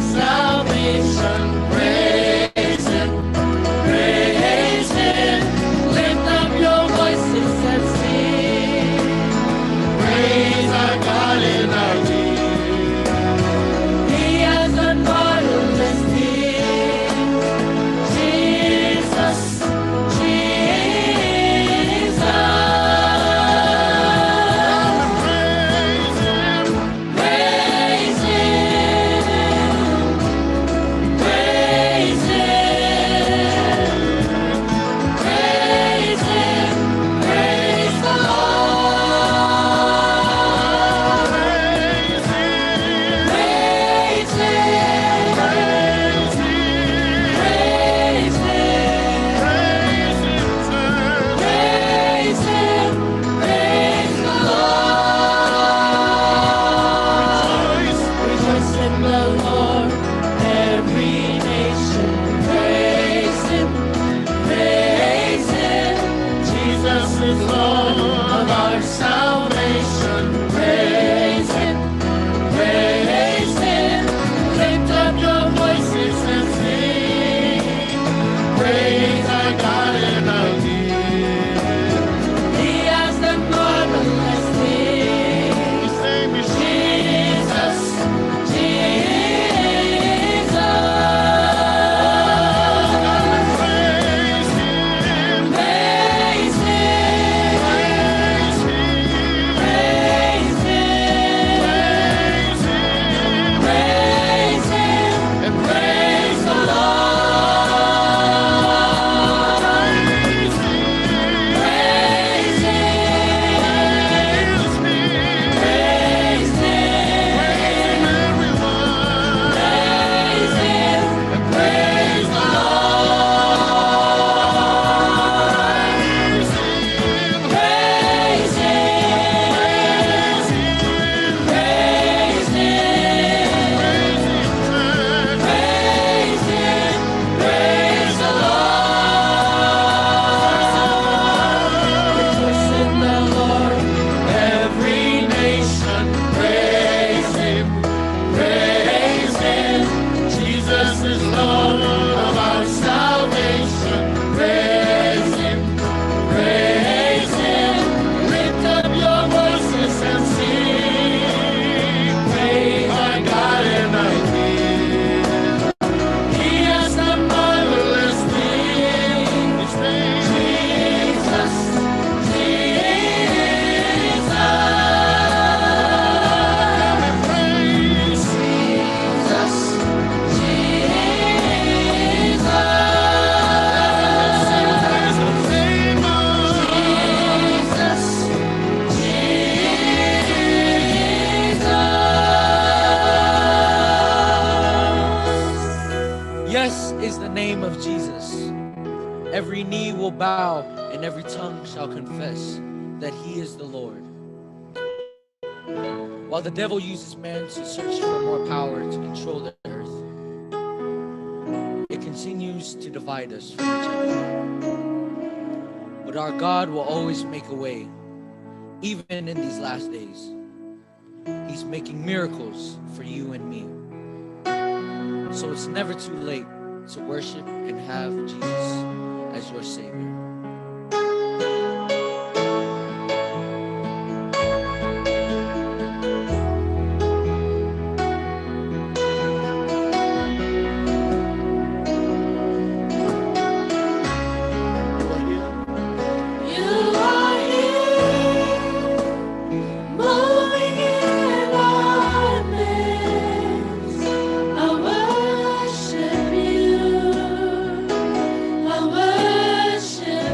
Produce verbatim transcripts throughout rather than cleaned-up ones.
salvation. Praise him, praise him. Lift up your voices and sing. Praise our God in our King. He has done marvelous things. Jesus, Jesus. Praise him. Praise him, praise him, praise him, praise the Lord. Praise him, praise him, praise him, praise him, praise him. Praise the Lord. Rejoice, rejoice in the Lord, every nation. Praise him, praise him. Jesus is Lord of our salvation. Praise him, praise him. Lift up your voices and sing. Praise our God and our King. He has done marvelous things. His name is Jesus, Jesus. Praise him. Praise him. Praise him. Praise him. Praise him. Praise him. And praise the Lord. Praise him. Praise him. Praise him. Praise him, everyone. Praise him. And praise the Lord. Praise him. Praise him. Praise him. Praise him. Praise him. Praise him. Praise the Lord. Rejoice in the Lord, every nation. Praise him, praise him. Jesus is Lord of our salvation. Praise him, praise him. Lift up your voices and sing. Praise our God and our King. He has done marvelous things. Jesus, Jesus. Come and praise Jesus, Jesus. Praise the name of Jesus, Jesus. Yes is the name of Jesus. Every knee will bow and every tongue shall confess that he is the Lord. While the devil uses man to search for more power to control the earth, it continues to divide us from each other. But our God will always make a way, even in these last days. He's making miracles for you and me. So it's never too late to worship and have Jesus as your Savior. You are here, moving in our midst. I worship you. I worship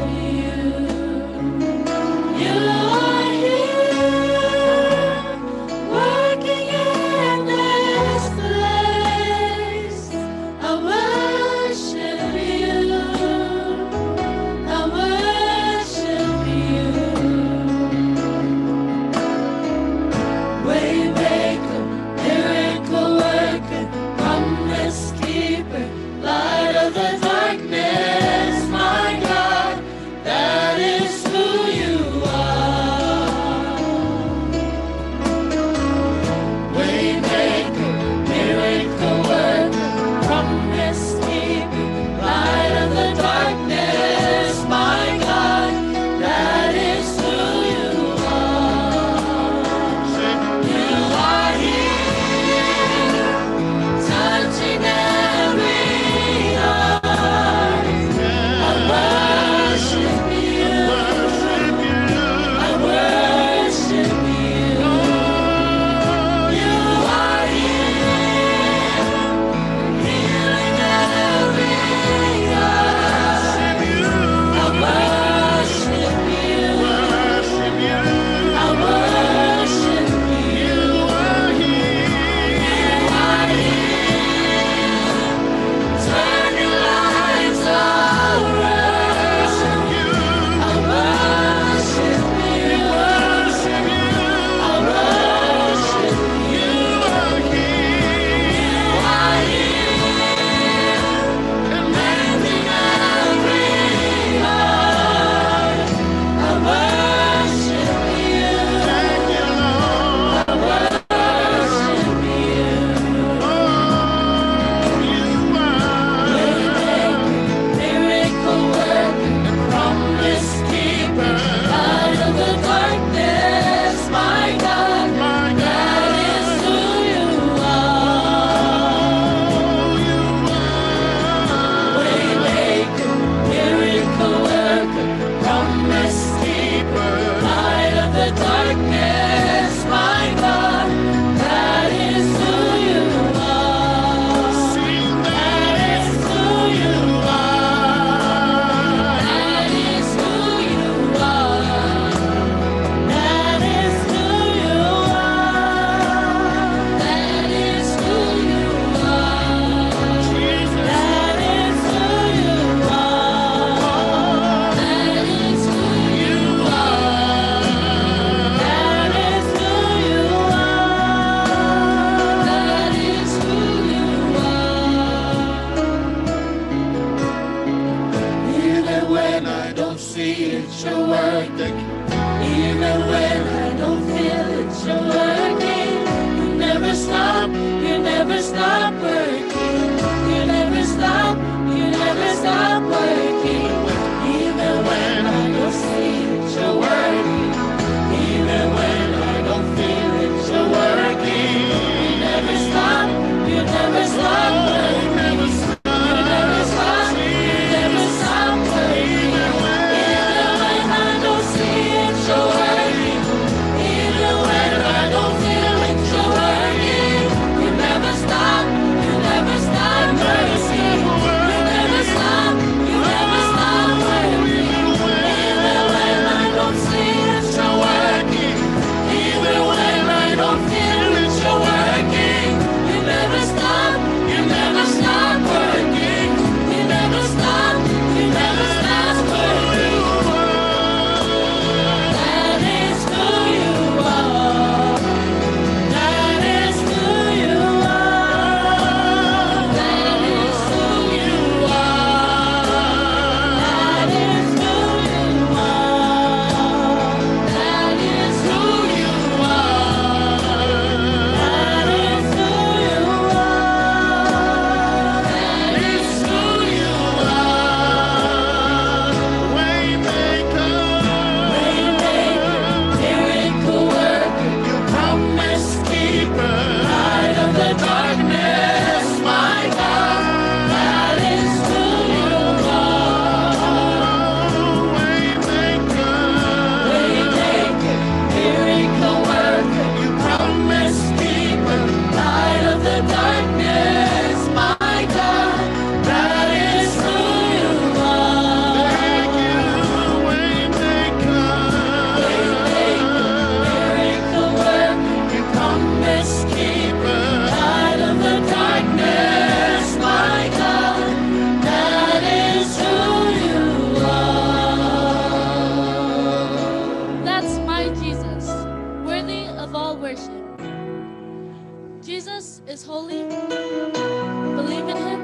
Believe in him,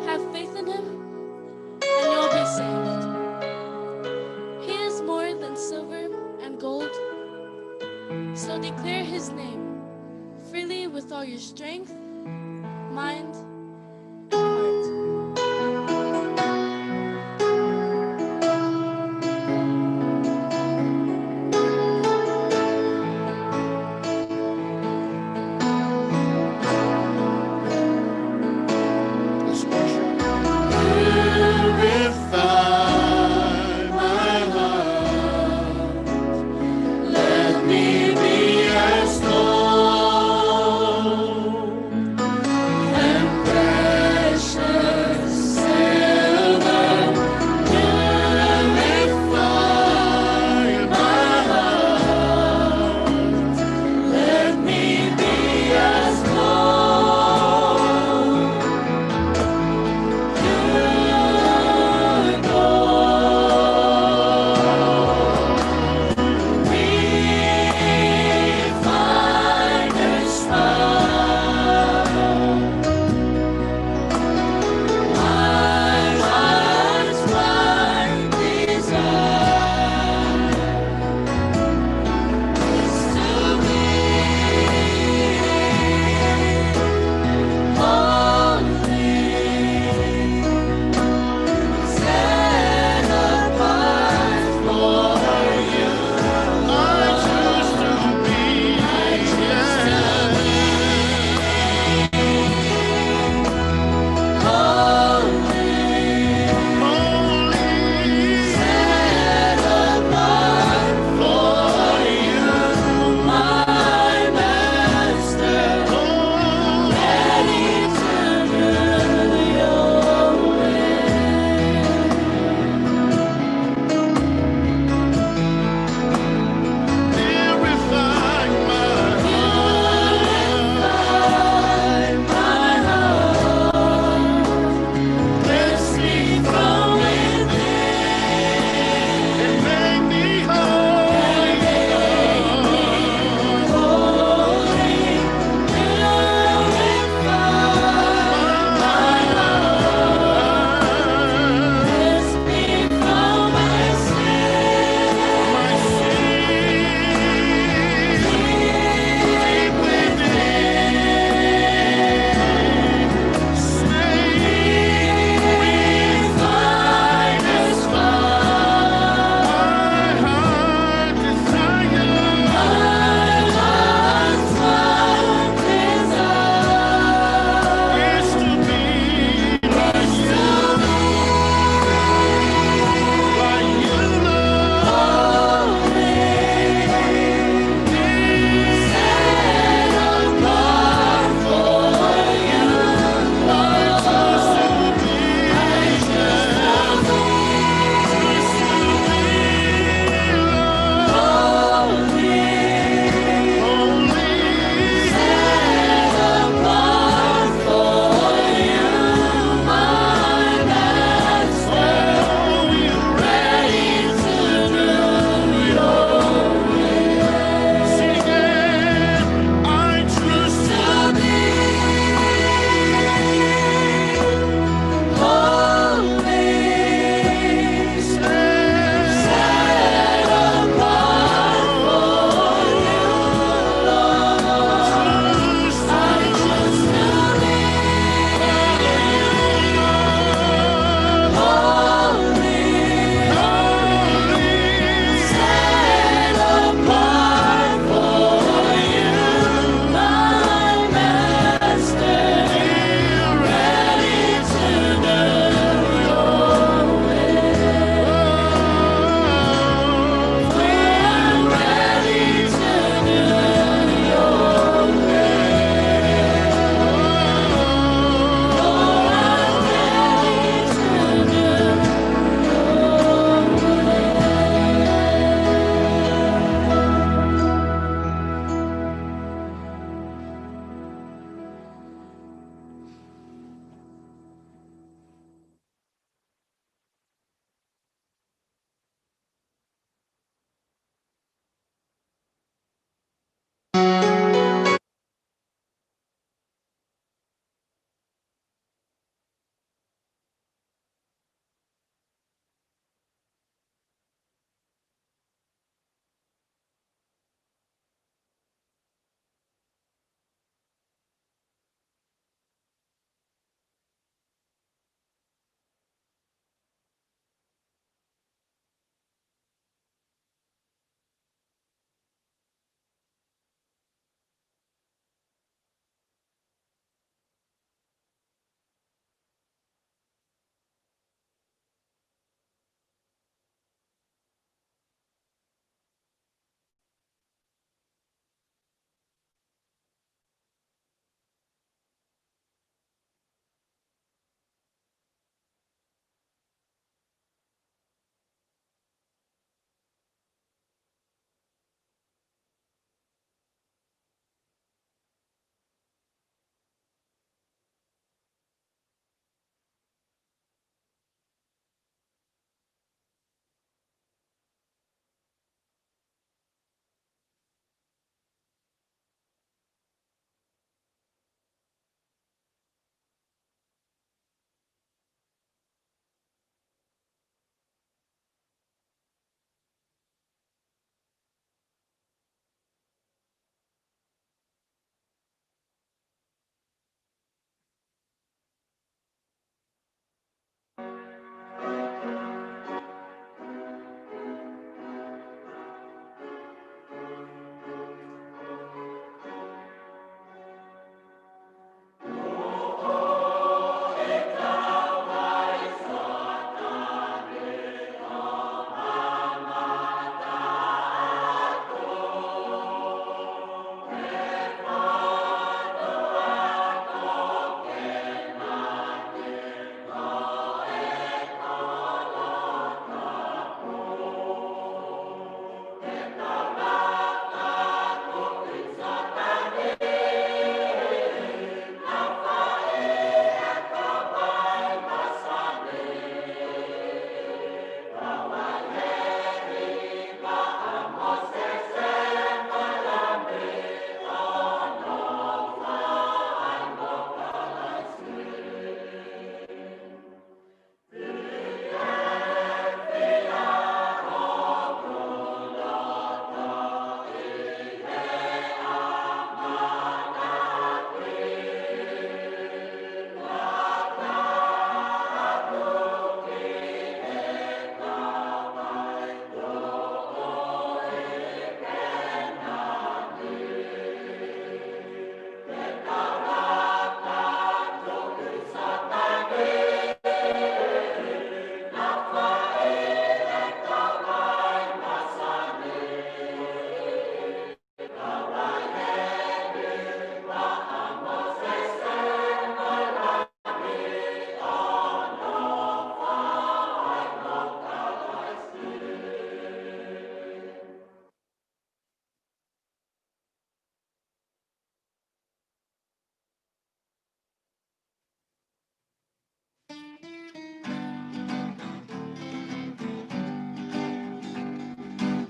have faith in him, and you'll be saved. He is more than silver and gold, so declare his name freely with all your strength, mind, and heart. Let's worship. Purify my heart. Let me be as gold and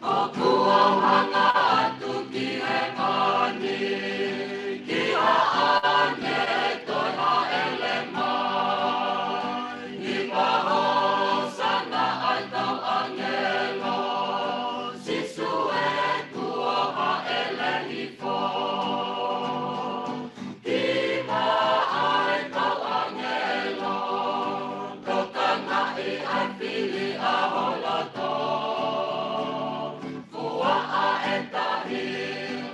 ʻOku ou hanga atu ki he pani, ki ha ʻāngelo toe hāʻele mai. Nima hosana ʻa e kau ʻāngelo, Sīsū ē, kuo hāʻele hifo. Nima ʻa e kau ʻāngelo, tokangaʻi ʻa e fili ʻa ho loto. Fua ʻa e tahi,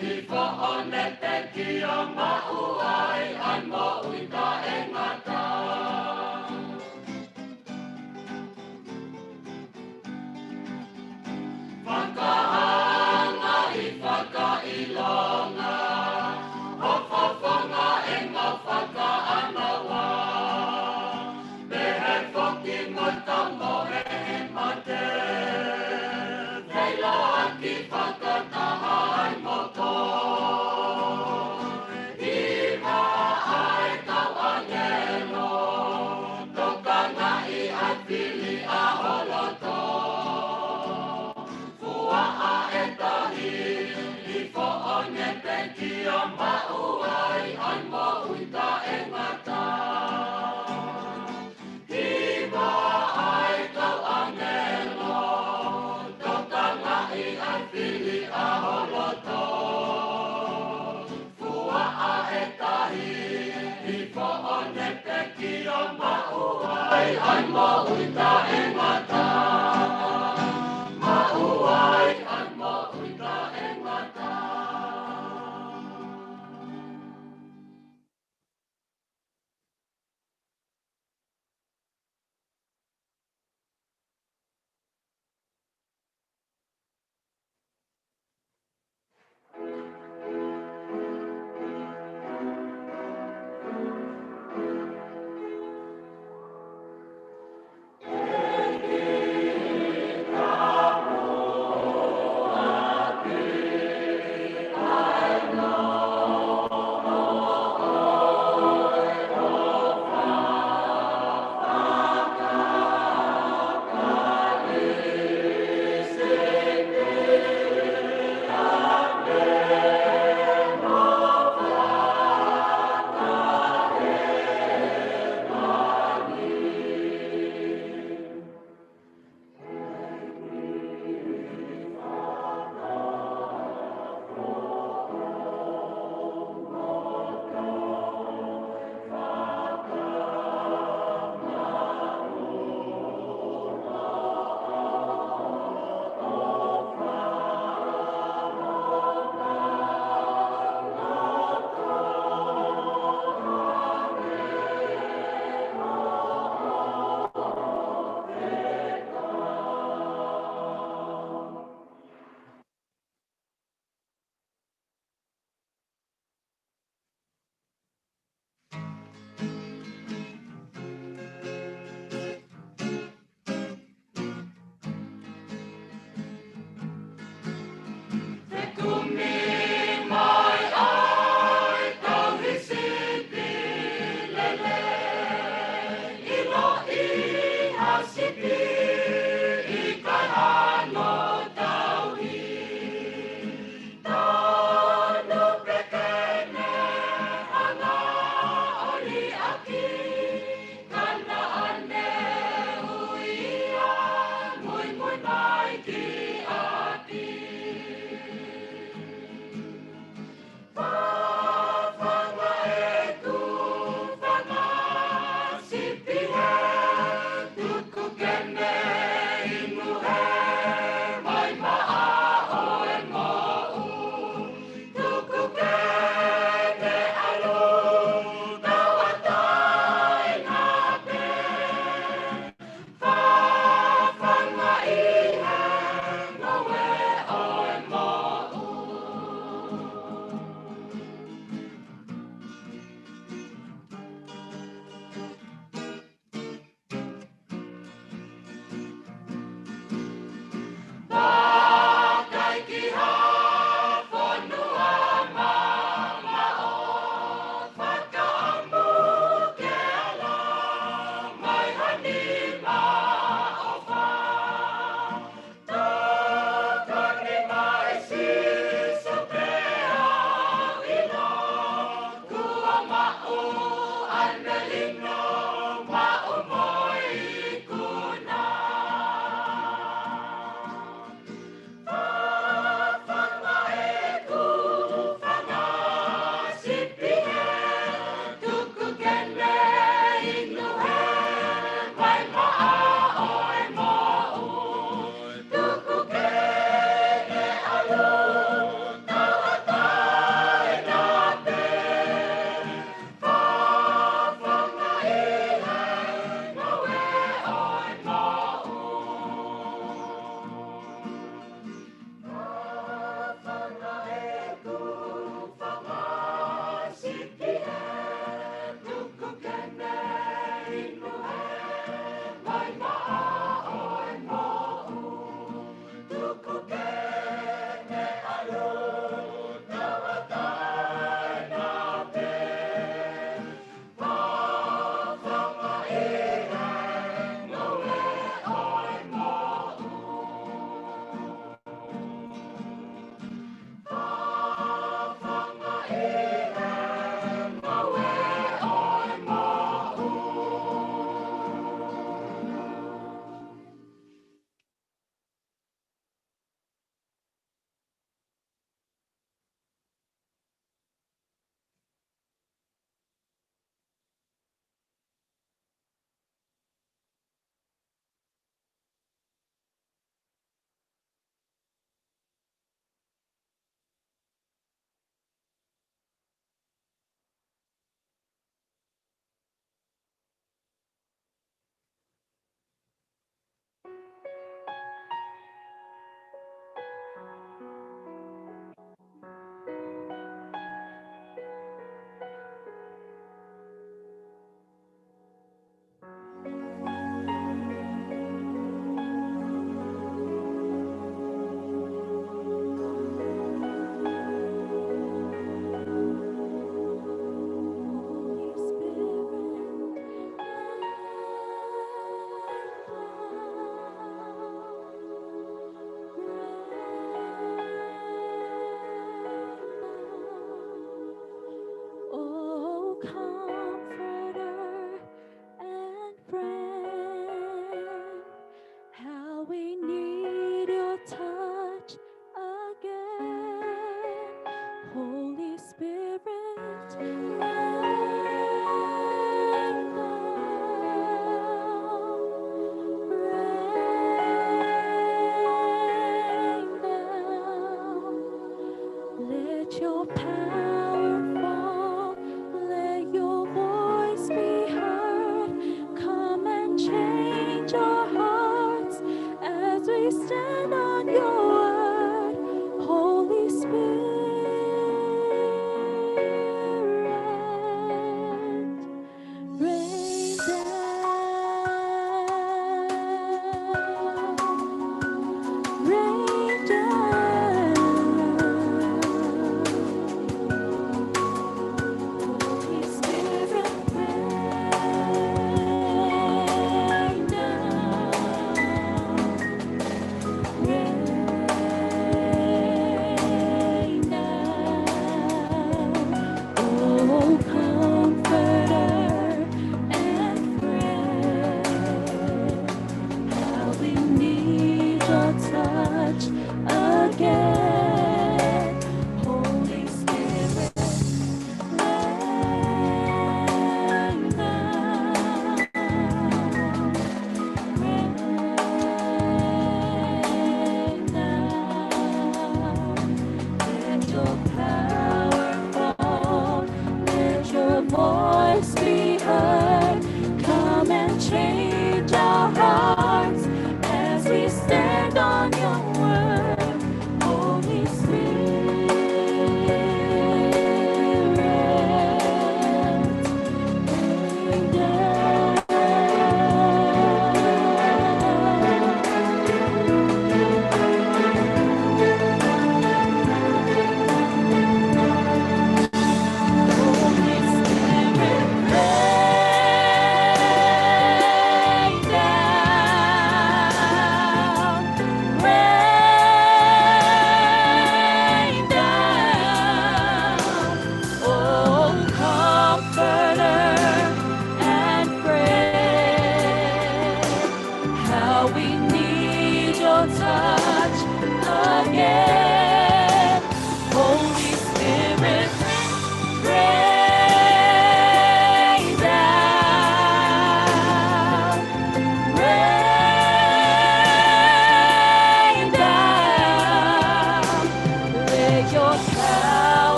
hifo ʻo ne pekia, maʻu ai ʻa e moʻui taʻengata. Fakahanga ʻi fakaʻilonga, ho fofonga ʻe mau fakaʻānaua. Pehē foki mo e kau mohe he mate, feiloaki fakataha ai mo koe. Nima ʻa e kau ʻāngelo, tokangaʻi ʻa e fili ʻa ho loto. Fua ʻa e tahi, hifo ʻo ne pekia, maʻu ai ʻa e moʻui taʻengata. Nima ʻa e kau ʻāngelo, tokangaʻi ʻa e fili ʻa ho loto. Fua ʻa e tahi, hifo ʻo ne pekia, maʻu ai ʻa e moʻui taʻengata. Maʻu ai ʻa e moʻui taʻengata.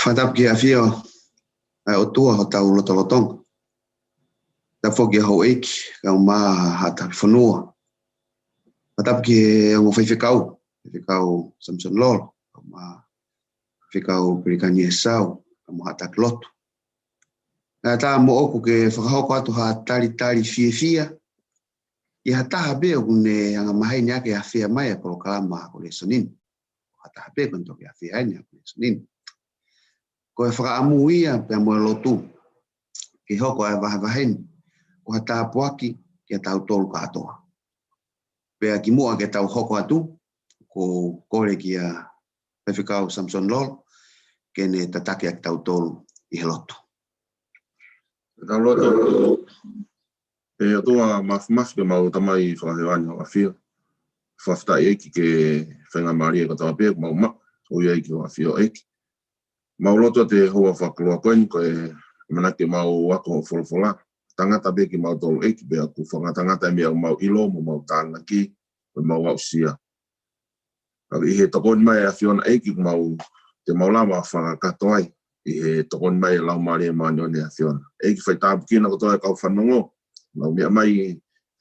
Fakatapu ki he ʻafio ʻa e ʻOtua hotau lotolotonga. Tapu foki ki he houʻeiki, kae ʻumaʻā haʻa tali fonua. Fakatapu ki he ongo faifekau, faifekau Samson Lolo, kae ʻumaʻā faifekau Pelikani ʻEsau, kae ʻumaʻā haʻa taki lotu. Naʻe ʻatā moʻoku ke fakahoko atu ha talitali fiefia ʻi ha taha pē ʻoku ne anga maheni ʻaki ʻa e afea mai ʻa e polokalama ako lēsoni ni. Ha taha pē ʻoku ne toki afea ʻaki ʻa e ako lēsoni ni. Ko e fakaʻamu ia pea mo e lotu ke hoko ʻa e vahevahe ni ko ha tāpuaki kiate kitautolu kātoa. Pea kimuʻa ke tau hoko atu, ʻoku ou kole kia faifekau Samson Lolo ke ne tataki ʻa kitautolu ʻi he lotu. Tau lotu. ʻE ʻOtua Māfimafi, ko homau Tamai fakahēvani, ʻoku mau ʻafio. Fakafetaʻi ʻEiki ki he faingamālie kotoa pē ʻoku mau maʻu ʻo ʻi ai ki hoʻo ʻafio ʻEiki. Mau lotu atu he houa fakalua ko eni, ko e ʻamanaki ke mau ako hoʻo folofola. Tangata pē kimautolu ʻEiki, pea ʻoku fakangatangata ʻa e meʻa ʻoku mau ʻilo mo mau tānaki, mo mau aʻusia. Ka ʻi he tokoni mai ʻa e ʻAfiona ʻEiki, ʻoku mau, te mau lava fakakakato ai ʻi he tokoni mai ʻa e Laumālie Māʻoniʻoni ʻa e ʻAfiona. ʻEiki, fai tāpuekina kotoa e kau fanongo, nau meʻa mai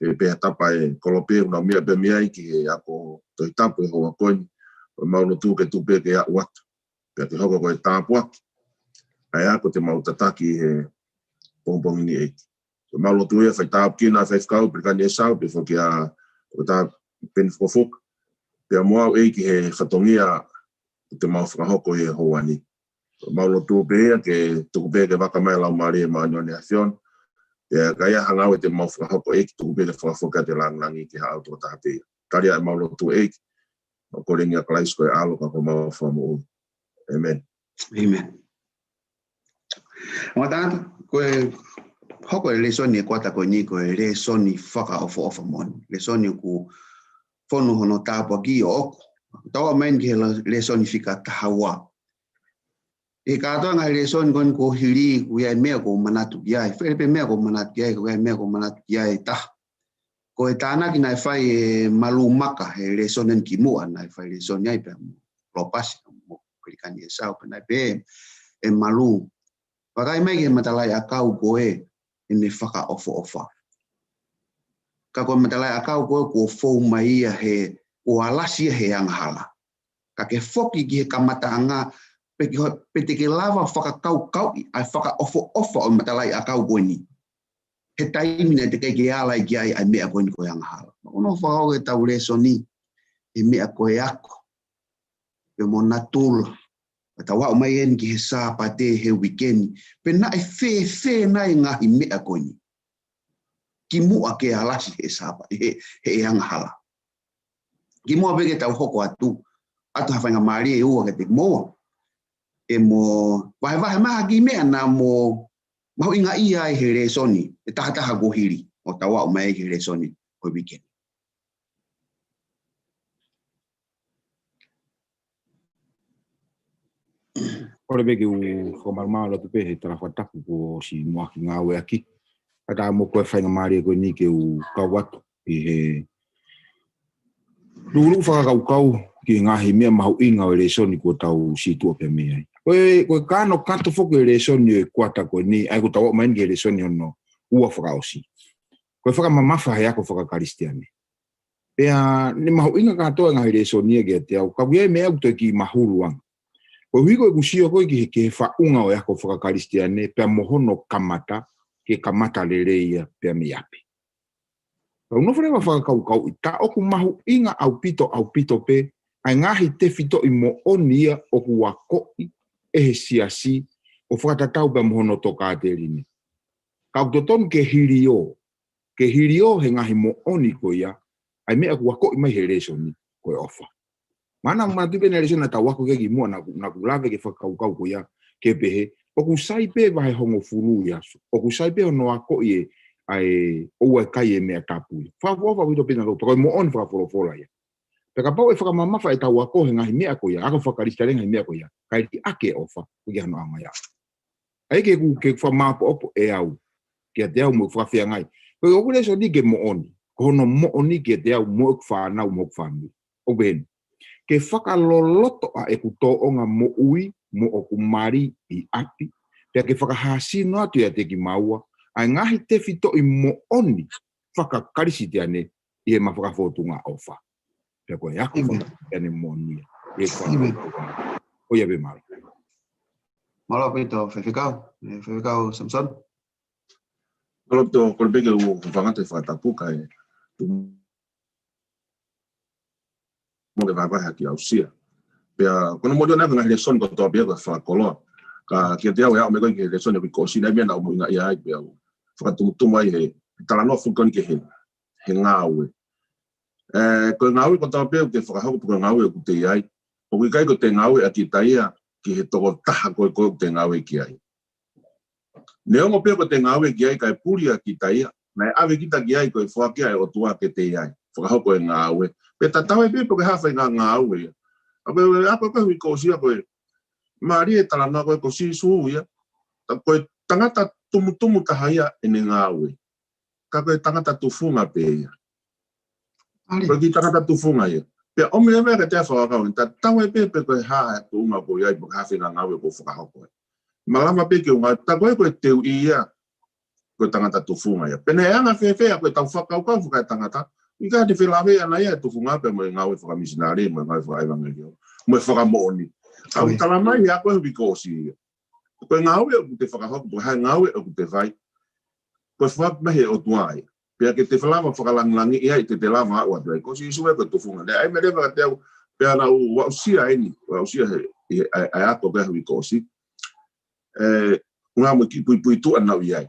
he pē ha tapa ʻo e kolope, nau meʻa pē mei ai ki he ako Tohi Tapu he houa ko eni, ʻoku mau lotu ke tuku pē ke aʻu atu. Pea ke hoko ko e tāpuaki ʻa e ako te mau tataki he pongipongi ni ʻEiki. Ko homau lotu ia, fai tāpuekina ʻa e faifekau Pelikani ʻEsau, pea foki ʻa ʻOtua Peni Fukofuka, pea mo au ʻEiki he fatongia te mau fakahoko he houa ni. Ko homau lotu pē ia ke tuku pē ke vaka mai Laumālie Māʻoniʻoni ʻa e ʻAfiona. Pea ka ʻi ai ha ngāue te mau fakahoko ʻEiki, tuku pē ke fakafoki atu e lāngilangi ki haʻo tokotaha pē ia. Tali ʻa ʻemau lotu ʻEiki, ʻo e kolonga ʻo Kalaisi ko e ʻAlo ka ko homau Fakamoʻui. ʻĒmeni. ʻĒmeni. Ngata, ko e hoko e lēsoni e kuata ko eni ko e lēsoni fakaʻofoʻofa moʻoni. Lēsoni ʻoku fonu hono tāpuaki ʻoʻoku. Tau aʻu mai ki he lēsoni fika taha ua. ʻI he kātoanga he lēsoni ko eni kuo hili, ʻoku ʻi ai e meʻa ʻoku ou manatu ki ai. Fele pē meʻa ʻoku ou manatu ki ai, ʻoku ʻi ai e meʻa ʻoku ou manatu ki ai ʻe taha. Ko e tānaki naʻe fai ʻe Malū Maka he lēsoni eni kimuʻa, naʻe fai lēsoni ai pea mo Lopasi mo Pelikani ʻEsau, pea naʻe pehē ʻe Malū, vakai mai ki he matalaʻiʻakau ko ē ʻene fakaʻofoʻofa. Ka ko e matalaʻiʻakau ko ē kuo fou mai ia he, kuo alasi ia he angahala. Ka ke foki ki he kamataʻanga, pe ke ho-, pe te ke lava fakakaukauʻi ʻa e fakaʻofoʻofa ʻo e matalaʻiʻakau ko eni he taimi naʻe teʻeki ke ala ki ai ʻa e meʻa ko eni ko e angahala. Mo hono fakahoko ʻetau lēsoni he meʻa ko e ako, pea mo natula. Pea tau aʻu mai eni ki he Sāpate he uike ni, pe naʻe fēfē nai e ngaahi meʻa ko eni kimuʻa ke alasi he Sāpa-, he, he angahala. Kimuʻa pē ke tau hoko atu, ʻoatu ha faingamālie ʻe ua kiate kimoua, ʻe mo vahevahe mai ha kiʻi meʻa naʻa mo mahuʻingaʻia ai he lēsoni, ʻe tahataha kuo hili, ʻo tau aʻu mai ki he lēsoni ʻo e uike ni. Kole pē ke u fakamalumalu atu pē he tala fakatapu kuo ʻosi muʻaki ngāueʻaki. Kae ʻatā mo ko e faingamālie ko eni ke u kau atu ʻi he lūlū fakakaukau ki he ngaahi meʻa mahuʻinga ʻo e lēsoni kuo tau situʻa pē mei ai. Ko e, ko e kanokato foki e lēsoni ʻo e kuata ko eni, ʻa ia kuo tau aʻu mai eni ki he lēsoni hono ua fakaʻosi. Ko e fakamamafa he ako fakakalisitiane. Pea ne mahuʻinga kātoa e ngaahi lēsoni ia kiate au. Ka ʻoku ʻi ai e meʻa ʻoku toe kiʻi mahulu ange. Koeʻuhi ko ʻeku sio ko ē ki he, ki he faʻunga ʻo e ako fakakalisitiane, pea mo hono kamata, ke kamata lelei ia pea mei ʻapi. Ka u nofo leva ʻo fakakaukauʻi, tā ʻoku mahuʻinga ʻaupito, ʻaupito pē ʻa e ngaahi tefitoʻi moʻoni ia ʻoku akoʻi ʻe he siasi ʻo fakatatau pea mo hono tokāteline. Ka ʻoku totonu ke hiliō, ke hiliō he ngaahi moʻoni ko ia ʻa e meʻa ʻoku akoʻi mai he lēsoni ko e ʻofa. Mahalo naʻa mou manatuʻi pē ʻa e lēsoni naʻa tau ako ki ai kimuʻa, naʻa ku, naʻa ku lave ki he fakakaukau ko ia, ke pehē, ʻoku sai pē vahe hongofulu ʻi aso, ʻoku sai pē hono akoʻi ʻe, ʻa e, ʻoua ʻe kai e meʻa tapu ia. Fakaʻofoʻofa ʻaupito pē naʻa tau, pea ko e moʻoni fakafolofola ia. Pea kapau ʻe fakamamafa ʻetau ako he ngaahi meʻa ko ia, ako fakakalisitiane he ngaahi meʻa ko ia, kae liʻaki e ʻofa, ʻoku ʻikai hano ʻaonga ia. ʻA ia ke u, ke u fakamāʻopoʻopo ʻe au, kiate au mo e fakafeangai. Ko ʻeku lēsoni ke moʻoni, ko hono moʻoni kiate au mo ʻeku fānau mo ʻeku fāmili. ʻOku pehē ni. Ke fakaloloto ʻa ʻeku tōʻonga moʻui, mo ʻoku mali ʻi ʻapi, pea ke fakahāsino atu ʻiate kimaua ʻa e ngaahi tefitoʻi moʻoni fakakalisitiane ʻi heʻema fakafōtunga ʻofa. Pea ko e ako fakakalisitiane moʻoni ia ʻi he fakafōtunga. ʻOiauē, mālō. Mālō ʻaupito, Faifekau. ʻE, Faifekau Samson. Mālō ʻaupito, kole pē ke u fakaʻatā e fakatapu kae tuku muʻa ke vahevahe ha kiʻi aʻusia. Pea ko hono moʻoni ʻa e ngaahi lēsoni kotoa pē ko e fakakoloa. Ka kiate au ʻe aʻu mai ko ē ki he lēsoni ʻo e uike kuo ʻosi, naʻe ʻi ai e meʻa naʻa ku mahuʻingaʻia ai pea u fakatumutumu ai he talanoa fuʻu ko eni ki he, he ngāue. ʻE, ko e ngāue kotoa pē ʻoku te fakahoko pe ko e ngāue ʻoku te ʻi ai, ʻoku ʻikai ko ʻete ngāue ʻa kita ia ki he tokotaha ko ē ʻoku te ngāue ki ai. Neongo pē ʻoku te ngāue ki ai kae puli ʻa kita ia, naʻe ʻave kita ki ai ko e foaki ʻa e ʻOtua ke te ʻi ai, fakahoko e ngāue. Pea tatau ai pē pe ko e hā e faʻahinga ngāue ia. ʻA ko e, ʻa ko e, ko e uike kuo ʻosi ko e mālie e talanoa ko ē ko Sīsū ia. Ta ko e tangata tumutumu taha ia ʻene ngāue. Ka ko e tangata tufunga pē ia. Ko e kiʻi tangata tufunga ia. Pea ʻomi e meʻa kiate au fakakaukau, tatau ai pē pe ko e hā e tuʻunga ʻoku ʻi ai, pe ko e hā e faʻahinga ngāue ʻoku fakahoko ai. Malava pē ke u ngāue, ta ko e ko e teuʻi ia, ko e tangata tufunga ia. Pea naʻe anga fēfē ʻa ko ʻetau fakakaukau fakaetangata, ʻikai te felāveʻi ʻana ia e tufunga pea mo e ngāue fakamisinale, mo e ngāue fakaʻevangeliō, mo e fakamoʻoni. ʻOku talamai ʻe he ako ʻo e uike kuo ʻosi ia. Ko e ngāue ʻoku te fakahoko, pe ko e hā e ngāue ʻoku te fai, ko e foaki mai ʻe he ʻOtua ia. Pea ke te lava fakalangilangiʻi ai, te te lava aʻu atu ai. Ko Sīsū ia ko e tufunga. Naʻe ʻi ai e meʻa leva kiate au, pea naʻa ku aʻusia eni, aʻusia he, he, ʻa e, ʻa e ako ko ē he uike kuo ʻosi. ʻE, ʻuhinga mo e kiʻi puipuituʻa naʻa ku ʻi ai.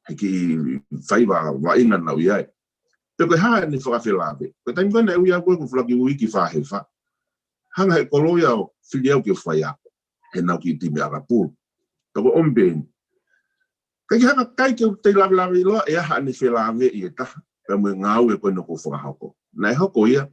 He kiʻi faiva vaʻinga naʻa ku ʻi ai. Pea ko e hā ʻene fakafelāveʻi. Ko e taimi ko ē naʻe ui au ko ē ko e faleʻi uiki fā he fā. Hanga ʻe he kolo ia ʻo fili au ke fai ako. He naʻa ku kiʻi timi ʻakapulu. Ka ko e ʻomi pē eni. ʻIkai ke hanga ʻikai ke u toe lavelaveʻi loa ʻe au haʻane felāveʻi e taha, pea mo e ngāue ko ē naʻa ku fakahoko. Naʻe hoko ia,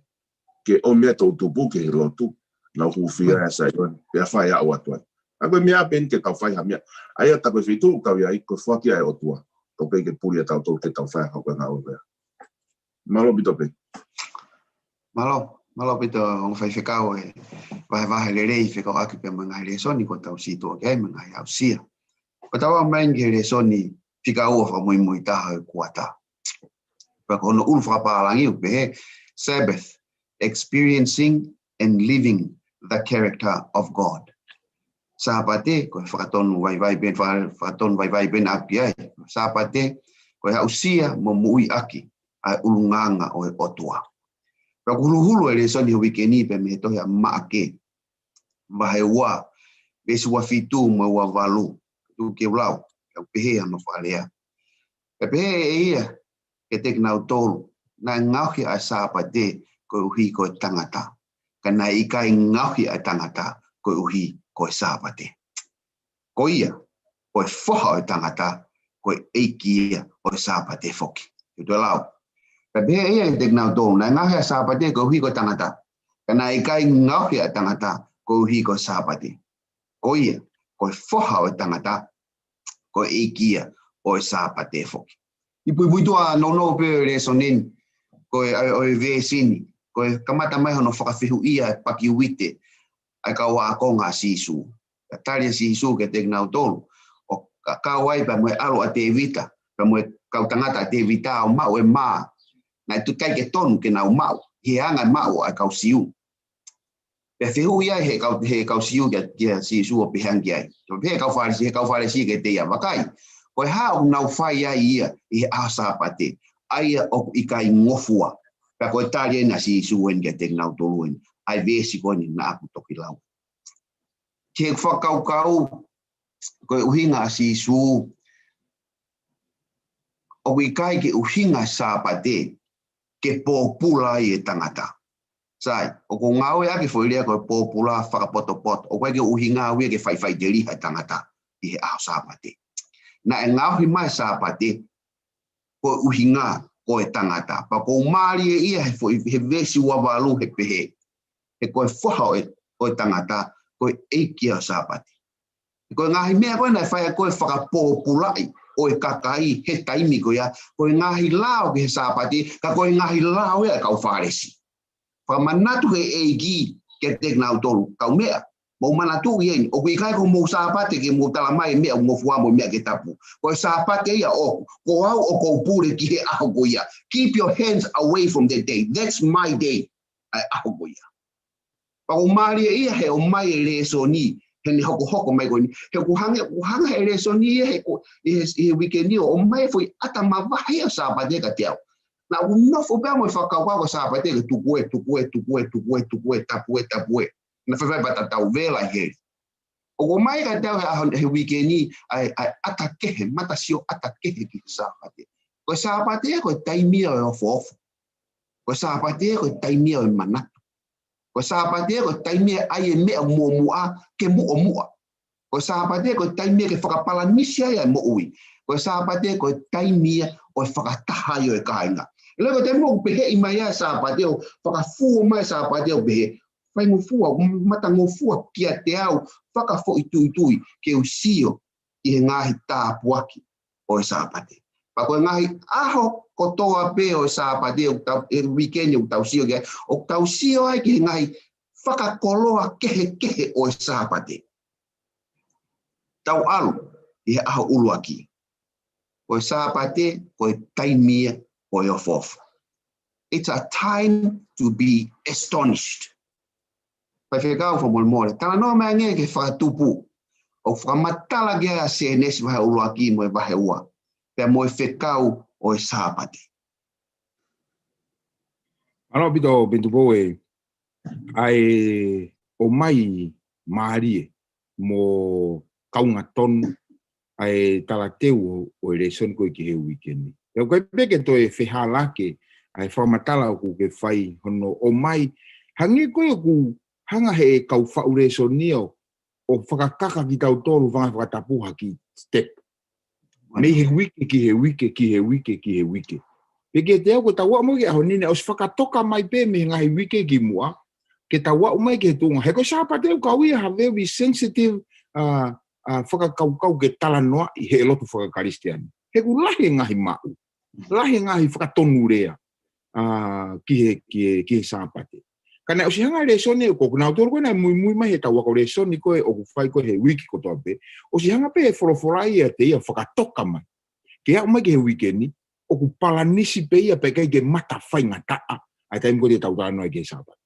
ke ʻomi ʻa e toʻutupu ki he lotu, naʻa ku hūfia ʻa Saione, pea fai aʻu atu ai. ʻA ko e meʻa pē eni ke tau fai ha meʻa. ʻA ia tā ko e feituʻu ʻoku tau ʻi ai, ko e foaki ʻa e ʻOtua. Ko e pē ke puli ʻa tautolu ke tau fai ha ko e ngāue ko ia. Mālō ʻaupito pē. Mālō, mālō ʻaupito ongo faifekau e vahevahe lelei fekauʻaki pea mo e ngaahi lēsoni kuo tau situʻa ki ai mo e ngaahi aʻusia. Ko ʻetau aʻu mai eni ki he lēsoni fika ua fakamuimui taha ʻo e kuata. Pea ko hono ʻulu fakapālangi ʻoku pehē, Sabbath, experiencing and living the character of God. Sāpate, ko e fakatonu vaivai pē, faka-, fakatonu vaivai pē naʻa ku ʻi ai. Sāpate, ko e aʻusia mo moʻui ʻaki ʻa e ʻulungaanga ʻo e ʻOtua. Pea ʻoku huluhulu e lēsoni he uike ni pē mei he tohi ʻa Maʻake, vahe ua, veesi ua fitu mo e ua valu, tuku ke u lau, ʻoku pehē hono fakalea. Pea pehē ʻe ia kiate kinautolu, naʻe ngaohi ʻa e Sāpate koeʻuhi ko e tangata. Ka naʻe ʻikai ngaohi ʻa e tangata koeʻuhi ko e Sāpate. Ko ia, ko e foha ʻo e tangata, ko e ʻeiki ia ʻo e Sāpate foki. Ke u toe lau. Pea pehē ʻe ia kiate kinautolu, naʻe ngaohi ʻa e Sāpate koeʻuhi ko e tangata. Ka naʻe ʻikai ngaohi ʻa e tangata koeʻuhi ko e Sāpate. Ko ia, ko e foha ʻo e tangata, ko e ʻeiki ia ʻo e Sāpate foki. ʻI he puipuituʻa nounou pē ʻo e lēsoni ni, ko e, ʻo e veesi ni, ko e kamata mai hono fakafehuʻia e paki uite ʻa e kau ākonga ʻa Sīsū. Ka tali ʻa Sīsū kiate kinautolu, ʻoku kau ai pea mo e ʻalu ʻa Tēvita, pea mo e kau tangata ʻa Tēvita ʻo maʻu e mā naʻe ʻikai ke tonu ke nau maʻu, he anga e maʻu ʻa e kau Siu. Pea fehuʻi ai he kau, he kau Siu kia, kia Sīsū ʻo pehē ange ki ai. Pea pehē kau Fālesi, he kau Fālesi kiate ia, vakai, ko e hā ʻoku nau fai ai ia ʻi he ʻaho Sāpate, ʻa ia ʻoku ʻikai ngofua. Pea ko e tali eni ʻa Sīsū eni kiate kinautolu eni, ʻa e veesi ko eni naʻa ku toki lau. Ke fakakaukau, ko e ʻuhinga ʻa Sīsū, ʻoku ʻikai ke ʻuhinga Sāpate ke pōpula ai e tangata. Sai, ʻoku ngāueʻaki e foʻi lea ko e pōpula fakapotopoto. ʻOku ʻikai ke ʻuhinga au ia ke faʻifaʻiteliha e tangata ʻi he ʻaho Sāpate. Naʻe ngaohi mai Sāpate ko e ʻuhinga ko e tangata. Pea ʻoku mālie ia he foʻi, he veesi ua valu he pehē, he ko e foha ʻo e, ʻo e tangata, ko e ʻeiki ia ʻo e Sāpate. Ko e ngaahi meʻa ko ē naʻe fai ʻaki ko e fakapōpulaʻi ʻo e kakai he taimi ko ia, ko e ngaahi lao ki he Sāpate, ka ko e ngaahi lao ia ʻa e kau Fālesi. Fakamanatu ʻe he ʻEiki kiate kinautolu, kau meʻa, Mou manatuʻi eni, ʻoku ʻikai ko hoʻomou Sāpate ke mou tala mai e meʻa ʻoku ngofua mo e meʻa ke tapu. Ko e Sāpate ia ʻoku, ko au ʻoku ou pule ki he ʻaho ko ia. Keep your hands away from the day. That's my day. ʻA e ʻaho ko ia. Pea ʻoku mālie ia he ʻomai e lēsoni, he ne hokohoko mai ko eni. He ʻoku hangē, ʻoku hanga he lēsoni ia he ko, ʻi he, ʻi he uike ni ʻo ʻomai e foʻi ʻata mavahe ʻo e Sāpate kiate au. Naʻá ku nofo pē au mo e fakakaukau ko e Sāpate ke tuku ē, tuku ē, tuku ē, tuku ē, tuku ē, tapu ē, tapu ē. Naʻe faifai pea tatau vela ʻi heli. ʻOku ʻomai kiate au he ʻaho, he uike ni, ʻa e, ʻa e ʻata kehe, mata sio ʻata kehe ki he Sāpate. Ko e Sāpate ia ko e taimi ia ʻo e ofoofo. Ko e Sāpate ia ko e taimi ia ʻo e manatu. Ko e Sāpate ia ko e taimi ia ʻai e meʻa muʻomuʻa ke muʻomuʻa. Ko e Sāpate ia ko e taimi ia ke fakapalanisi ai ʻa e moʻui. Ko e Sāpate ia ko e taimi ia ʻo e fakataha ai ʻo e kāinga. ʻIlo ko e taimi ʻoku peheʻi mai ai e Sāpate ʻo fakafua mai e Sāpate ʻo pehē, faingofua, matangofua kiate au, fakafoʻituitui, ke u sio ʻi he ngaahi tāpuaki ʻo e Sāpate. Pea ko e ngaahi ʻaho kotoa pē ʻo e Sāpate, ʻoku tau, e weekend ʻoku tau sio ki ai, ʻoku tau sio ai ki he ngaahi fakakoloa kehekehe ʻo e Sāpate. Tau ʻalu ʻi he ʻaho ʻuluaki. Ko e Sāpate, ko e taimi ia ʻo e ofoofo. It's a time to be astonished. Faifekau fakamolemole. Talanoa mai angē ki he fakatupu. ʻOku fakamatala ki ai ʻa Sēnesi vahe ʻuluaki mo e vahe ua. Pea mo e fekau ʻo e Sāpate. Mālō ʻaupito, Peni Tupou ē, ʻa e ʻomai mālie mo kaunga tonu ʻa e talateu ʻo, ʻo e lēsoni ko ē ki he uike ni. ʻOku ʻikai pē ke toe fehālaaki ʻa e fakamatala ʻoku ke fai hono ʻomai. Hangē ko ē ʻoku hanga he kau faʻu lēsoni ʻo, ʻo fakakaka kitautolu fanga fakatapu ha kiʻi step. Mei he uike ki he uike, ki he uike, ki he uike. Pea kiate au ko ʻetau aʻu mai ki he ʻaho ni naʻe ʻosi fakatoka mai pē mei he ngaahi uike kimuʻa, ke tau aʻu mai ki he tuʻunga. He ko e Sāpate ʻoku kau ia ha very sensitive, ʻa, ʻa, fakakaukau ke talanoaʻi he lotu fakakalisitiane. He ʻoku lahi e ngaahi maʻu, lahi e ngaahi fakatonulea, ʻa, ki he, ki he, ki he Sāpate. Ka naʻe ʻosi hanga e lēsoni ʻoku, ko kinautolu ko ē naʻe muimui mai he tau ako lēsoni ko ē ʻoku fai ko ē he uike kotoa pē. ʻOsi hanga pē he folofola ia ʻiate ia ʻo fakatoka mai. Ke aʻu mai ki he uike ni, ʻoku palanisi pē ia pea ʻikai ke mata faingataʻa ʻa e taimi ko ē te tau talanoa ai ki he Sāpate.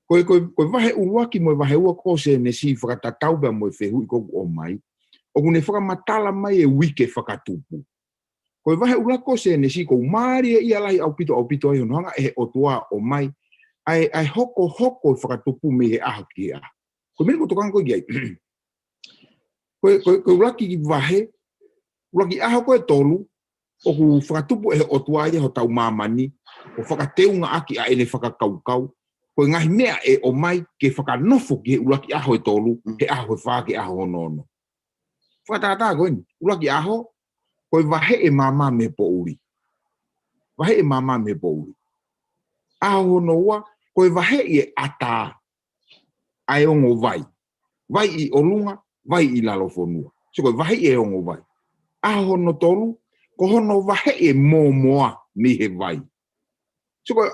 Ko e, ko e, ko e vahe ʻuluaki mo e vahe ua ko ē ʻo Sēnesi fakatatau pea mo e fehuʻi ko ē ʻoku ʻomai, ʻoku ne fakamatala mai e uike fakatupu. Ko e vahe ʻuluaki ko ē ʻo Sēnesi ʻoku mālie ia lahi ʻaupito, ʻaupito ai hono hanga ʻe he ʻOtua ʻo ʻomai ʻa e, ʻa e hokohoko e fakatupu mei he ʻaho ki he ʻaho. Ko e meʻa ʻoku tokanga ko ē ki ai. Ko e, ko e, ko e ʻuluaki vahe, ʻuluaki ʻaho ko ē ʻe tolu, ʻoku fakatupu ʻe he ʻOtua ia hotau māmani, ʻo fakateungaʻaki ʻa ʻene fakakaukau. Ko e ngaahi meʻa ʻe ʻomai ke fakanofo ki he ʻuluaki ʻaho ʻe tolu, he ʻaho ʻe fā ki he ʻaho hono ono. Fakatātā ko eni, ʻuluaki ʻaho, ko e vaheʻi e maama mei he poʻuli. Vaheʻi e maama mei he poʻuli. ʻAho hono ua, ko e vaheʻi e ʻatā ʻa e ongo vai. Vai ʻi ʻolunga, vai ʻi lalo fonua. So ko e vaheʻi e ongo vai. ʻAho hono tolu, ko hono vaheʻi e mōmoa mei he vai. So ko,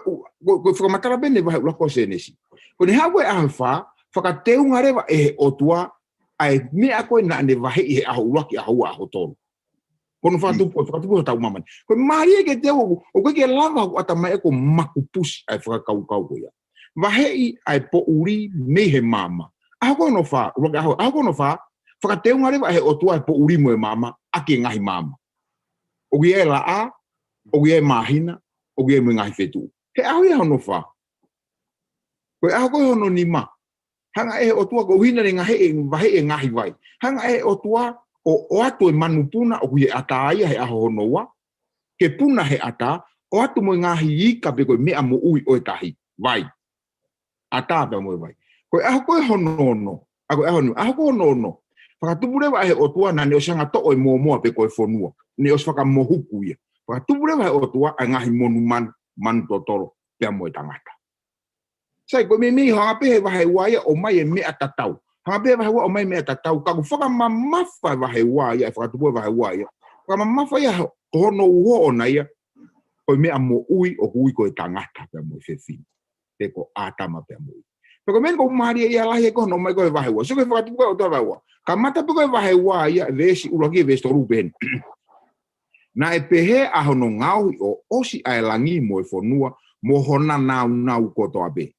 ko, ko e fakamatala pē ʻeni e vahe ʻuluaki ʻo Sēnesi. Ko ʻene haʻu ko ē ʻaho ʻe fā, fakateunga leva ʻe he ʻOtua ʻa e meʻa ko ē naʻa ne vaheʻi he ʻaho ʻuluaki, ʻaho ua, ʻaho tolu. Ko hono fakatupu, ko e fakatupu hotau māmani. Ko e mālie kiate au ʻoku, ʻoku ʻikai ke lava hoku ʻatamai ʻo makupusi ʻa e fakakaukau ko ia. Vaheʻi ʻa e poʻuli mei he maama. ʻAho ko hono fā, ʻuluaki ʻaho, ʻaho ko hono fā, fakateunga leva ʻe he ʻOtua e poʻuli mo e maama, ʻaki e ngaahi maama. ʻOku ʻi ai e laʻā, ʻoku ʻi ai e māhina, ʻoku ʻi ai mo e ngaahi fetuʻu. He ʻaho ia hono fā. Ko e ʻaho ko ē hono nima, hanga ʻe he ʻOtua ko e ʻuhinga ʻene ngaahi, ʻene vaheʻi e ngaahi vai. Hanga ʻe he ʻOtua ʻo, ʻoatu e manupuna ʻoku ʻi he ʻatā ia he ʻaho hono ua. Ke puna he ʻatā, ʻoatu mo e ngaahi ika pe ko e meʻa moʻui ʻo e tahi. Vai. ʻAtā pea mo e vai. Ko e ʻaho ko ē hono ono. ʻA ko e ʻaho ni, ʻaho ko hono ono. Fakatupu leva ʻe he ʻOtua naʻa ne ʻosi hanga toʻo e mōmoa pe ko e fonua. Ne ʻosi fakamohuku ia. Fakatupu leva ʻe he ʻOtua ʻa e ngaahi monumanu, manu totolo, pea mo e tangata. Sai, ko e meimei hanga pē he vahe ua ia ʻo ʻomai e meʻa tatau. Hanga pē he vahe ua ʻo ʻomai e meʻa tatau. Ka ʻoku fakamamafa e vahe ua ia, e fakatupu e vahe ua ia. Fakamamafa ia ko hono uho ʻona ia. Ko e meʻa moʻui ʻoku ui ko e tangata pea mo e fefine. Pe ko ʻĀtama pea mo ʻIvi. Pea ko e meʻa eni ʻoku mālie ia lahi ai ko hono ʻomai ko e vahe ua. Sio ki he fakatupu ko e ʻOtua vahe ua. Kamata pē ko e vahe ua ia, veesi ʻuluaki, veesi tolu pehē ni. Naʻe pehē ʻa hono ngaohi ʻo ʻosi ʻa e langi mo e fonua, mo hona nāunau kotoa pē.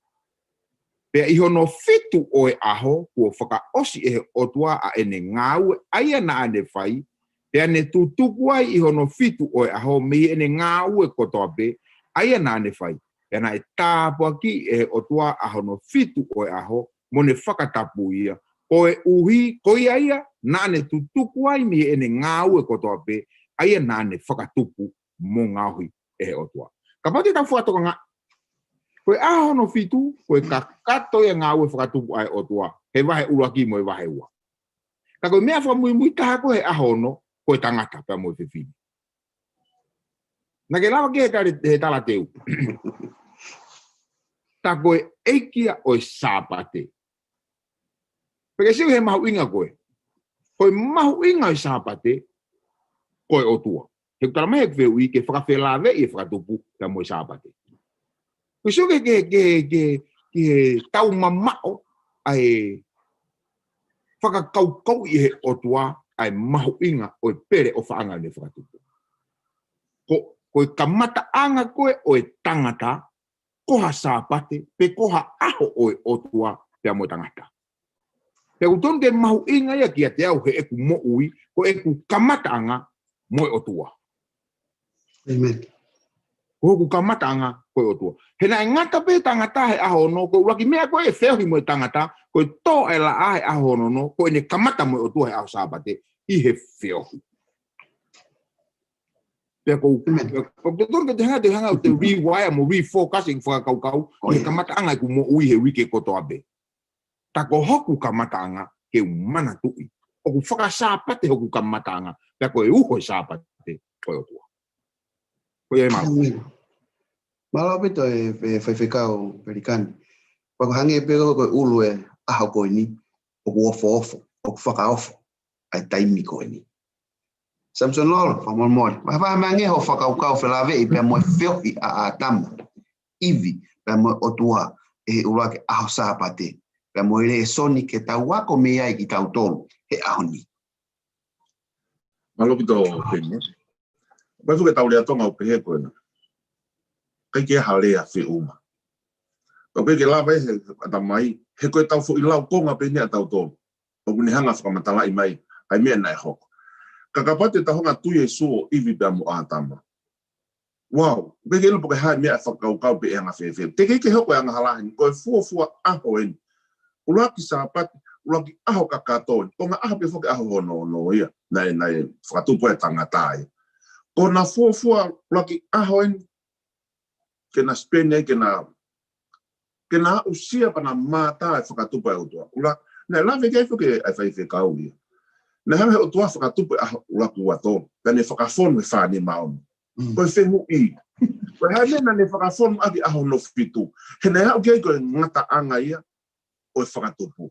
Pea ʻi hono fitu ʻo e ʻaho, kuo fakaʻosi ʻe he ʻOtua ʻa ʻene ngāue, ʻa ia naʻa ne fai, pea ne tutuku ai ʻi hono fitu ʻo e ʻaho, mei heʻene ngāue kotoa pē, ʻa ia naʻa ne fai. Pea naʻe tāpuakiʻi ʻe he ʻOtua ʻa hono fitu ʻo e ʻaho, mo ne fakatapu ia. Koeʻuhi, ko ia ia, naʻa ne tutuku ai mei heʻene ngāue kotoa pē, ʻa ia naʻa ne fakatupu mo ngaohi ʻe he ʻOtua. Kapau te tau fakatokangaʻi, ko e ʻaho hono fitu, ko e kakato ia e ngāue fakatupu ʻa e ʻOtua, he vahe ʻuluaki mo e vahe ua. Ka ko e meʻa fakamuimui taha ko e ʻaho ono, ko e tangata pea mo e fefine. Naʻa ke lava ki he tala, he talateu. Tā ko e ʻEiki ia ʻo e Sāpate. Pea ke sio he mahuʻinga ko ē. Ko e mahuʻinga ʻo e Sāpate, ko e ʻOtua. He ʻoku tala mai he fehuʻi ke fakafelaveʻi e fakatupu pea mo e Sāpate. Ke sio ke, ke, ke, ke, ke tau mamaʻo ʻa e fakakaukau ʻi he ʻOtua ʻa e mahuʻinga ʻo e pele ʻofaʻanga ʻene fakatupu. Ko, ko e kamataʻanga ko ē ʻo e tangata, ko ha Sāpate, pe ko ha ʻaho ʻo e ʻOtua pea mo e tangata. Pea ʻoku tonu ke mahuʻinga ia kiate au heʻeku moʻui, ko ʻeku kamataʻanga mo e ʻOtua. ʻĒmeni. Ko hoku kamataʻanga ko e ʻOtua. He naʻe ngata pē tangata he ʻaho ono, ko e ʻuluaki meʻa ko ē ʻe feohi mo e tangata, ko e tō e laʻā he ʻaho ono, ko ʻene kamata mo e ʻOtua he ʻaho Sāpate, ʻi he feohi. Pea ko, ʻĒmeni. Pea ko e totonu ke te hanga, te hanga, te rewire mo refocus e fakakaukau, ʻi he kamataʻanga ʻeku moʻui he uike kotoa pē. Tā ko hoku kamataʻanga ke u manatuʻi. ʻOku faka-Sāpate hoku kamataʻanga, pea ko e uho e Sāpate, ko e ʻOtua. Ko ia ʻe mālō. ʻĒmeni. Mālō ʻaupito e, e faifekau Pelikani. Pea ko e hangē pē ko e ʻulu e ʻaho ko eni, ʻoku ofoofo, ʻoku fakaofo ʻa e taimi ko eni. Samson Lolo, fakamolemole. Mai fai mai ange hoʻo fakakaukau felaveʻi pea mo e feohi ʻa ʻĀtama, ʻIvi, pea mo e ʻOtua, ʻi he ʻuluaki ʻaho Sāpate. Pea mo e lēsoni ke tau ako mei ai kitautolu, he ʻaho ni. Mālō ʻaupito, Peni. Pea fuke tau lea Tonga ʻo pehē ko ena. ʻIkai ke ʻi ai ha lea feʻunga. Pea ʻikai ke lava ʻe he ʻatamai, he ko e tau foʻi lau konga pē eni ʻa tautolu. ʻOku ne hanga fakamatalaʻi mai, ʻa e meʻa naʻe hoko. Ka kapau te tau hanga tui e sū ʻo ʻIvi pea mo ʻĀtama. Wow, ʻikai ke ʻilo pe ko e hā e meʻa fakakaukau pe ʻe anga fēfē. Teʻeki ke hoko e angahala heni, ko e fuofua ʻaho eni. ʻUluaki Sāpate, ʻuluaki ʻaho kakato eni. Ko e ngaahi ʻaho pē foki ʻaho hono ono ia. Naʻe, naʻe fakatupu e tangata ia. Ko ʻena fuofua ʻuluaki ʻaho eni, ke na spend ai, ke na, ke na aʻusia pea na mātā e fakatupu ʻa e ʻOtua. ʻUluaki, naʻe lave ki ai foki ʻa e faifekau ia. Naʻe hanga he ʻOtua fakatupu e ʻaho ʻuluaki, ua, tolu. Pea ne fakafonu he fā, nima, ono. Mm. Ko e fehuʻi. Ko e hā e meʻa naʻa ne fakafonu ʻaki ʻaho hono fitu. He naʻe aʻu ki ai ko e ngataʻanga ia ʻo e fakatupu.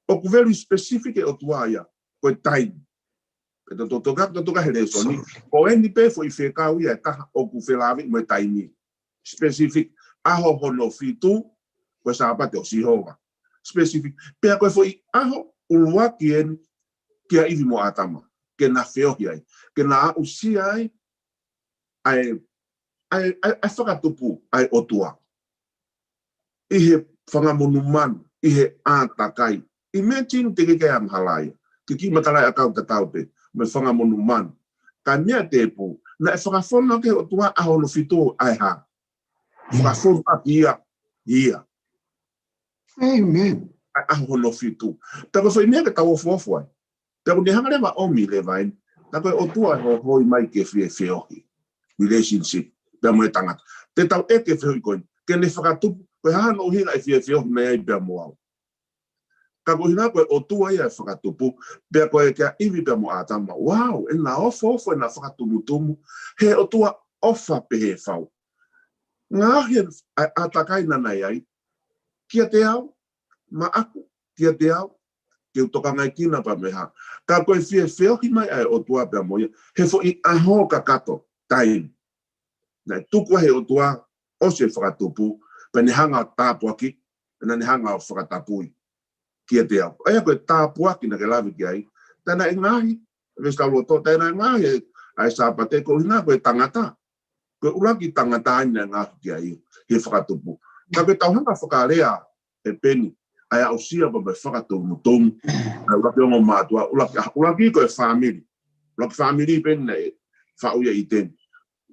ʻOku very specific e ʻOtua ia, ko e taimi. Pea tau toka, tau toka he lēsoni. Ko eni pē foʻi fekau ia ʻe taha ʻoku felāveʻi mo e taimi. Specific, ʻaho hono fitu, ko e Sāpate ʻo Sihova. Specific. Pea ko e foʻi ʻaho ʻuluaki eni kia ʻIvi mo ʻĀtama. Ke na feohi ai. Ke na aʻusia ai ʻa e, ʻa e, ʻa e, ʻa e fakatupu ʻa e ʻOtua. ʻI he fanga monumanu, ʻi he ʻātakai. Imagine teʻeki ke angahala ia. Ke kiʻi matalaʻiʻakau tatau pē, mo e fanga monumanu. Ka meʻa tēpū, naʻe fakafonu ʻaki he ʻOtua ʻaho hono fitu ʻa e hā. Fakafonu ʻaki ia, ia. ʻĒmeni. ʻA e ʻaho hono fitu. Pea ko e foʻi meʻa ke tau ofoofo ai. Pea ʻoku ne hanga leva ʻo ʻomi leva eni. Tā ko e ʻOtua ʻe hohoi mai ke fie feohi. Relationship. Pea mo e tangata. Te tau ʻeke e fehuʻi ko eni. Ke ne fakatupu, ko e hā hono ʻuhinga ʻe fie feohi mai ai pea mo au. Ka ko e ʻuhinga ko e ʻOtua ia ʻe fakatupu, pea ko e kia ʻIvi pea mo ʻĀtama. Wow, ʻena ofoofo, ʻena fakatumutumu. He ʻOtua ʻofa pehē fau. Ngaohi ʻa e ʻātakai naʻa na ʻi ai. Kiate au, maʻaku, kiate au, ke u tokangaekina pea mo e hā. Ka ko e fie feohi mai ʻa e ʻOtua pea mo ia, he foʻi ʻaho kakato, taimi. Naʻe tuku ai he ʻOtua, ʻosi e fakatupu, pea ne hanga ʻo tāpuakiʻi, naʻa ne hanga ʻo fakatapui kiate au. ʻA ia ko e tāpuaki naʻa ke lave ki ai. Tā naʻe ngaahi, veesi taha luo tolu, tā naʻe ngaahi ʻa e Sāpate ko e ʻuhinga ko e tangata. Ko e ʻuluaki tangata ʻeni naʻe ngaahi ki ai he fakatupu. Ka ko e tau hanga fakalea ʻe Peni, ʻa e aʻusia pea mo e fakatumutumu. ʻA e ʻuluaki ongo mātuʻa, ʻuluaki, ʻuluaki ko e fāmili. ʻUluaki fāmili Peni naʻe faʻu ia ʻi ʻĪteni.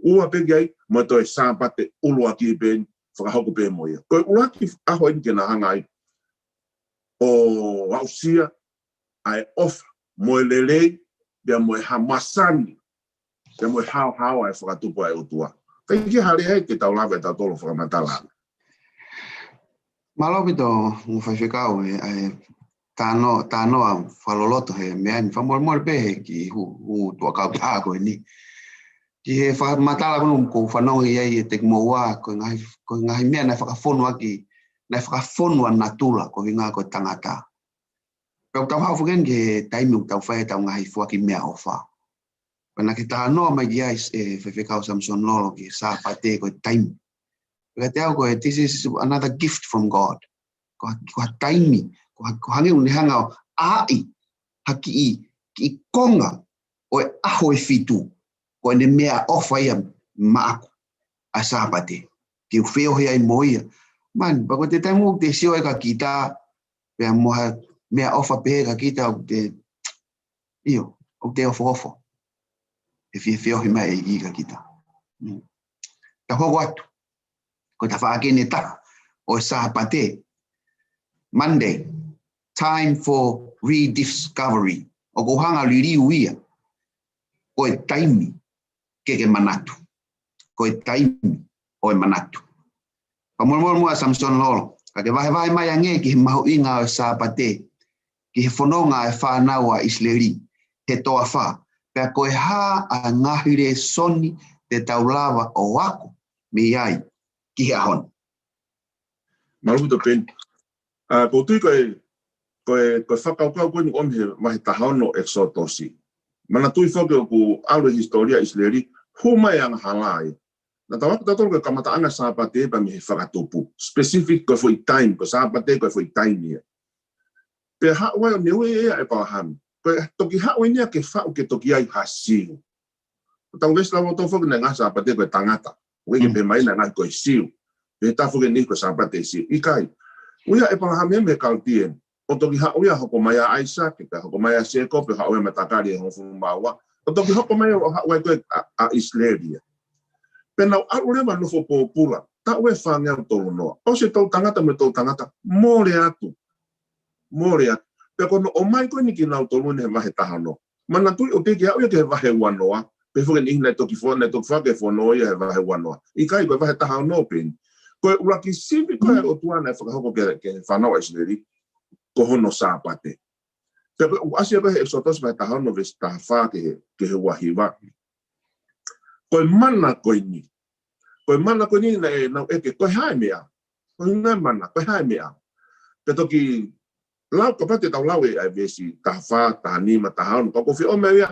Ua pē ki ai, mo e toe Sāpate ʻuluaki Peni, fakahoko pē mo ia. Ko e ʻuluaki ʻaho ʻeni ke na hanga ai ʻo aʻusia ʻa e ʻofa, mo e lelei, pea mo e haʻa masani, pea mo e haohaoa ʻa e fakatupu ʻa e ʻOtua. Kae kehe, hale ai ke tau lave ʻe tautolu ʻo fakamatala. Mālō ʻaupito, mo faifekau, ʻe, ʻa e tāno-, tānoa fakaloloto he meʻa ni, fakamolemole pē he kiʻi hū, hū tuʻa kautaha ko eni. Ki he fakamatala ko eni ʻoku ou fanongo ai ʻiate kimoua, ko e ngaahi, ko e ngaahi meʻa naʻe fakafonu ʻaki, naʻe fakafonu ʻa natula, ko e ʻuhinga ko e tangata. Pea ʻoku tau haʻu foki eni ki he taimi ʻoku tau fai ai ʻetau ngaahi foaki meʻaʻofa. Pea naʻa ke talanoa mai ki ai, ʻe, faifekau Samson Lolo, ki he Sāpate ko e taimi. Pea kiate au ko e, this is another gift from God. Ko ha, ko ha taimi, ko ha, ko e hangē ʻoku ne hanga ʻo ʻai ha kiʻi, kiʻi konga ʻo e ʻaho ʻe fitu, ko ʻene meʻaʻofa ia maʻaku, ʻa e Sāpate. Ke u feohi ai mo ia. Man, pea ko e taimi ʻoku te sio ai kia kita, pea mo ha meʻaʻofa pehē kia kita, ʻoku te, ʻio, ʻoku te ofoofo. ʻE fie feohi mai e ʻEiki kia kita. Mm. Tau hoko atu. Ko e tafaʻaki ʻe taha ʻo e Sāpate. Monday, time for rediscovery. ʻOku ou hanga ʻo liliu ia. Ko e taimi ke ke manatu. Ko e taimi ʻo e manatu. Fakamolemole muʻa Samson Lolo, ka ke vahevahe mai ange ki he mahuʻinga ʻo e Sāpate, ki he fononga ʻa e fānau ʻa ʻIsileli he toafa, pea ko e hā ʻa e ngaahi lēsoni te tau lava ʻo ako mei ai ki he ʻaho ni. Mālō ʻaupito Peni. ʻA, ʻoku ou tui ko e, ko e, ko e fakakaukau ko eni ʻoku ʻomi he vahe taha ono ʻEkisotosi. Manatuʻi foki ʻoku ʻalu e hisitōlia ʻIsileli, hū mai e angahala ia. Naʻa tau ako tautolu ko e kamataʻanga Sāpate pea mei he fakatupu. Specific ko e foʻi taimi, ko e Sāpate ko e foʻi taimi ia. Pea haʻu ai ʻo ne ui ia ʻe ʻEpalahame. Ko e toki haʻu eni ia ke faʻu ke toki ʻi ai ha Siu. Ko ʻetau veesi taha luo tolu foki naʻe ngaahi Sāpate ko e tangata. ʻOku ʻikai ke pehē mai naʻe ngaahi ko e Siu. Pehē taha foki eni ko e Sāpate Siu. ʻIkai. Ui ia ʻe ʻEpalahame mei he Kaltia eni. ʻO toki haʻu ia hoko mai ʻa ʻAisake, pea hoko mai ʻa Sēkope, haʻu ia matakali ʻe hongofulu mā ua. ʻO toki hoko mai ʻo haʻu ai ko ē ʻa, ʻa ʻIsileli ia. Pea nau ʻalu leva nofo pōpula. Taʻu ʻe fāngeau tolu noa. ʻOsi e toʻutangata mo e toʻutangata. Mole atu. Mole atu. Pea ko hono ʻomai ko eni kinautolu eni he vahe taha ono. Manatuʻi ʻoku teʻeki aʻu ia ki he vahe ua noa, pehē foki e niʻihi naʻe toki fo-, naʻe toki fake fono ia he vahe ua noa. ʻIkai ko e vahe taha ono pē eni. Ko e ʻuluaki sivi ko ē ʻa e ʻOtua naʻe fakahoko ki he, ki he fānau ʻa ʻIsileli, ko hono Sāpate. Pea ko e ʻoku ʻasi ia ko ē he ʻEkisotosi vahe taha ono veesi taha fā ki he, ki he ua hiva. Ko e mana ko eni. Ko e mana ko eni naʻe, naʻe ʻeke, ko e hā e meʻa. Ko e hā e mana, ko e hā e meʻa. Pea toki lau, kapau te tau lau e, ʻa e veesi taha fā, taha nima, taha ono, ka ʻoku ou fie ʻomai ia,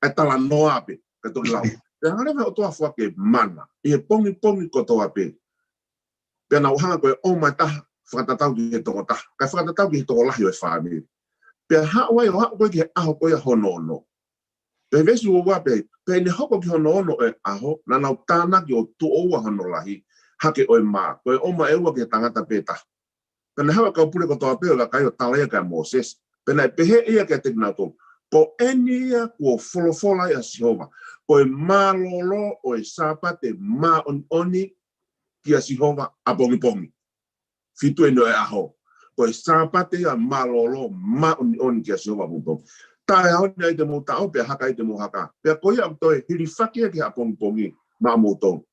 ʻa e talanoa pē, pea toki lau. Pea hanga leva ʻOtua ʻo foaki e mana, ʻi he pongipongi kotoa pē. Pea nau hanga ko ē ʻo ʻomai taha, fakatatau ki he tokotaha, kae fakatatau ki he tokolahi ʻo e fāmili. Pea haʻu ai ʻo aʻu ko ē ki he ʻaho ko ia hono ono. Pea veesi ua ua pē, pea ʻi heʻene hoko ki hono ono ʻo e ʻaho, naʻa nau tānaki ʻo tuʻo ua hono lahi, hake ʻo e mā, ko e ʻomai ʻe ua ki he tangata pē taha. Pea naʻe haʻu e kau pule kotoa pē ʻo e kakai ʻo tala ia kia Mōsese. Pea naʻe pehē ia kiate kinautolu, ko eni ia kuo folofola ai ʻa Sihova, ko e mālōlō ʻo e Sāpate māʻoniʻoni kia Sihova ʻapongipongi. Fitu eni ʻo e ʻaho. Ko e Sāpate ia mālōlō māʻoniʻoni kia Sihova ʻapongipongi. Taʻeʻaho ni ai te mou taʻo, pea haka ai te mou haka. Pea ko ia ʻoku toe hilifaki ia ki he ʻapongipongi maʻamoutolu.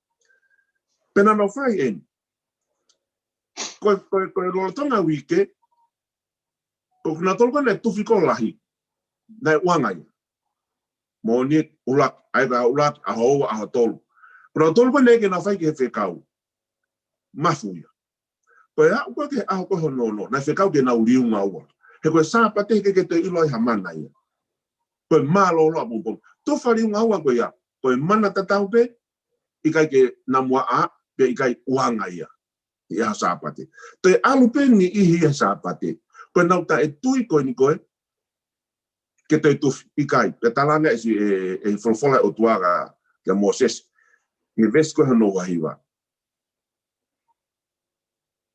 Pea naʻa nau fai eni. Ko, ko, ko e lolotonga uike, ko kinautolu ko ē naʻe tufi ko ē lahi, naʻe ʻuanga ia. Mōnite, ʻuluaki, ʻa ia ko e ʻuluaki, ʻaho ua, ʻaho tolu. Ko kinautolu ko ē naʻe ʻikai ke nau fai ki he fekau, mafu ia. Ko e aʻu ko ē ki he ʻaho ko ē hono ono, naʻe fekau ke nau liunga ua. He ko e Sāpate he ʻikai ke toe ʻilo ai ha mana ia. Ko e mālōlō ʻapongipongi. Tufa liunga ua ko ia, ko e mana tatau pē, ʻikai ke namuaʻa, pea ʻikai ʻuanga ia. ʻi he ʻaho Sāpate. Toe ʻalu pē niʻihi he Sāpate. Ko ʻenau taʻetui ko eni ko ē ke toe tufi, ʻikai. Pea tala ange ʻe si-, ʻe, ʻe he folofola ʻa e ʻOtua kia Mōsese, ʻi he veesi ko ē hono ua hiva.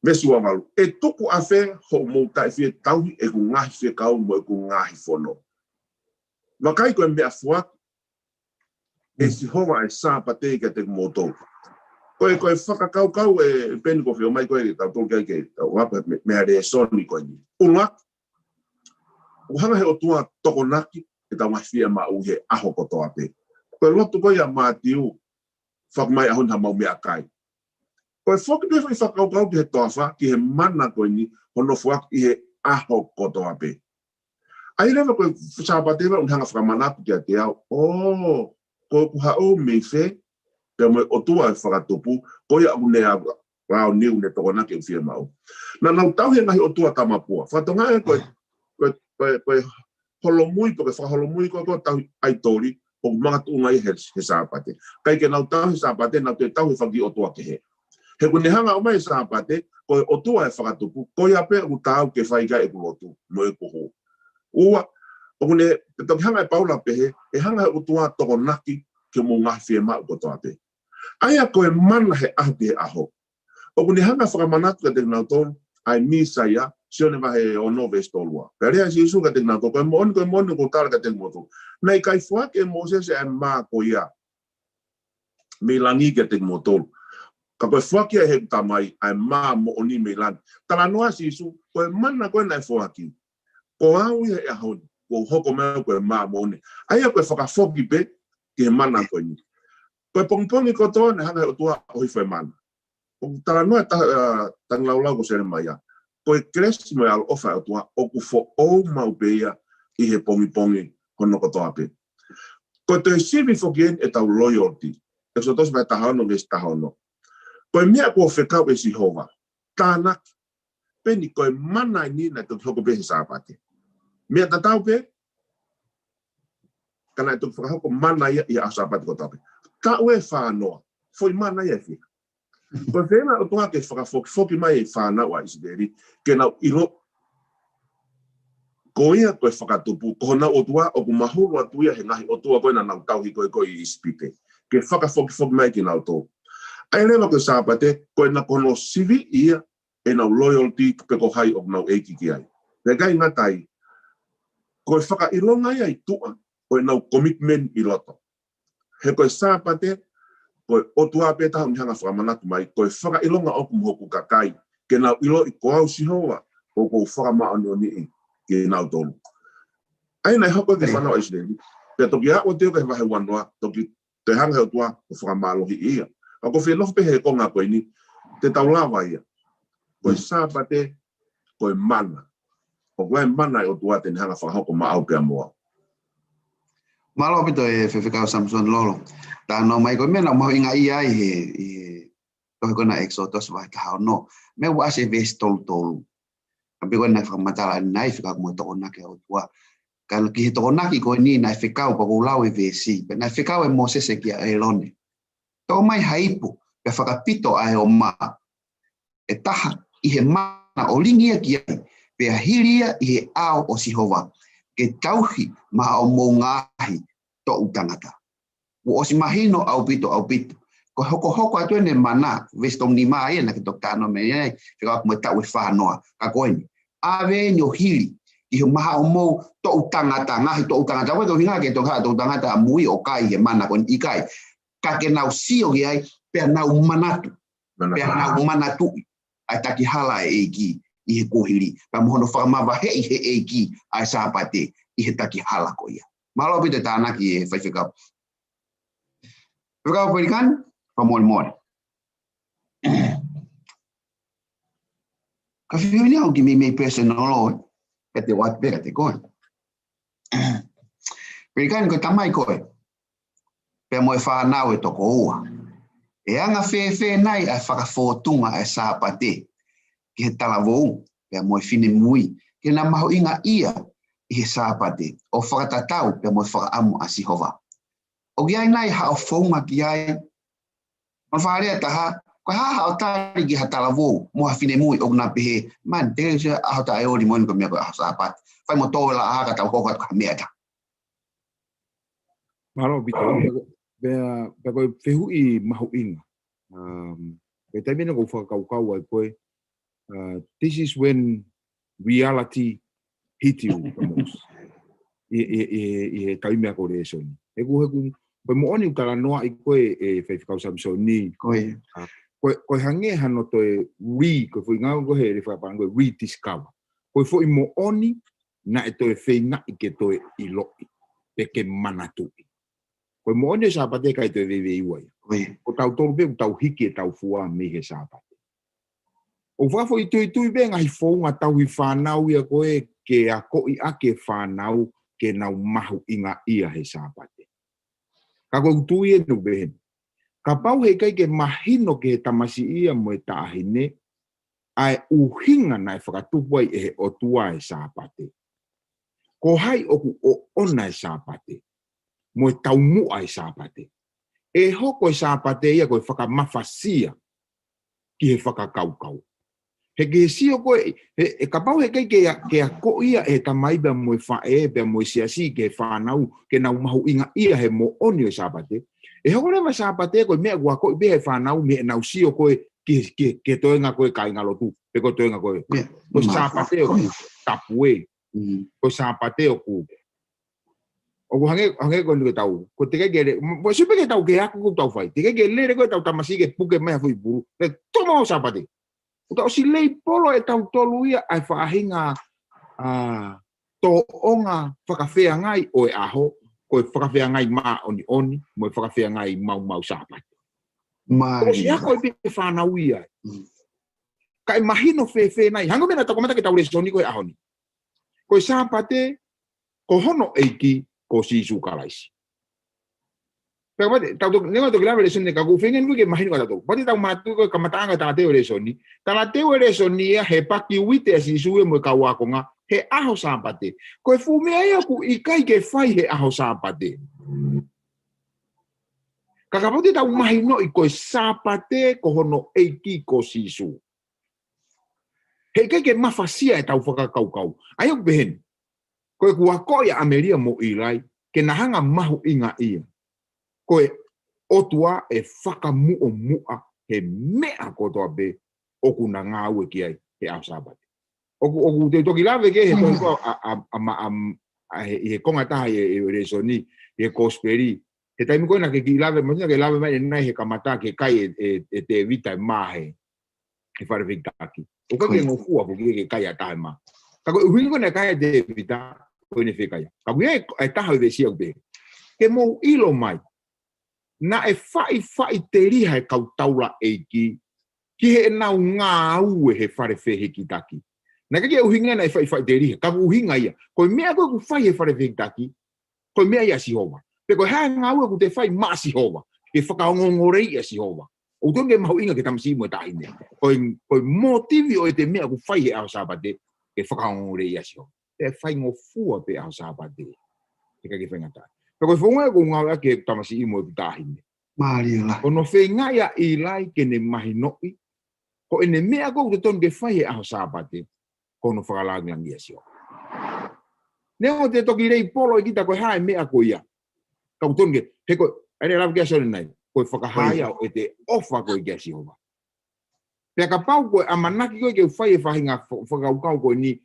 Veesi ua valu. ʻE tuku ʻafē hoʻomou taʻe fie tauhi ʻeku ngaahi fekau mo ʻeku ngaahi fono? Vakai, ko e meʻafoaki ʻe Sihova ʻa e Sāpate kiate kimoutolu. Ko e, ko e fakakaukau ē, Peni, ko e fio mai ko ē ke tau tolu ke, ke tau ʻalu mei, mei he lēsoni ko eni. ʻUluaki, ʻoku hanga he ʻOtua ʻo tokonaki ʻetau ngaahi fiemaʻu he ʻaho kotoa pē. Ko e lotu ko ia ʻa Mātiu, fakaʻamu mai ʻaho ni haʻamau meʻakai. Ko e foki pē foʻi fakakaukau ki he toafa, ki he mana ko eni, hono foaki ʻi he ʻaho kotoa pē. ʻA ia leva ko e Sāpate leva ʻoku ne hanga ʻo fakamanatu kiate au, ʻō, ko ʻeku haʻu mei fē, pea mo e ʻOtua ʻo e fakatupu, ko ia ʻoku ne a-, lao niu ne tokonaki ʻeku fiemaʻu. Naʻa nau tauhi e ngaahi ʻotua tamapua. Fakatokangaʻi ko e, ko e, ko e, ko e holomui, pe ko e fakaholomui ko ē ʻo e tauhi ʻaitoli, ʻoku makatuʻunga ia he, he Sāpate. ʻIkai ke nau tauhi he Sāpate, nau toe tauhi e fanga kiʻi ʻotua kehe. He ʻoku ne hanga ʻo ʻomai e Sāpate, ko e ʻOtua ʻo e fakatupu, ko ia pē ʻoku taau ke fai ki ai ʻeku lotu, mo ʻeku hū. Ua, ʻoku ne, pea toki hanga ʻe Paula ʻo pehē, ʻe hanga he ʻOtua ʻo tokonaki ki hoʻomou ngaahi fiemaʻu kotoa pē. ʻA ia ko e mana he ʻaho ki he ʻaho. ʻOku ne hanga ʻo fakamanatu kiate kinautolu ʻa e Mīsaia, Sione vahe ono veesi tolu ua. Pea lea ʻa Sīsū kiate kinautolu, ko e moʻoni, ko e moʻoni ʻoku ou tala kiate kimoutolu, naʻe ʻikai foaki ʻe Mōsese ʻa e mā ko ia mei langi kiate kimoutolu, ka ko e foaki ia ʻe heʻeku Tamai, ʻa e mā moʻoni mei langi. Talanoa ʻa Sīsū, ko e mana ko ē naʻe foaki, ko au ia he ʻaho ni, kuo u hoko mai au ko e mā moʻoni. ʻA ia ko e fakafoki pē ki he mana ko eni. Ko e pongipongi kotoa naʻe hanga he ʻOtua ʻo ʻohifo e mana. ʻOku talanoa e ta-, ʻa, tangilāulau ko Selemaia, ko e kelesi mo e ʻaloʻofa ʻa e ʻOtua ʻoku foʻou maʻu pē ia ʻi he pongipongi hono kotoa pē. Ko e toe sivi foki eni ʻetau loyalty. ʻEkisoto vahe taha ono veesi taha ono. Ko e meʻa kuo fekau ʻe Sihova, tānaki, Peni, ko e mana eni naʻe toki hoko pē he Sāpate. Meʻa tatau pē, ka naʻe toki fakahoko mana ia ʻi he ʻaho Sāpate kotoa pē. Taʻu ʻe fā noa, foʻi mana ia ʻe fiha. Ko e feinga ʻa e ʻOtua ke fakafokifoki mai e fānau ʻa ʻIsileli, ke nau ʻilo ko ia ko e fakatupu, ko honau ʻOtua ʻoku mahulu atu ia he ngaahi ʻotua ko ē naʻa nau tauhi ko ē ko ē ʻi ʻIsipite, ke fakafokifoki mai kinautolu. ʻA ia leva ko e Sāpate, ko ʻenau, ko hono sivi ia ʻenau loyalty pe ko hai ʻoku nau ʻeiki ki ai. Pea ʻikai ngata ai, ko e fakaʻilonga ia ʻi tuʻa ʻo ʻenau commitment ʻi loto. He ko e Sāpate, ko e ʻOtua pē taha ʻoku ne hanga ʻo fakamanatu mai, ko e fakaʻilonga ʻoku mo hoku kakai, ke nau ʻiloʻi ko au Sihova, ʻoku ou fakamāʻoniʻoniʻi kinautolu. ʻA ia naʻe hoko ki he fānau ʻa ʻIsileli, pea toki aʻu atu ki he vahe ua noa, toki toe hanga he ʻOtua ʻo fakamālohiʻi ia. Ka ʻoku ou fie nofo pē he konga ko eni, te tau lava ia. Ko e Sāpate, ko e mana. ʻOku ʻi ai e mana ʻa e ʻOtua te ne hanga ʻo fakahoko maʻau pea mo au. Mālō ʻaupito e Faifekau Samisoni Lolo. Talanoa mai ko e meʻa naʻe mahuʻinga ai he, he tohi ko ena ʻEkisoto vahe taha ono. Meʻa ua ʻasi e veesi tolu tolu. Ka pē ko ena naʻe fakamatala ʻanenai fekauʻaki mo e tokonaki ʻa e ʻOtua. Ka ki he tokonaki ko eni naʻe fekau, pea ʻoku ou lau e veesi. Pea naʻe fekau ʻe Mōsese kia ʻĒlone, toʻo mai ha ipu, pea fakapito ʻa e ʻomā ʻe taha ʻi he mana ʻo lingi ia ki ai, pea hili ia ʻi he ʻao ʻo Sihova, ke tauhi maʻa hoʻomou ngaahi toʻu tangata. Kuo ʻosi mahino ʻaupito, ʻaupito. Ko e hokohoko atu eni e mana, veesi tolu nima ia naʻa ke toki talanoa mai ai, fekauʻaki mo e taʻu ʻe fā noa. Ka ko eni, ʻave eni ʻo hili ʻi he maʻa hoʻomou toʻu tangata, ngaahi toʻu tangata. Ko e toʻu hinga ke toʻu ha toʻu tangata ʻa mui ʻo kai he mana ko eni, ʻikai. Ka ke nau sio ki ai, pea nau manatu. Pea nau manatuʻi ʻa e takihala ʻa e ʻEiki ʻi he kuohili, pea mo hono fakamavaheʻi he ʻEiki ʻa e Sāpate ʻi he takihala ko ia. Mālō ʻaupito e tānaki e Faifekau. Faifekau Pelikani, fakamolemole. Ka fifili au ki meimei personal, ē, ka te ʻoatu pē kiate koe. Pelikani, ko e tamai koe, pea mo e fānau ʻe toko ua. ʻE anga fēfē nai ʻa e fakafōtunga ʻa e Sāpate ki he talavou pea mo e finemui, ke na mahuʻingaʻia ʻi he Sāpate, ʻo fakatatau pea mo e fakaʻamu ʻa Sihova? ʻOku ʻi ai nai haʻo founga ki ai? Mo e fakalea ʻe taha, Ko e hā haʻo tali ki ha talavou mo ha finemui ʻoku na pehē, man, te ke sia ʻaho taʻeoli moʻoni ko e meʻa ko e ʻaho Sāpate. Fai mo tō la ʻaho ka tau hoko atu ki ha meʻa ʻe taha. Mālō ʻaupito, pea, pea ko e fehuʻi mahuʻinga. Um, ko e taimi ʻeni ʻoku ou fakakaukau ai ko e, uh, this is when reality hit you the most. ʻI, ʻi, ʻi, ʻi he taimi ʻa ko e lēsoni. He ʻoku, he ʻoku, ko e moʻoni ʻoku talanoaʻi ko e, ʻe Faifekau Samisoni. Ko ia. Ah, ko e, ko e hangē hano toe re, ko e foʻi ngāue ko ē he lea fakapalangi ko e rediscover. Ko e foʻi moʻoni naʻe toe feingaʻi ke toe ʻiloʻi, pe ke manatuʻi. Ko e moʻoni ʻo e Sāpate ʻikai toe veiveiua ia. Ko ia. Ko tautolu pē ʻoku tau hiki ʻetau fua mei he Sāpate. ʻOku fakafoʻituitui pē ngaahi founga tauhi fānau ia ko ē ke akoʻi ʻaki e fānau ke nau mahuʻingaʻia he Sāpate. Ka ko e tui ʻeni ʻoku pehē ni. Kapau heʻikai ke mahino ki he tamasiʻi ia mo e taʻahine, ʻa e ʻuhinga naʻe fakatupu ai ʻe he ʻOtua e Sāpate. Ko hai ʻoku ʻoʻona e Sāpate, mo e taumuʻa e Sāpate. ʻE hoko e Sāpate ia ko e fakamafasia ki he fakakaukau. He ke sio ko e, he, he kapau heʻikai ke, ke akoʻi ia ʻe he tamai pea mo e faʻē, pea mo e siasi ki he fānau, ke nau mahuʻingaʻia he moʻoni ʻo e Sāpate. ʻE hoko leva e Sāpate ko e meʻa ʻoku akoʻi pē ʻe he fānau mei heʻenau sio ko ē ki, ki, ki he toenga ko ē kāingalotu, pe ko e toenga ko ē. Yeah. Ko e Sāpate ʻoku tapu ē. Mm. Ko e Sāpate ʻoku. ʻOku hangē, hangē ko eni ke tau. Ko e teʻeki ke lele, mo, mo, sio pē ke tau ke ako ʻoku tau fai. Teʻeki ke lele ko ʻetau tamasiʻi ke puke mai ha foʻi pulu. Ke toma ʻo Sāpate. ʻOku tau ʻosi leipolo ʻe tautolu ia ʻa e faʻahinga, ah, tōʻonga fakafeangai ʻo e ʻaho, ko e fakafeangai māʻoniʻoni, mo e fakafeangai maumau Sāpate. Mālie. ʻOsi ako ʻe pē fānau ia. Mm. Kae mahino fēfē nai. Hangē ko e meʻa naʻa tau kamata ke tau lēsoni ko e ʻaho ni. Ko e Sāpate, ko hono ʻEiki, ko Sīsū Kalaisi. Pea kapau te, tau toki, neongo toki lave lēsoni ka ʻoku ou feinga eni ke mahino ka tau toki. Kapau te tau manatuʻi ko e kamataʻanga talateu e lēsoni. Talateu e lēsoni ia he paki uite ʻa Sīsū ia mo e kau ākonga he ʻaho Sāpate. Ko e fuʻu meʻa ia ʻoku ʻikai ke fai he ʻaho Sāpate. Ka kapau te tau mahinoʻi ko e Sāpate ko hono ʻEiki ko Sīsū. Heʻikai ke mafasia ʻetau fakakaukau. ʻA ia ʻoku pehē ni. Ko e kuo akoʻi ʻa ʻAmelia mo ʻIlai, ke na hanga mahuʻingaʻia. Ko e ʻOtua ʻe fakamuʻomuʻa he meʻa kotoa pē ʻoku na ngāue ki ai he ʻaho Sāpate. ʻOku, ʻoku te toki lave ke he, mm, toki ko ʻa, ʻa, ʻa, ma, ʻa, ʻa, he, he konga taha ʻi he, he lēsoni, he kosipeli. He taimi ko ē naʻa ke kiʻi lave, mahino ke lave mai ʻe nai he kamata ke kai ʻe, ʻe, ʻe Tēvita e mā he he fale fehikitaki. ʻOku ʻikai ke ngofua foki ke kai ʻa e taha e mā. Ka ko e ʻuhinga ko ē naʻe kai ʻe Tēvita, ko ʻene fekaia. Ka ko e, ʻe taha e veesi ʻoku pehē. Ke mou ʻilo mai. Naʻe faʻifaʻiteliha e kau taulaʻeiki, ki heʻenau ngāue he fale fehikitaki. Naʻe ʻikai ke ʻuhinga naʻe faʻifaʻiteliha. Ka ko e ʻuhinga ia. Ko e meʻa ko ē ʻoku fai he fale fehikitaki, ko e meʻa ia ʻa Sihova. Pe ko e hā e ngāue ʻoku te fai maʻa Sihova. Ke fakaongoongoleʻi ʻa Sihova. ʻOku totonu ke mahuʻinga ki he tamasiʻi mo e taʻahine. Ko e, ko e motivi ʻo ʻete meʻa ʻoku fai he ʻaho Sāpate, ke fakaongoongoleʻi ʻa Sihova. Pea faingofua pē ʻaho Sāpate. Heʻikai ke faingataʻa. Pea ko e founga ia ʻoku ngāueʻaki ʻe he tamasiʻi mo e taʻahine. Mālie lahi. Ko hono feingaʻi ʻa ʻIlai ke ne mahinoʻi. Ko ʻene meʻa ko ē ʻoku totonu ke fai he ʻaho Sāpate. Ko hono fakalangilangiʻi ʻa Sihova. Neongo te toki leipolo ʻe kita ko e hā e meʻa ko ia. Ka ʻoku totonu ke, he ko e, ʻa ʻene lave ki ai ʻa Sihova nai, ko e fakahā ia ʻo ʻete ʻofa ko ē kia Sihova. Pea kapau ko e ʻamanaki ko ē ke u fai e faʻahinga fa-, fakakaukau ko eni,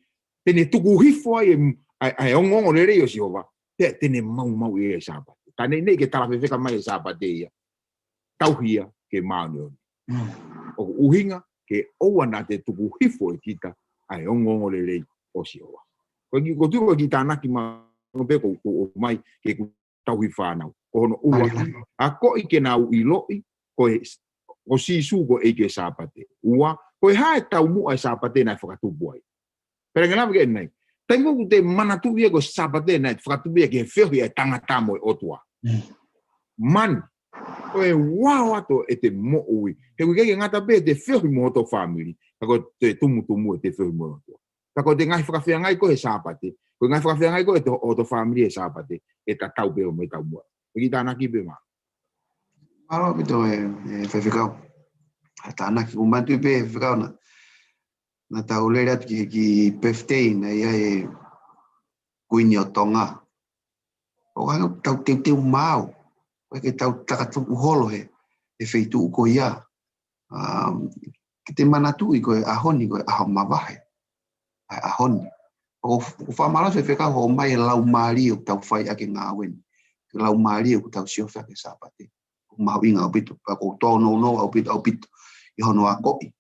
te ne tuku hifo ai e, ʻa e, ʻa e ongoongolelei ʻo Sihova, pea te ne maumauʻi e Sāpate. Ka neʻineʻi ke talafefeka mai e Sāpate ia. Tauhi ia ke māʻoniʻoni. Mm. ʻOku ʻuhinga ke ʻoua naʻa te tuku hifo ʻe kita ʻa e ongoongolelei ʻo Sihova. Ko e kiʻi, ko e tuʻu ko e kiʻi tānaki maʻu pē ko, ko ʻomai ke ku tauhi fānau. Ko hono ʻuluaki, akoʻi ke nau ʻiloʻi, ko e, ko Sīsū ko e ʻEiki e Sāpate. Ua, ko e hā e taumuʻa e Sāpate naʻe fakatupu ai. Pea ke lave ki ai ʻanenai. Taimi ʻoku te manatuʻi ia ko e Sāpate naʻe fakatupu ia ki he feohi ʻa e tangata mo e ʻOtua. Mm. Man, ko e ʻoatu ʻete moʻui. He ʻoku ʻikai ke ngata pē ʻete feohi mo hoto fāmili. Ka ko ʻete tumutumu ʻete feohi mo e ʻOtua. Ka ko ʻete ngaahi fakafeangai ko ē he Sāpate. Ko e ngaahi fakafeangai ko ē ʻete ho-, hoto fāmili he Sāpate. ʻE tatau pē ʻo mo e taumuʻa. ʻE kiʻi tānaki pē mā. Mālō ʻaupito e, e faifekau. Tānaki, ʻoku ou manatuʻi pē, fekau na, naʻa tau lele atu ki, ki Birthday, naʻe ʻi ai e Kuini ʻo Tonga. ʻO hanga tau teuteu maau, ʻo ke tau takatuku holo he, he feituʻu ko ia. Um, ke te manatuʻi ko e ʻaho ni, ko e ʻaho mavahe. ʻA e ʻaho ni. ʻOku, ʻoku fakamālō atu e fekau hoʻo ʻomai e laumālie ʻoku tau fai ʻaki e ngāue ni. Ke laumālie ʻoku tau siofi ʻaki e Sāpate. ʻOku mahuʻinga ʻaupito, pea ʻoku tōnounou ʻaupito, ʻaupito ʻi hono akoʻi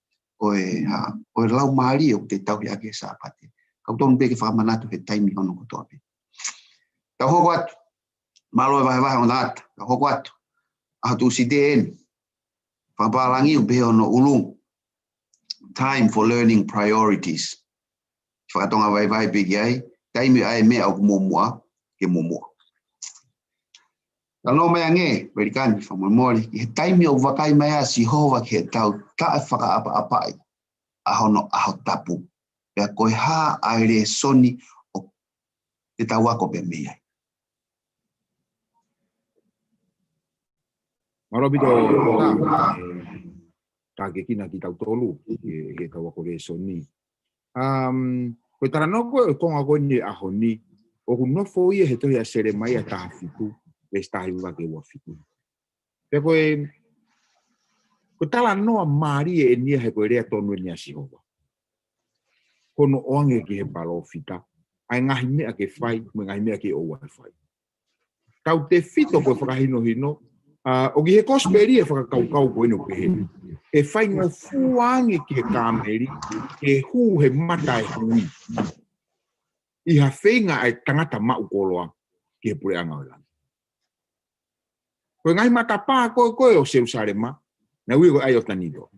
ʻo e, ha, ʻo e laumālie ʻoku te tauhi ʻaki e Sāpate. Ka ʻoku totonu pē ke fakamanatu he taimi hono kotoa pē. Tau hoko atu. Mālō e vahevahe ʻo e tangata. Tau hoko atu. ʻAho Tūsite eni. Fakapālangi ʻoku pehē hono ʻulunga. Time for learning priorities. Fakatonga vaivai pē ki ai, taimi ʻa e meʻa ʻoku muʻomuʻa, ke muʻomuʻa. Talanoa mai ange, Pelikani, fakamolemole, ki he taimi ʻoku vakai mai ai ʻa Sihova ki heʻetau taʻefakaʻapaʻapaʻi ʻa hono ʻaho tapu. Pea ko e hā ʻa e lēsoni ʻoku te tau ako pē mei ai. Mālō ʻaupito, tā, tā ke kina kitautolu, he, he tau ako lēsoni. Um, ko e talanoa ko ē, ko e konga ko eni ʻaho ni, ʻoku nofo ia he tohi ʻa Selemaia taha fitu, veesi taha hiva ki he ua fitu. Pea ko e, ko e talanoa mālie eni ia he ko e lea tonu eni ʻa Sihova. Ko hono ʻoange ki he palōfita, ʻa e ngaahi meʻa ke fai, mo e ngaahi meʻa ke ʻoua ʻe fai. Tautefito ko e fakahinohino, ʻa, ʻoku ʻi he kosipeli e fakakaukau ko eni ʻoku pehē. ʻE faingofua ange ki he kāmeli, ke hū he mata ʻe hui. ʻI ha feinga ʻa e tangata maʻu koloa ki he puleʻanga ʻo e langi. Ko e ngaahi matapā ko ē ko ē ʻo Selusalema, naʻe ui ko e ʻAi ʻo Tanito.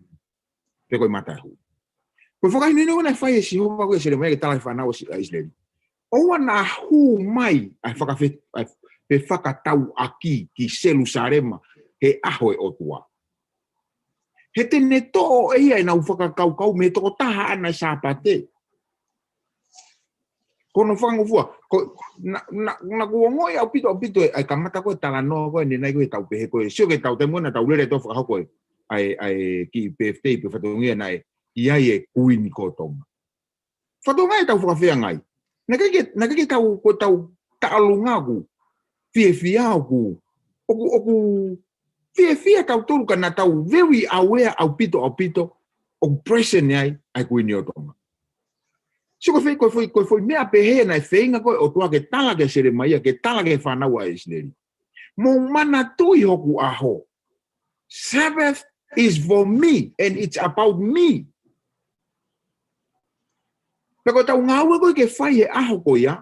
Pe ko e mata ʻe hui. Ko e fakahinohino naʻe fai ʻe Sihova ko ē ʻia Selemaia ke tala ki he fānau ʻa ʻIsileli. ʻOua naʻa hū mai ʻa e fakafe-, ʻa e fefakatauʻaki ki Selusalema he ʻaho ʻo e ʻOtua. He te ne toʻo ʻe ia ʻenau fakakaukau mei he tokotaha ʻana e Sāpate. Ko hono fakangofua, ko, na, na, naʻa ku ongoʻi ʻaupito, ʻaupito, ʻa e kamata ko ē talanoa ko ē, ʻanenai ko ē tau pehē ko ē, sio ki he tau taimi naʻa tau lele ʻo fakahoko ē, ʻa e, ʻa e kiʻi birthday pe fatongia naʻe, ʻi ai e Kuini ko Tonga. Fatongia ʻetau fakafeangai. Naʻe ʻikai ke, naʻe ʻikai ke tau, ko ʻetau taʻalunga ʻoku, fiefia ʻoku, ʻoku, ʻoku, fiefia tautolu ka naʻa tau very aware ʻaupito, ʻaupito, ʻoku present ai, ʻa e Kuini ʻo Tonga. Sio ko e foʻi, ko e foʻi, ko e foʻi meʻa pehē naʻe feinga ko ē ʻOtua ke tala ki Selemaia, ke tala ki he fānau ʻa ʻIsileli. Mou manatuʻi hoku ʻaho. Sabbath is for me and it's about me. Pea ko ʻetau ngāue ko ē ke fai he ʻaho ko ia,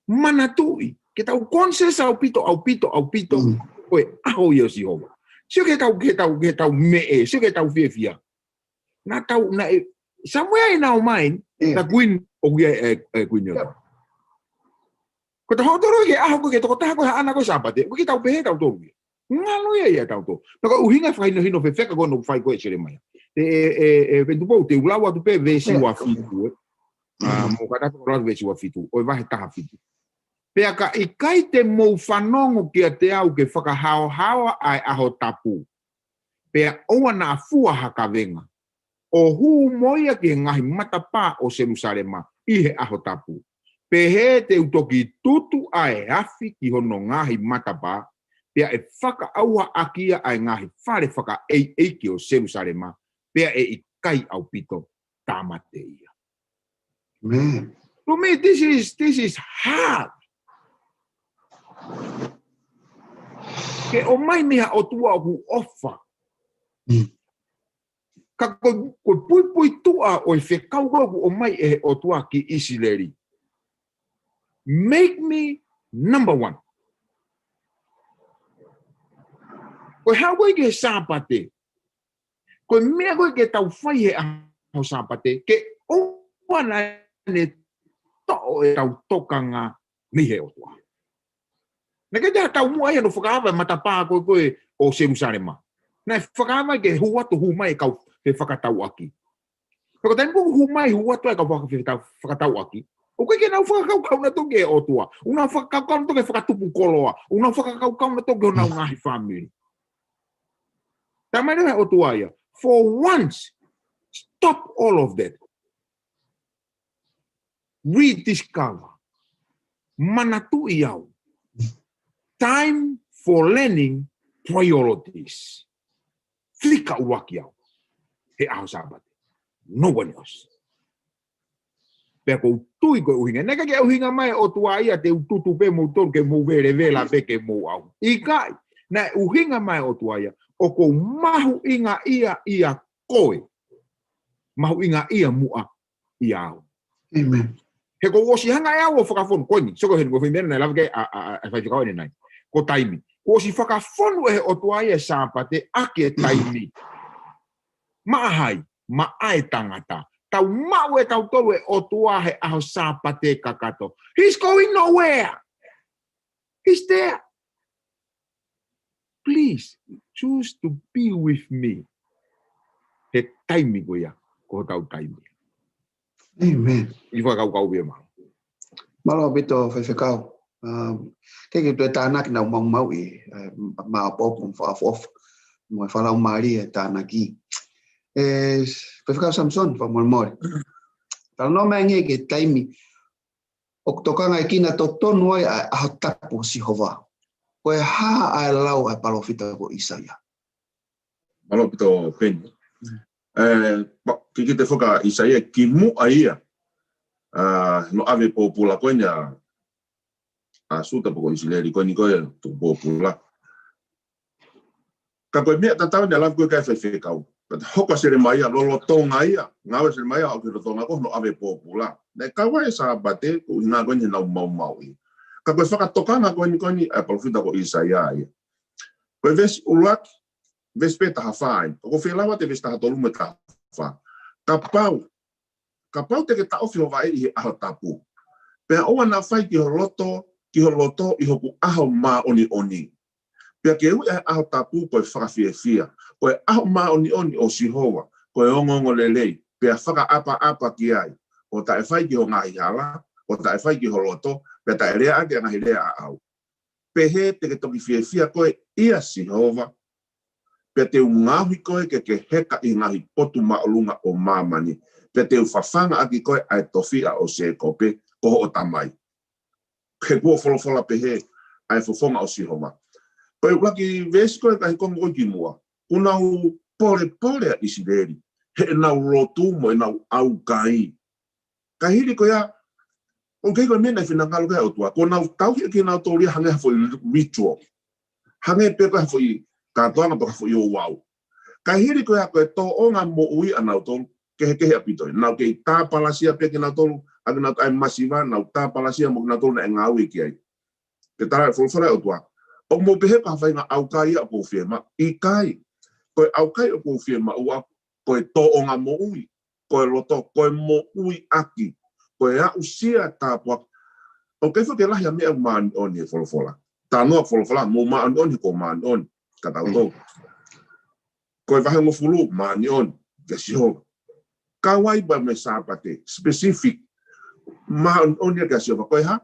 manatuʻi, ke tau conscious ʻaupito, ʻaupito, ʻaupito, Mm. ko e ʻaho ia ʻo Sihova. Sio ki he tau, ki he tau, ki he tau meʻe, sio ki he tau fiefia. Naʻa tau, naʻe, somewhere in our mind, Yeah. naʻa Kuini ʻoku ʻi ai e, e Kuini ʻo Tonga. Ko ʻetau hoko tonu ki he ʻaho ko ē ki he tokotaha ko ē haʻana ko ē Sāpate, ʻoku ʻikai ke tau pehē tautolu ia. Ngalo ia ʻia tautolu. Naʻa ko e ʻuhinga e fakahinohino fefeka ko ē naʻe fai ko ē ʻe Selemaia. E, e, e, e, Ventupo, te u lau atu pē veesi Yeah. ua fitu, ē. ʻA, Mm. mou kātaki ʻo lau atu veesi ua fitu, ʻo e vahe taha fitu. Pea ka ʻikai te mou fanongo kiate au ke fakahaohaoa ʻa e ʻaho tapu. Pea ʻoua naʻa fua ha kavenga. ʻO hū mo ia ki he ngaahi matapā ʻo Selusalema ʻi he ʻaho tapu. Pehē te u toki tutu ʻa e afi ki hono ngaahi matapā, pea ʻe fakaʻauha ʻaki ia ʻa e ngaahi fale fakaʻeiʻeiki ʻo Selusalema, pea ʻe ʻikai ʻaupito tāmate ia. Man. To me, this is, this is hard. Ke ʻomai mei ha ʻOtua ʻoku ʻofa. Mm. Ka ko, ko e puipuituʻa ʻo e fekau ko ē ʻoku ʻomai ʻe he ʻOtua ki ʻIsileli. Make me number one. Ko e haʻu ko ē ki he Sāpate. Ko e meʻa ko ē ke tau fai he ʻaho Sāpate, ke ʻoua naʻa ne toʻo ʻetau tokanga mei he ʻOtua. Naʻe ʻikai te ha taumuʻa ia hono fakaava e matapā ko ē ko ē ʻo Selusalema. Naʻe fakaava ke hū atu hū mai e kau fefakatauʻaki. Pea ko e taimi ko ē hū mai hū atu e kau faka-, fefakatau-, fakatauʻaki. ʻOku ʻikai ke nau fakakaukau nautolu ki he ʻOtua. ʻOku nau fakakaukau nautolu ki he fakatupu koloa. ʻOku nau fakakaukau nautolu ki honau ngaahi fāmili. Talamai ʻe he ʻOtua ia. for once, stop all of that. Rediscover. Manatuʻi au. Time for learning priorities. Fika ʻuluaki au he ʻaho Sāpate. No one else. Pea ʻoku ou tui ko e ʻuhinga. Naʻe ʻikai ke ʻuhinga mai ʻOtua ia te u tutu pē moutolu ke mou velevela pē ke mou ʻauha. ʻIkai. Naʻe ʻuhinga mai ʻOtua ia ʻoku ou mahuʻingaʻia ʻia koe. Mahuʻingaʻia muʻa ʻia au. Amen. He kuo u ʻosi hanga ʻe au ʻo fakafonu, ko eni, soko heni, ko e foʻi meʻa naʻe lave ki ai ʻa, ʻa, ʻa, ʻa e faifekau ʻanenai. Ko e taimi. Kuo ʻosi fakafonu ʻe he ʻOtua ia e Sāpate ʻaki e taimi. Maʻa hai, maʻa e tangata. Tau maʻu ʻe tautolu e ʻOtua he ʻaho Sāpate kakato. He's going nowhere. He's there. Please, choose to be with me. He taimi ko ia, ko hotau taimi. Amen. ʻI fakakaukau ia ma. Mālō ʻaupito faifekau. Um, ke ke toe tānaki naʻa mau maʻu ʻi, eh, ma ʻopoʻopo mo fakaʻofoʻofa. Mo e fakalaumālie e tānaki. Eh, faifekau Samson, fakamolemole. Talanoa mai ange ki he taimi ʻoku tokanga ʻi kina totonu ai ʻa e ʻaho tapu ʻo Sihova. Ko e hā ʻa e lau ʻa e palōfita ko ʻIsaia? Mālō ʻaupito Peni. Eh, pa-, kikite foki ʻa ʻIsaia kimuʻa ia. Ah, hono ʻave pōpula ko eni ʻa, ʻa Siuta pe ko ʻIsileli ko eni ko e tuku pōpula. Ka ko e meʻa tatau naʻe lave ko ē ki ai e faifekau. Ka te hoko ʻa Selemaia, lolotonga ia, ngāue ʻa Selemaia ʻo aʻu ki he lolotonga ko hono ʻave pōpula. Naʻe kau ai e Sāpate, ko e ʻuhinga ko eni heʻenau maumauʻi. Ka ko e fakatokanga ko eni ko eni ʻa e palōfita ko ʻIsaia ia. Ko e veesi ʻuluaki, veesi pē taha fā ai. Ka ʻoku ou fie lau atu e veesi taha tolu mo e taha fā. Kapau, kapau te ke taʻofi ho vaʻe ʻi he ʻaho tapu. Pea ʻoua naʻa fai ki ho loto, ki ho loto ʻi hoku ʻaho māʻoniʻoni. Pea ke ui ʻa e ʻaho tapu ko e fakafiefia, ko e ʻaho māʻoniʻoni ʻo Sihova, ko e ongoongolelei, pea fakaʻapaʻapa ki ai, ʻo taʻe fai ki ho ngaahi hala, ʻo taʻe fai ki ho loto, pea taʻe lea ʻaki ʻa e ngaahi lea ʻaʻau. Pehē te ke toki fiefia koe ʻia Sihova, pea te u ngaohi koe ke ke heka ʻi he ngaahi potu māʻolunga ʻo māmani, pea te u fafanga ʻaki koe ʻa e tofiʻa ʻo Sēkope, ko hoʻo tamai. He kuo folofola pehē ʻa e fofonga ʻo Sihova. Ko e ʻuluaki veesi ko ē ka he konga ko ē kimuʻa. Kuo nau polepole ʻa ʻIsileli heʻenau lotu mo ʻenau ʻaukai. Ka hili ko ia, ʻoku ʻikai ko e meʻa naʻe finangalo ki ai e ʻOtua. Kuo nau tauhi ʻe kinautolu ia hangē ha foʻi ritual. Hangē pē ko ha foʻi kātoanga pe ha foʻi ouau. Ka hili ko ia ko e tōʻonga moʻui ʻanautolu, kehekehe ʻaupito. Nau kei tāpalasia pē kinautolu, ʻa kinautolu ʻa e masiva, nau tāpalasia mo kinautolu naʻe ngāue ki ai. Ke tala e folofola ʻa e ʻOtua. ʻOku mou pehē ko ha faʻahinga ʻaukai ia ʻoku ou fiemaʻu. ʻIkai. Ko e ʻaukai ʻoku ou fiemaʻu ʻaʻaku, ko e tōʻonga moʻui, ko e loto, ko e moʻui ʻaki, ko e aʻusia tāpuaki. ʻOku ʻikai foki ke lahi ʻa e meʻa ʻoku māʻoniʻoni he folofola. Talanoa folofola, mou māʻoniʻoni he ʻoku ou māʻoniʻoni, ka tautolu. Ko e vahehongofulu, māʻoniʻoni, kia Sihova. Kau ai pē mo e Sāpate, specific, māʻoniʻoni kia Sihova, ko e hā?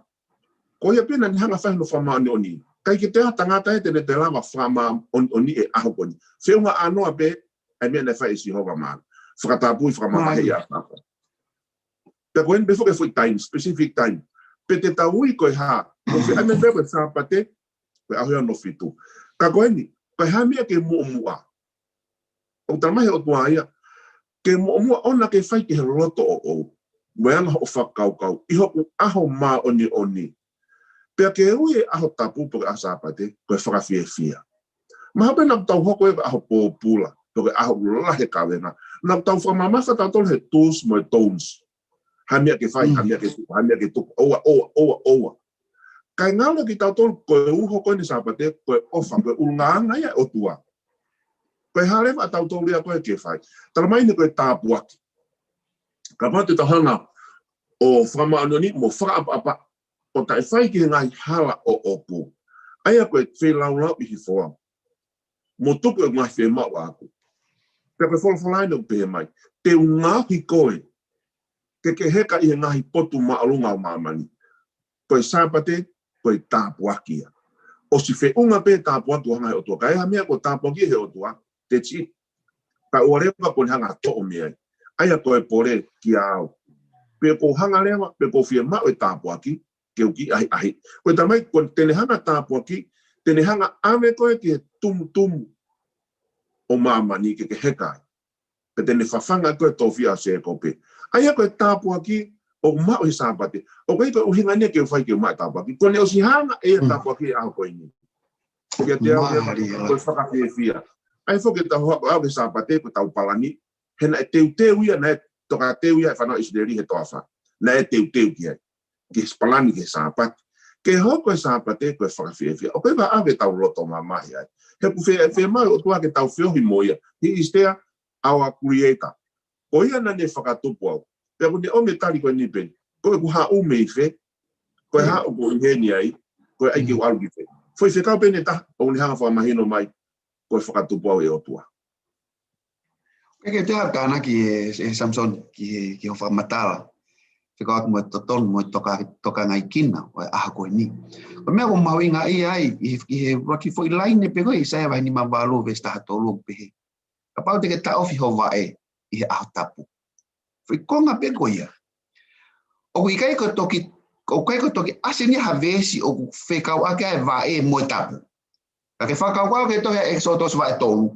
Ko ia pē naʻa ne hanga fai hono fakamāʻoniʻoni. ʻIkai ke toe ʻi ai ha tangata ia te ne toe lava fakamāʻoniʻoni e ʻaho ko eni. Feʻunga ʻānoa pē, ʻa e meʻa naʻe fai ʻe Sihova maʻana. Fakatapui, fakamavaheʻi ʻa e ʻaho. Pea ko eni pē foki e foʻi time, specific time. Pea te tau ui ko e hā, ko e foʻi ʻa e meʻa pē ko e Sāpate, ko e ʻaho ia hono fitu. Ka ko eni, ko e hā e meʻa ke muʻomuʻa. ʻOku tala mai he ʻOtua ia, ke muʻomuʻa ʻoua naʻa ke fai ki he loto ʻoʻou, mo e anga hoʻo fakakaukau, ʻi hoku ʻaho māʻoniʻoni. Pea ke ui e ʻaho tapu pe ko e ʻaho Sāpate, ko e fakafiefia. Mahalo pē naʻa tau hoko ia ko e ʻaho pōpula, pe ko e ʻaho lahi e kavenga. Naʻa tau fakamamafa tautolu he do's mo e don'ts. Ha meʻa ke fai, ha meʻa ke tuku, ha meʻa ke tuku. ʻOua, ʻoua, ʻoua, ʻoua. Kae ngalo kitautolu ko e uho ko eni Sāpate, ko e ʻofa, ko e ʻulungaanga ia ʻa e ʻOtua. Ko e hā leva ʻa tautolu ia ko ē ke fai. Tala mai eni ko e tāpuaki. Kapau te tau hanga ʻo fakamāʻoniʻoni mo fakaʻapaʻapa ʻo taʻe fai ki he ngaahi hala ʻoʻoku. ʻA ia ko e feilaulau ʻi he foha. Mo tuku e ngaahi fiemaʻu ʻaʻaku. Pea ko e folofola eni ʻoku pehē mai. Te u ngaohi koe. Ke ke heka ʻi he ngaahi potu māʻolunga ʻo māmani. Ko e Sāpate, ko e tāpuaki ia. ʻOsi feʻunga pē tāpuaki ʻoku hanga he ʻOtua. Ka ʻi ai ha meʻa kuo tāpuakiʻi he ʻOtua, te ti. Kae ʻoua leva kuo ne hanga ʻo toʻo mei ai. ʻA ia ko e pole kiate au. Pe ʻoku ou hanga leva, pe ʻoku ou fiemaʻu e tāpuaki, ke u kiʻi ʻahiʻahi. Ko e tamai, ko ʻene hanga ʻo tāpuakiʻi, te ne hanga ʻo ʻave koe ki he tumutumu ʻo māmani ke ke heka ai. Pea te ne fafanga koe ʻi he tofiʻa ʻo Sēkope. ʻA ia ko e tāpuaki ʻoku maʻu he Sāpate. ʻOku ʻikai ko e ʻuhinga eni ia ke u fai ke u maʻu e tāpuaki. Kuo ne ʻosi hanga ʻe ia ʻo tāpuakiʻi e ʻaho ko eni. Kiate au, ko e fakafiefia. ʻA ia foki ʻetau hoko ʻo aʻu ki he Sāpate, ko ʻetau palani. He naʻe teuteu ia, naʻe tokateu ia ʻe he fānau ʻIsileli he toafa. Naʻe teuteu ki ai. Ke palani ki he Sāpate. Ke hoko e Sāpate ko e fakafiefia. ʻOku ʻikai ke tau loto mamahi ai. He ʻoku fiemaʻu ʻe he ʻOtua ke tau feohi mo ia. He is there, our Creator. Ko ia naʻa ne fakatupu au. Pea ʻoku ne ʻomi e tali ko eni pē. Ko ʻeku haʻu mei fē. Ko e hā ʻoku ou ʻi heni ai. Ko e ʻai ke u ʻalu ki fē. Foʻi fekau pē eni ʻe taha, ʻoku ne hanga ʻo fakamahino mai. Ko e fakatupu au ʻe he ʻOtua. Ke ke te au tānaki ʻe, ʻe Samson ki he, ki hoʻo fakamatala. Fekauʻaki mo e totonu, mo e toka, tokangaʻi kina ʻo e ʻaho ko eni. Ko e meʻa ʻoku mahuʻinga ia ai, ʻi, ʻi he ʻuluaki foʻi laine pē ko ē ʻi ʻAisea vahe nima valu veesi taha tolu ʻoku pehē. Kapau te ke taʻofi ho vaʻe ʻi he ʻaho tapu. Foʻi konga pē ko ia. ʻOku ʻikai ko e toki, ʻoku ʻikai ko e toki ʻasi eni ha veesi ʻoku fekauʻaki ai e vaʻe mo e tapu. Ka ke fakakaukau ki he tohi ʻa ʻEkisoto vahe tolu.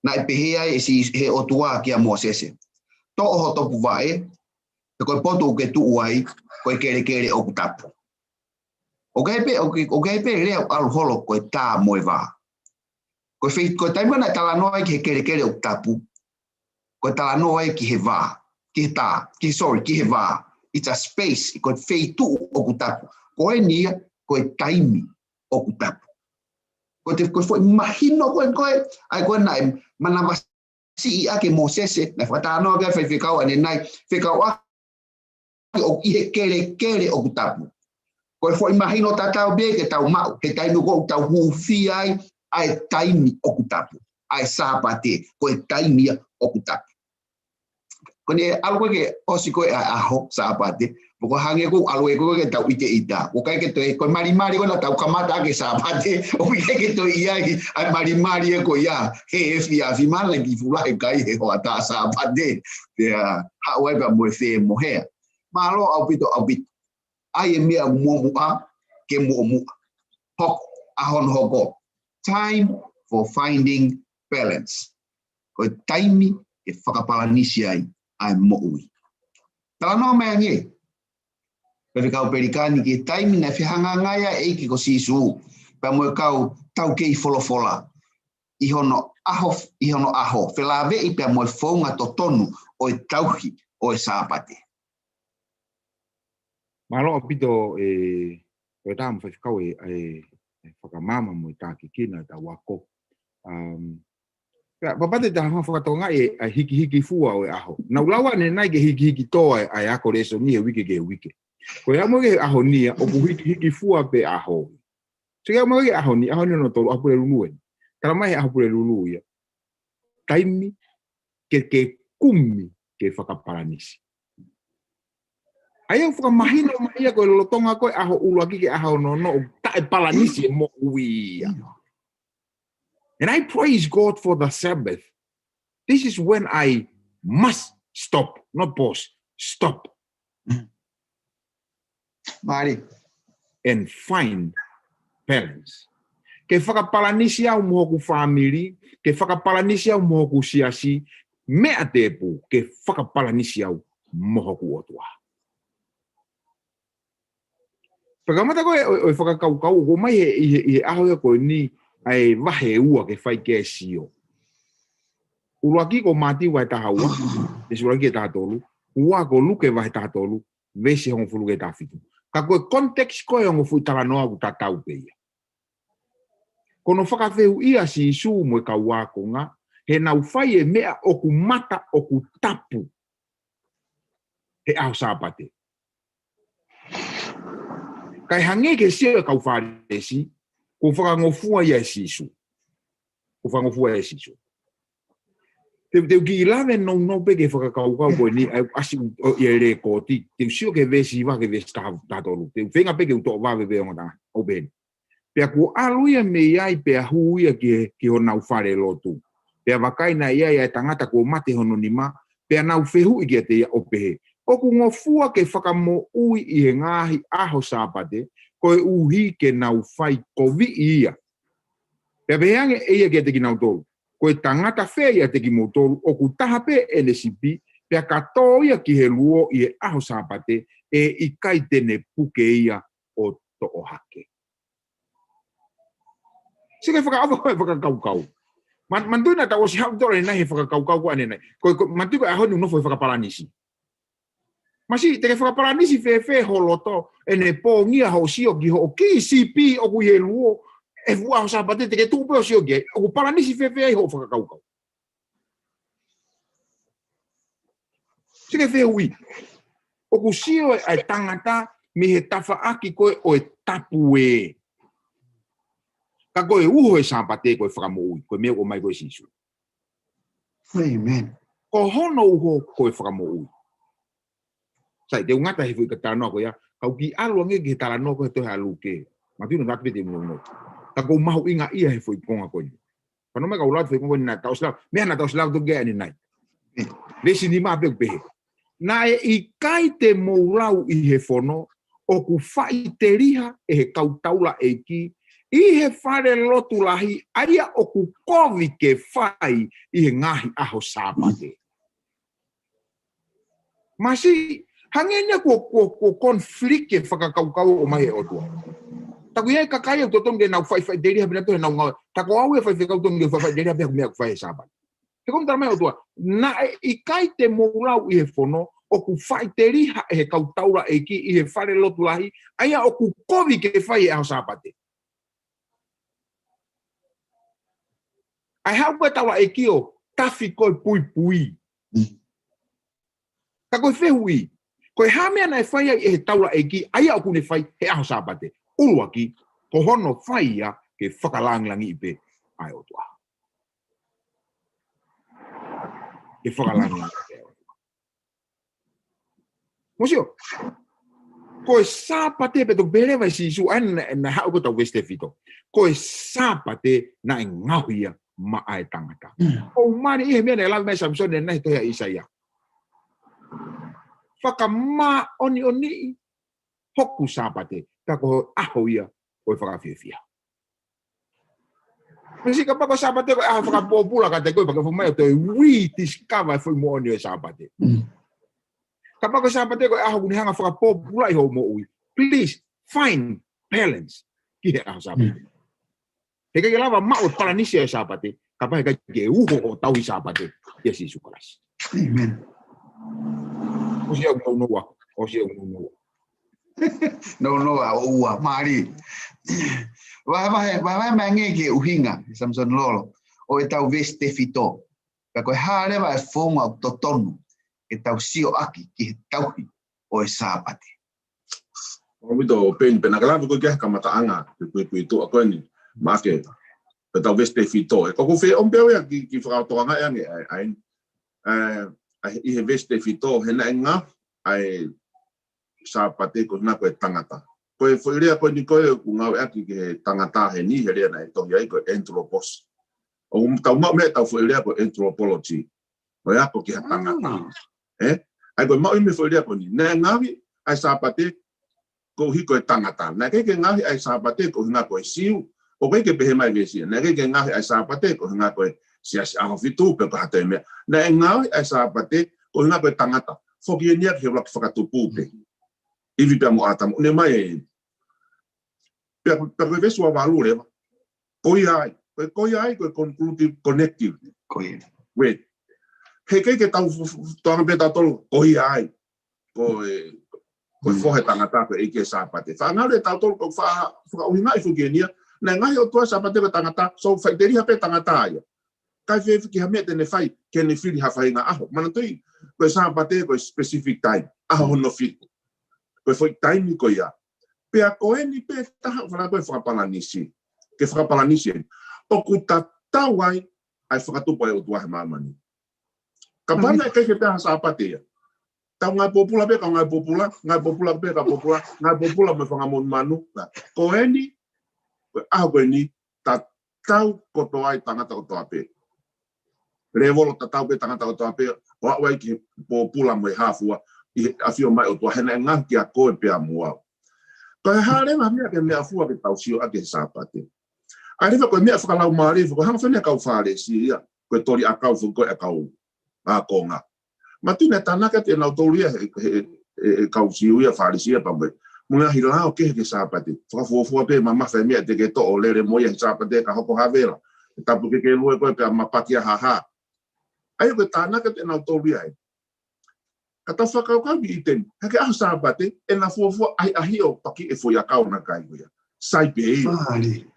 Naʻe pehē ai ʻe Sī-, ʻe he ʻOtua kia Mōsese. Toʻo ho topuvaʻe, he ko e potu ʻoku ke tuʻu ai, ko e kelekele ʻoku tapu. ʻOku ʻi ai pē, ʻoku, ʻoku ʻi ai pē lea ʻoku ʻalu holo ko e tā mo e vā. Ko e fei-, ko e taimi naʻe talanoa ai ki he kelekele ʻoku tapu. Ko e talanoa ai ki he vā, ki he tā, ki, sorry, ki he vā. It's a space, ko e feituʻu ʻoku tapu. Ko eni ia, ko e taimi ʻoku tapu. Ko e te, ko e foʻi mahino ko ē, ko ē, ʻa ia ko ē naʻe manavasiʻi ʻaki ʻe Mōsese, naʻe fakatalanoa ki ai e faifekau ʻanenai, fekauʻaki ʻoku ʻi he kelekele ʻoku tapu. Ko e foʻi mahino tatau pē ke tau maʻu, he taimi ko ē ʻoku tau hūfia ai, ʻa e taimi ʻoku tapu. ʻA e Sāpate, ko e taimi ia ʻoku tapu. Ko eni ʻalu ko ē ke ʻosi ko ē ʻa e ʻaho Sāpate, pea ko e hangē ko ē ʻalu ē ko ē ke tau ʻiteʻita. ʻOku ʻikai ke toe, ko e malimali ko ē naʻa tau kamata ʻaki e Sāpate, ʻoku ʻikai ke toe ʻi ai, ʻa e malimali ē ko ia, he efiafi mana ki fulahi kai he hoʻatā Sāpate. Pea haʻu ai pea mo e femohea. Mālō ʻaupito, ʻaupito. ʻAi e meʻa muʻomuʻa, ke muʻomuʻa. Hoko, ʻaho hono hoko. Time for finding balance. Ko e taimi ke fakapalanisi ai ʻa e moʻui. Talanoa mai ange. Faifekau Pelikani ki he taimi naʻe fehangahangai ai e ʻEiki ko Sīsū. Pea mo e kau taukei folofola. ʻI hono ʻaho, ʻi hono ʻaho. Felāveʻi pea mo e founga totonu ʻo e tauhi ʻo e Sāpate. Mālō ʻaupito ʻe, ʻe Tama Faifekau e, e, e fakamaama mo e tākiekina ʻetau ako. Um, pea, pea pate ta hanga fakatokangaʻi e, e hikihiki fua ʻo e ʻaho. Naʻa ku lau ʻanenai ke hikihiki tō e, e ako lēsoni he uike ki he uike. Ko e ʻamu ki he ʻaho ni ia, ʻoku hikihiki fua pē ʻaho. Sio ki he ʻamu ki he ʻaho ni, ʻaho ni hono tolu, ʻaho Pulelulu ē. Talamai he ʻaho Pulelulu ia. Taimi ke, ke kumi, ke fakapalanisi. ʻA ia ʻoku fakamahino mai ia ko e lolotonga ko ē ʻaho ʻuluaki ki he ʻaho ono ono, ʻoku taʻepalanisi e moʻui ia. And I praise God for the Sabbath. This is when I must stop, not pause, stop. Mālie. And find balance. Ke fakapalanisi au mo hoku fāmili, ke fakapalanisi au mo hoku siasi, meʻa tēpū, ke fakapalanisi au mo hoku ʻOtua. Pea kamata ko ē ʻo, ʻo e fakakaukau, ʻoku ʻomai he, ʻi he, ʻi he ʻaho ia ko eni, ʻa e vahe ua ke fai ki ai e sio. ʻUluaki ko Mātiu vahe taha ua, veesi ʻuluaki ki he taha tolu, ua ko Luke vahe taha tolu, veesi hongofulu ki he taha fitu. Ka ko e context ko ē ʻo e ongo foʻi talanoa ʻoku tatau pē ia. Ko hono fakafehuʻia ʻa Sīsū mo e kau ākonga, he naʻa nau fai e meʻa ʻoku mata ʻoku tapu he ʻaho Sāpate. Kae hangē ke sio e kau Fālesi, kuo fakangofua ia ʻe Sīsū. Kuo fakangofua ia ʻe Sīsū. Te, te u kiʻi lave nounou pē ki he fakakaukau ko eni, ʻa ia ʻoku ʻasi ʻo, ʻi he lēkooti, te u sio ki he veesi hiva ki he veesi taha, taha tolu. Te u feinga pē ke u toʻo vave pē ongo taha, ʻo pehē ni. Pea kuo ʻalu ia mei ai, pea hū ia ki he, ki honau fale lotu. Pea vakai naʻe ʻi ai ʻa e tangata kuo mate hono nima, pea nau fehuʻi kiate ia ʻo pehē, ʻOku ngofua ke fakamoʻui ʻi he ngaahi ʻaho Sāpate, koeʻuhi ke nau fai koviʻi ia. Pea pehē ange ʻe ia kiate kinautolu, Ko e tangata fē ʻiate kimoutolu ʻoku taha pē ʻene sipi, pea ka tō ia ki he luo ʻi he ʻaho Sāpate, ʻe ʻikai te ne puke ia ʻo toʻo hake? Sio ki he fakaʻofa ko e fakakaukau. Ma-, manatuʻi naʻa tau ʻosi haʻu tolo ʻanenai he fakakaukau ko ʻanenai. Ko, ko, manatuʻi ko e ʻaho ni ʻoku nofo he fakapalanisi. Masiʻi, te ke fakapalanisi fēfē ho loto, ʻene pōngia hoʻo sio ki hoʻo kiʻi sipi ʻoku ʻi he luo, he fuʻu ʻaho Sāpate, te ke tuʻu pē ʻo sio ki ai, ʻoku palanisi fēfē ai hoʻo fakakaukau? Sio ki he fehuʻi. ʻOku sio ʻa e tangata mei he tafaʻaki ko ē ʻo e tapu ē. Ka ko e uho ʻo e Sāpate ko e fakamoʻui, ko e meʻa ʻoku ʻomai ko ē ʻe Sīsū. Amen. Ko hono uho ko e fakamoʻui. Sai, te u ngata he foʻi talanoa ko ia, kau kiʻi ʻalu ange ki he talanoa ko ē he tohi ʻa Luke. Manatuʻi naʻa tau pē te u nongo. Ka ʻoku mahuʻinga ia he foʻi konga ko eni. Pano mai kau lau foʻi konga ko eni naʻa tau ʻosi lau. Meʻa naʻa tau ʻosi lau toki ʻanenai. Veesi nima pē ʻoku pehē, Naʻe ʻikai te mou lau ʻi he fono, ʻoku faʻiteliha ʻe he kau taulaʻeiki ʻi he fale lotu lahi, ʻa ia ʻoku kovi ke fai ʻi he ngaahi ʻaho Sāpate. Masiʻi, hangē ia kuo, kuo, kuo conflict e fakakaukau ʻoku ʻomai he ʻOtua. Taku ia e kakai ʻoku totonu ke nau fai faʻiteliha pē nautolu he ʻenau ngāue. Taku au ia faifekau totonu ke fai faʻiteliha pē he meʻa ʻoku fai he Sāpate. He ko e talamai ʻOtua, naʻe ʻikai te mou lau ʻi he fono, ʻoku faʻiteliha ʻe he kau taulaʻeiki ʻi he fale lotu lahi, ʻa ia ʻoku kovi ke fai he ʻaho Sāpate. ʻA e haʻu ko ē taulaʻeiki ʻo tafi ko e puipui. Mm. Ka ko e fehuʻi, ko e hā meʻa naʻe fai ai ʻe he taulaʻeiki, ʻa ia ʻoku ne fai he ʻaho Sāpate? ʻUluaki, ko hono fai ia ke fakalāngilangiʻi pē ʻa e ʻOtua. Ke fakalāngilangiʻi pē ʻa e ʻOtua. Mou sio, ko e Sāpate pē toki pehē leva ʻe Sīsū, ʻa ia naʻe, naʻe haʻu ko ē tau veesi tefito. Ko e Sāpate naʻe ngaohi ia maʻa e tangata. Mm. ʻOku mali ʻi he meʻa naʻe lave mai Samisoni ʻanenai he tohi ʻa ʻĪsaia. Fakamāʻoniʻoniʻi hoku Sāpate, ka ko e ʻaho ia ʻo e fakafiefia. Masiʻi, kapau ko e Sāpate ko e ʻaho fakapōpula kiate koe, pea ke fai mai ʻo toe rediscover e foʻi moʻoni ʻo e Sāpate. Mm. Kapau ko e Sāpate ko e ʻaho ʻoku ne hanga fakapōpulaʻi hoʻo moʻui, please find balance ki he ʻaho Sāpate. Mm. He ʻikai ke lava maʻu e palanisi ʻo e Sāpate, kapau he ʻikai ke uho hoʻo tauhi Sāpate ʻia Sīsū Kalaisi. Amen. ʻOsi au nounou aku, ʻosi au nounou aku. Nounou ʻa ʻoua, mali. Vahevahe, vahevahe mai ange ki he ʻuhinga, Samisoni Lolo, ʻo ʻetau veesi tefito. Pea ko e hā leva e founga ʻoku totonu ke tau sio ʻaki ki he tauhi ʻo e Sāpate. ʻOmito ʻo peni, pea naʻa ke lave ko ē ki he kamataʻanga, ki he puipuituʻa ko eni, Maʻake, ko ʻetau veesi tefito. ʻE, ko ʻeku fie ʻomi pē au ia ki, ki he fakaʻotoʻanga ʻe ange, ʻa e, ʻa e, ʻa e, ʻi he veesi tefito, he naʻe ngaohi ʻa e Sāpate ko e ʻuhinga ko e tangata. Ko e foʻi lea ko eni ko ē ʻoku ngāueʻaki ki he tangata heni, he lea naʻe tohi ai ko e anthropos. ʻOku tau maʻu mei ai ʻetau foʻi lea ko e anthropology. Ko e ako ki ha tangata. Ah. ʻE? ʻA ia ko e maʻu ia mei he foʻi lea ko eni. Naʻe ngaohi ʻa e Sāpate koeʻuhi ko e tangata. Naʻe ʻikai ke ngaohi ʻa e Sāpate ko e ʻuhinga ko e Siu. ʻOku ʻikai ke pehē mai e veesi ia. Naʻe ʻikai ke ngaohi ʻa e Sāpate ko e ʻuhinga ko e Siasi ʻAhofitu pe ko ha toe meʻa. Naʻe ngaohi ʻa e Sāpate ko e ʻuhinga ko e tangata. Foki eni ia ki he ʻuluaki fakatupu pē. ʻIvi pea mo ʻĀtama, ʻo ne mai e. Pea, pea ko e veesi ua valu leva. Ko ia ai. Ko e ko ia ai, ko e conclusive, connective. Ko ia. Wait. He ʻikai ke tau f-, f-, toʻanga pē tautolu, ko ia ai. Ko e, ko e foha e tangata, ko e ʻEiki ʻo e Sāpate. Faʻa ngalo ʻe tautolu, ko e fa-, fakaʻuhingaʻi foki eni ia. Naʻe ngaohi ʻe he ʻOtua e Sāpate ko e tangata, so faʻiteliha pē tangata ia. Kae fēfē ki ha meʻa te ne fai, ke ne fili ha faʻahinga ʻaho. Manatuʻi, ko e Sāpate, ko e specific time. ʻAho hono fitu. Ko e foʻi taimi ko ia. Pea ko eni pē taha, fana ko e fakapalanisi. Ke fakapalanisi eni. ʻOku tatau ai, ʻa e fakatupu ʻa e ʻOtua he māmani. Kapau naʻe ʻikai ke toe ʻi ai ha Sāpate ia. Tau ngāue pōpula pē, kau ngāue pōpula, ngāue pōpula pē, kau pōpula, ngāue pōpula mo e fanga monumanu. Nā, ko eni, ko e ʻaho ko eni, tatau kotoa ai tangata kotoa pē. lēvolo tatau pē tangata kotoa pē, ʻo aʻu ai ki he pōpula mo e hā fua, ʻi he ʻafio mai ʻOtua he naʻe ngaohi kia koe pea mo au. Ko e hā leva ha meʻa ke meʻafua ke tau sio ʻaki he Sāpate. ʻA ia leva ko e meʻa fakalaumālie, ko e hanga fēnei ʻa e kau Fālesi ia, ko e toli ʻakau foki ko e ʻakau ākonga. Manatuʻi naʻe tānaki atu ʻe nautolu ia he, he, he, he kau Siu ia Fālesi ia pea mo e. Mo e ngaahi lao kehe ki he Sāpate. Fakafuofua pē mamafa e meʻa te ke toʻo lele mo ia he Sāpate ka hoko ha vela. ʻE tapu ke ke lue koe pea mapaki ʻa ha hā. ʻA ia ko e tānaki atu ʻe nautolu ia ē. Ka tau fakakaukau ki ʻĪteni. Hake ʻaho Sāpate, ʻena fuofua ʻahiʻahi ʻo paki e foʻi ʻakau naʻa kai ko ia. Sai pē ia. Mālie.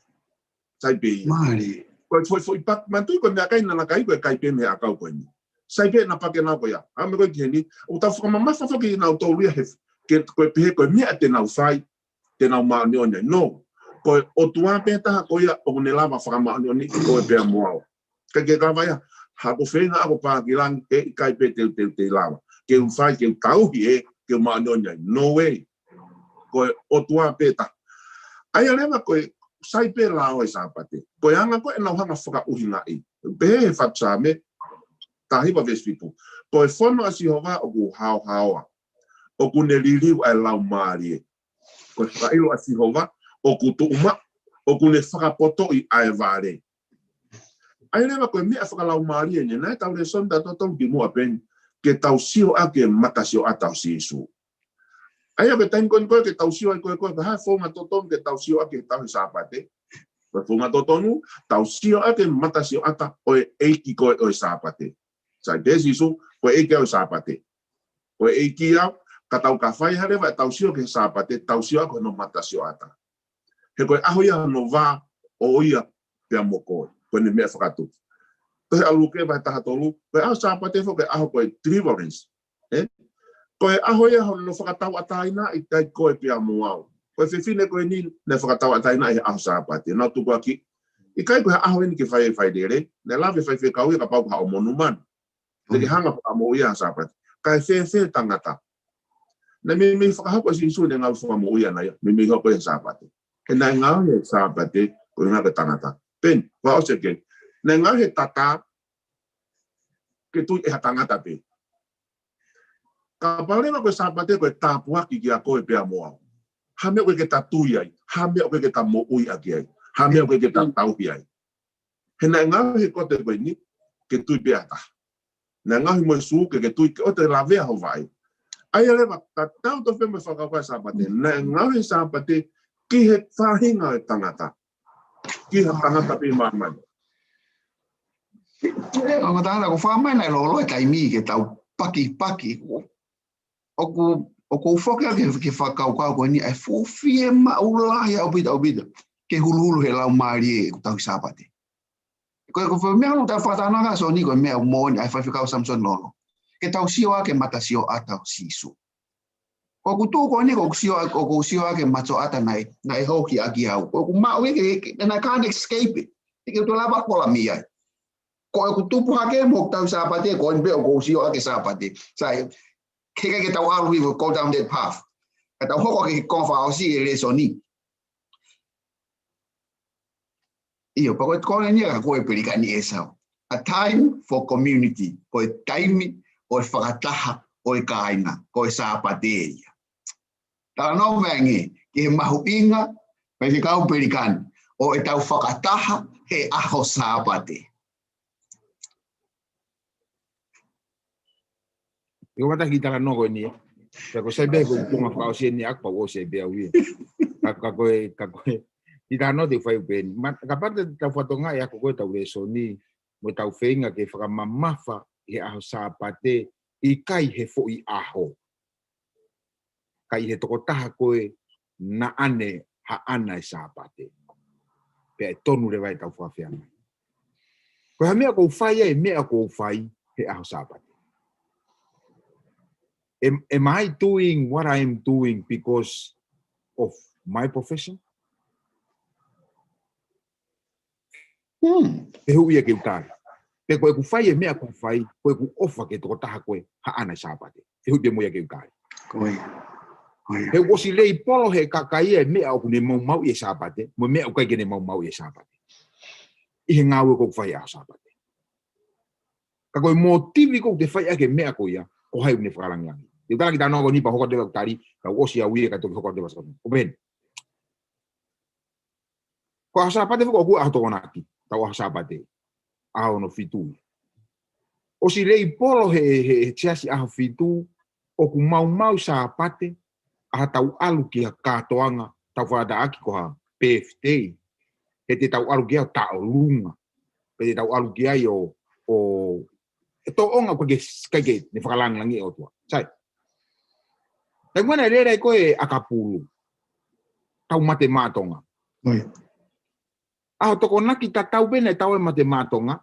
Sai pē ia. Mālie. Ko e foʻi, foʻi paki, manatuʻi ko e meʻakai naʻa na kai ko e kai pē mei he ʻakau ko eni. Sai pē naʻa paki ʻenau ko ia. ʻA ia ko e ki heni, ʻoku tau fakamamafa foki nautolu ia he, ke, ko e pehē ko e meʻa te nau fai, te nau māʻoniʻoni ai. No. Ko e ʻOtua pē taha ko ia ʻoku ne lava fakamāʻoniʻoni koe pea mo au. Ka ke kavai ia, ha ko e feinga ʻaku pā ki langi, ʻe ʻikai pē te u, te u, te u lava. Ke u fai, ke u tauhi ē, ke u māʻoniʻoni ai. No way. Ko e ʻOtua pē taha. ʻA ia leva ko e sai pē lao e Sāpate. Ko e anga ko ē ʻenau hanga fakaʻuhingaʻi. Pehē he Fatu Saame, taha hiva veesi fitu. Ko e fono ʻa Sihova ʻoku haohaoa. ʻOku ne liliu ʻa e laumālie. Ko e fakaʻilo ʻa Sihova, ʻoku tuʻu maʻu, ʻoku ne fakapotoʻi ʻa e vale. ʻA ia leva ko e meʻa fakalaumālie eni, naʻe tau lēsoni tautolu kimuʻa pē eni, ke tau sio ʻaki e matasioʻata ʻo Sīsū. ʻA ia ko e taimi ko eni ko ē ke tau sio ai ko ē ko e, ko e hā e founga totonu ke tau sio ʻaki he tauhi Sāpate. Ko e founga totonu, tau sio ʻaki e matasioʻata ʻo e ʻEiki ko ē ʻo e Sāpate. Sai pē Sīsū, ko e ʻEiki ʻo e Sāpate. Ko e ʻEiki au, ka tau ka fai ha leva ʻetau sio ki he Sāpate, tau sio ʻaki hono matasioʻata. He ko e ʻaho ia hono vā ʻo ia pea mo koe. Ko ʻene meʻa fakatupu. Ko e ʻalu ke vahe taha tolu, ko e ʻaho Sāpate foki ko e ʻaho ko e deliverance. ʻE? Ko e ʻaho ia hono fakatauʻatāinaʻi ʻikai koe pea mo au. Ko e fefine ko eni naʻe fakatauʻatāinaʻi he ʻaho Sāpate. Naʻa ku tukuakiʻi, ʻikai ko e ʻaho eni ke fai e failele, naʻe lave faifekau ia kapau ko haʻo monumanu. Te ke hanga fakamoʻui ia he Sāpate. Ka ʻe fēfē tangata. Naʻe meimei fakahoko ʻe Sīsū ʻene ngāue fakamoʻui ʻana ia, meimei hoko ia he Sāpate. He naʻe ngaohi e Sāpate, ko e ngaahi tangata. Peni, ua ose ke. Naʻe ngaohi e tata, ke tui ʻe ha tangata pē. Kapau leva ko e Sāpate, ko e tāpuaki kia koe pea mo au. Ha meʻa ʻoku ʻikai ke ta tui ai, ha meʻa ʻoku ʻikai ke ta moʻui ʻaki ai, ha meʻa ʻoku ʻikai ke ta tauhi ai. He naʻe ngaohi e kote ko eni, ke tui pē ʻa e taha. Naʻe ngaohi mo e sū ke, ke tui ke ʻoua te ke lavea ho vaʻe. ʻA ia leva, tatau tofu pē mo e fakakaukau e Sāpate. Naʻe ngaohi e Sāpate ki he faʻahinga ʻo e tangata. Ki ha tangata pē ʻi māmani. ʻE, ʻoku tangata ko fā mai naʻe lolo e taimi ke tau pakipaki. ʻOku, ʻoku ou foki ʻa ke, ke fakakaukau ko eni, ʻa e fuʻu fiemaʻu lahi ʻaupito, ʻaupito. Ke huluhulu he laumālie ʻeku tauhi Sāpate. Ko e, ko e meʻa ʻoku tau fakatātā ʻaki Soni, ko e meʻa ʻoku moʻoni, ʻa e faifekau Samisoni Lolo. Ke tau sio ʻaki e matasioʻata ʻo Sīsū. Ko ʻeku tuʻu ko eni, ko ʻeku sio ʻaki, ko ʻeku sio ʻaki e matasioʻata naʻe, naʻe hoko ʻaki au. Ko ʻeku maʻu ia ke, ke, and I can't escape it. ʻIkai ke u toe lava kola mei ai. Ko ʻeku tupu hake mo ʻeku tauhi Sāpate, ko eni pē ʻoku ou sio ʻaki e Sāpate. Sai, ke, ke, ke tau ʻalu hifo, go down that path. Ka tau hoko ki he konga fakaʻosi e lēsoni. ʻIo, pea ko e konga eni ia ko e Pelikani ʻe sau. A time for community, ko e taimi ʻo e fakataha ʻo e kāinga, ko e Sāpate ia. Talanoa mai ange, ki he mahuʻinga, faifekau Pelikani, ʻo ʻetau fakataha he ʻaho Sāpate. ʻIo, ʻoku ou tui ke talanoa ko eni, ē. Pea ko e sai pē ko e konga fakaʻosi eni ʻaku pau ʻosi pē au ia. Ka, ka ko e, ka ko e, ʻi talanoa te u fai pē eni. Ma, kapau te tau fatongia ʻa ko e tau lēsoni, mo tau feinga ke fakamamafa he ʻaho Sāpate, ʻikai he foʻi ʻaho. Ka ʻi he tokotaha ko ē naʻa ne haʻana e Sāpate. Pea ʻe tonu leva ʻetau fakafeangai. Ko e hā e meʻa ʻoku ou fai ai, meʻa ʻoku ou fai he ʻaho Sāpate. Am, am I doing what I am doing because of my profession? Hmm. Fehuʻi ia ke u tali. Pe ko ʻeku fai e meʻa ʻoku ou fai, ko ʻeku ʻofa ki he tokotaha ko ē haʻana e Sāpate. Fehuʻi pē mo ia ke u tali. Ko ia. Ko ia. He ʻoku ʻosi lei polo he kakai e meʻa ʻoku ne maumauʻi e Sāpate, mo e meʻa ʻoku ʻikai ke ne maumauʻi e Sāpate. ʻI he ngāue ʻoku ou fai he ʻaho Sāpate. Ka ko e motivi ʻoku te fai ʻaki e meʻa ko ia, ko hai ʻoku ne fakalāngilangiʻi. Te u tala ki he talanoa ko eni pea hoko atu leva ʻeku tali, ka u ʻosi au ia ka toki hoko atu leva ʻeku talanoa. ʻO pehē ni. Ko e ʻaho Sāpate foki ʻoku ʻaho Tokonaki, tau ʻaho Sāpate. ʻAho hono fitu ia. ʻOsi lei polo he, he, he siasi ʻaho fitu, ʻoku maumau Sāpate, ʻa ʻetau ʻalu ki ha kātoanga, tau fakatātā ʻaki ko ha birthday. He te tau ʻalu ki ai ʻo taʻolunga. Pe te tau ʻalu ki ai ʻo, ʻo, ʻe tōʻonga ko e ke, kai ke, ne fakalāngilangiʻi ʻOtua. Sai. Taimi ko ē naʻe lele ai ko e ʻakapulu. Tau mate maʻa Tonga. ʻOi. ʻAho Tokonaki tatau pē naʻe tau ai mate maʻa Tonga.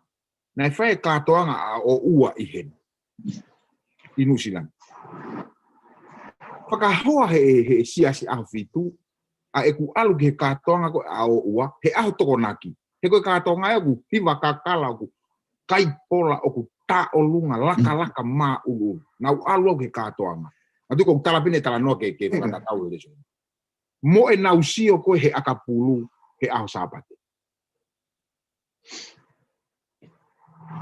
Naʻe fai e kātoanga ʻa ʻOua ʻi heni. ʻI Nuʻusila ni. Fakahoa he, he siasi ʻaho fitu, ʻa ʻeku ʻalu ki he kātoanga ko ē ʻa ʻOua, he ʻaho Tokonaki. He ko e kātoanga ē ʻoku hiva kakala ʻoku kai pola ʻoku taʻolunga lakalaka māʻuluʻulu. Naʻa ku ʻalu au ki he kātoanga. Naʻa ku tala pē ʻene talanoa ke, ke fakatatau he lēsoni. Mo ʻenau sio ko ē he ʻakapulu he ʻaho Sāpate.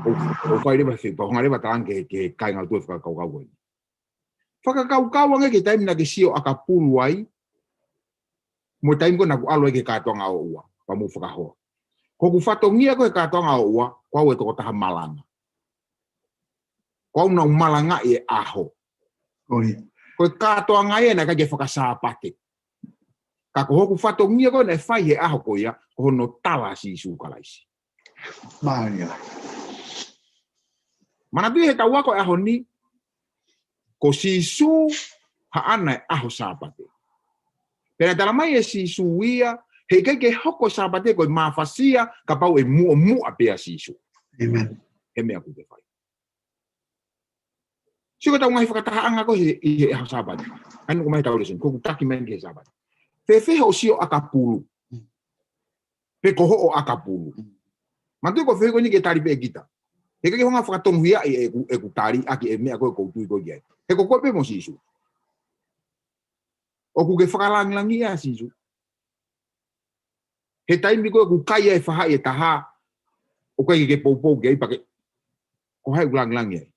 ʻO, ʻo fai leva se, pea hanga leva talaange ki he, ki he kāinga ʻo e fakakaukau ko eni. Fakakaukau ange ki he taimi naʻa ke sio ʻakapulu ai, mo e taimi ko ē naʻa ku ʻalu ai ki he kātoanga ʻa ʻOua, pea mou fakahoa. Ko hoku fatongia ko ē he kātoanga ʻa ʻOua, ko au e tokotaha malanga. Ko au naʻa ku malangaʻi e ʻaho. ʻOi. Ko e kātoanga ia naʻe ʻikai ke faka-Sāpate. Ka ko hoku fatongia ko ē naʻe fai he ʻaho ko ia, ko hono tala ʻa Sīsū Kalaisi. Mālie. Manatuʻi he tau ako e ʻaho ni, ko Sīsū haʻana e ʻaho Sāpate. Pea naʻe tala mai ʻe Sīsū ia, he ʻikai ke hoko Sāpate ko e mafasia, kapau ʻe muʻomuʻa pē ʻa Sīsū. ʻĒmeni. He meʻa ʻoku te fai. Sio ki heʻetau ngaahi fakatahaʻanga ko ē he, ʻi he ʻaho Sāpate. Hangē ko e ʻomai ʻetau lēsoni, ko ʻeku taki mai ki he Sāpate. Fēfē hoʻo sio ʻakapulu. Pe ko hoʻo ʻakapulu. Manatuʻi ko e fehuʻi ko eni ke tali pē ʻe kita. He ʻikai ke u hanga ʻo fakatonuhiaʻi ʻeku, ʻeku tali ʻaki e meʻa ko ē ʻoku ou tui ko ē ki ai. He ko koe pē mo Sīsū. ʻOku ke fakalāngilangiʻi ʻa Sīsū. He taimi ko ē ʻoku kai ai e faʻahi ʻe taha, ʻoku ʻikai ke poupou ki ai pea ke, ko hai ʻoku lāngilangi ai.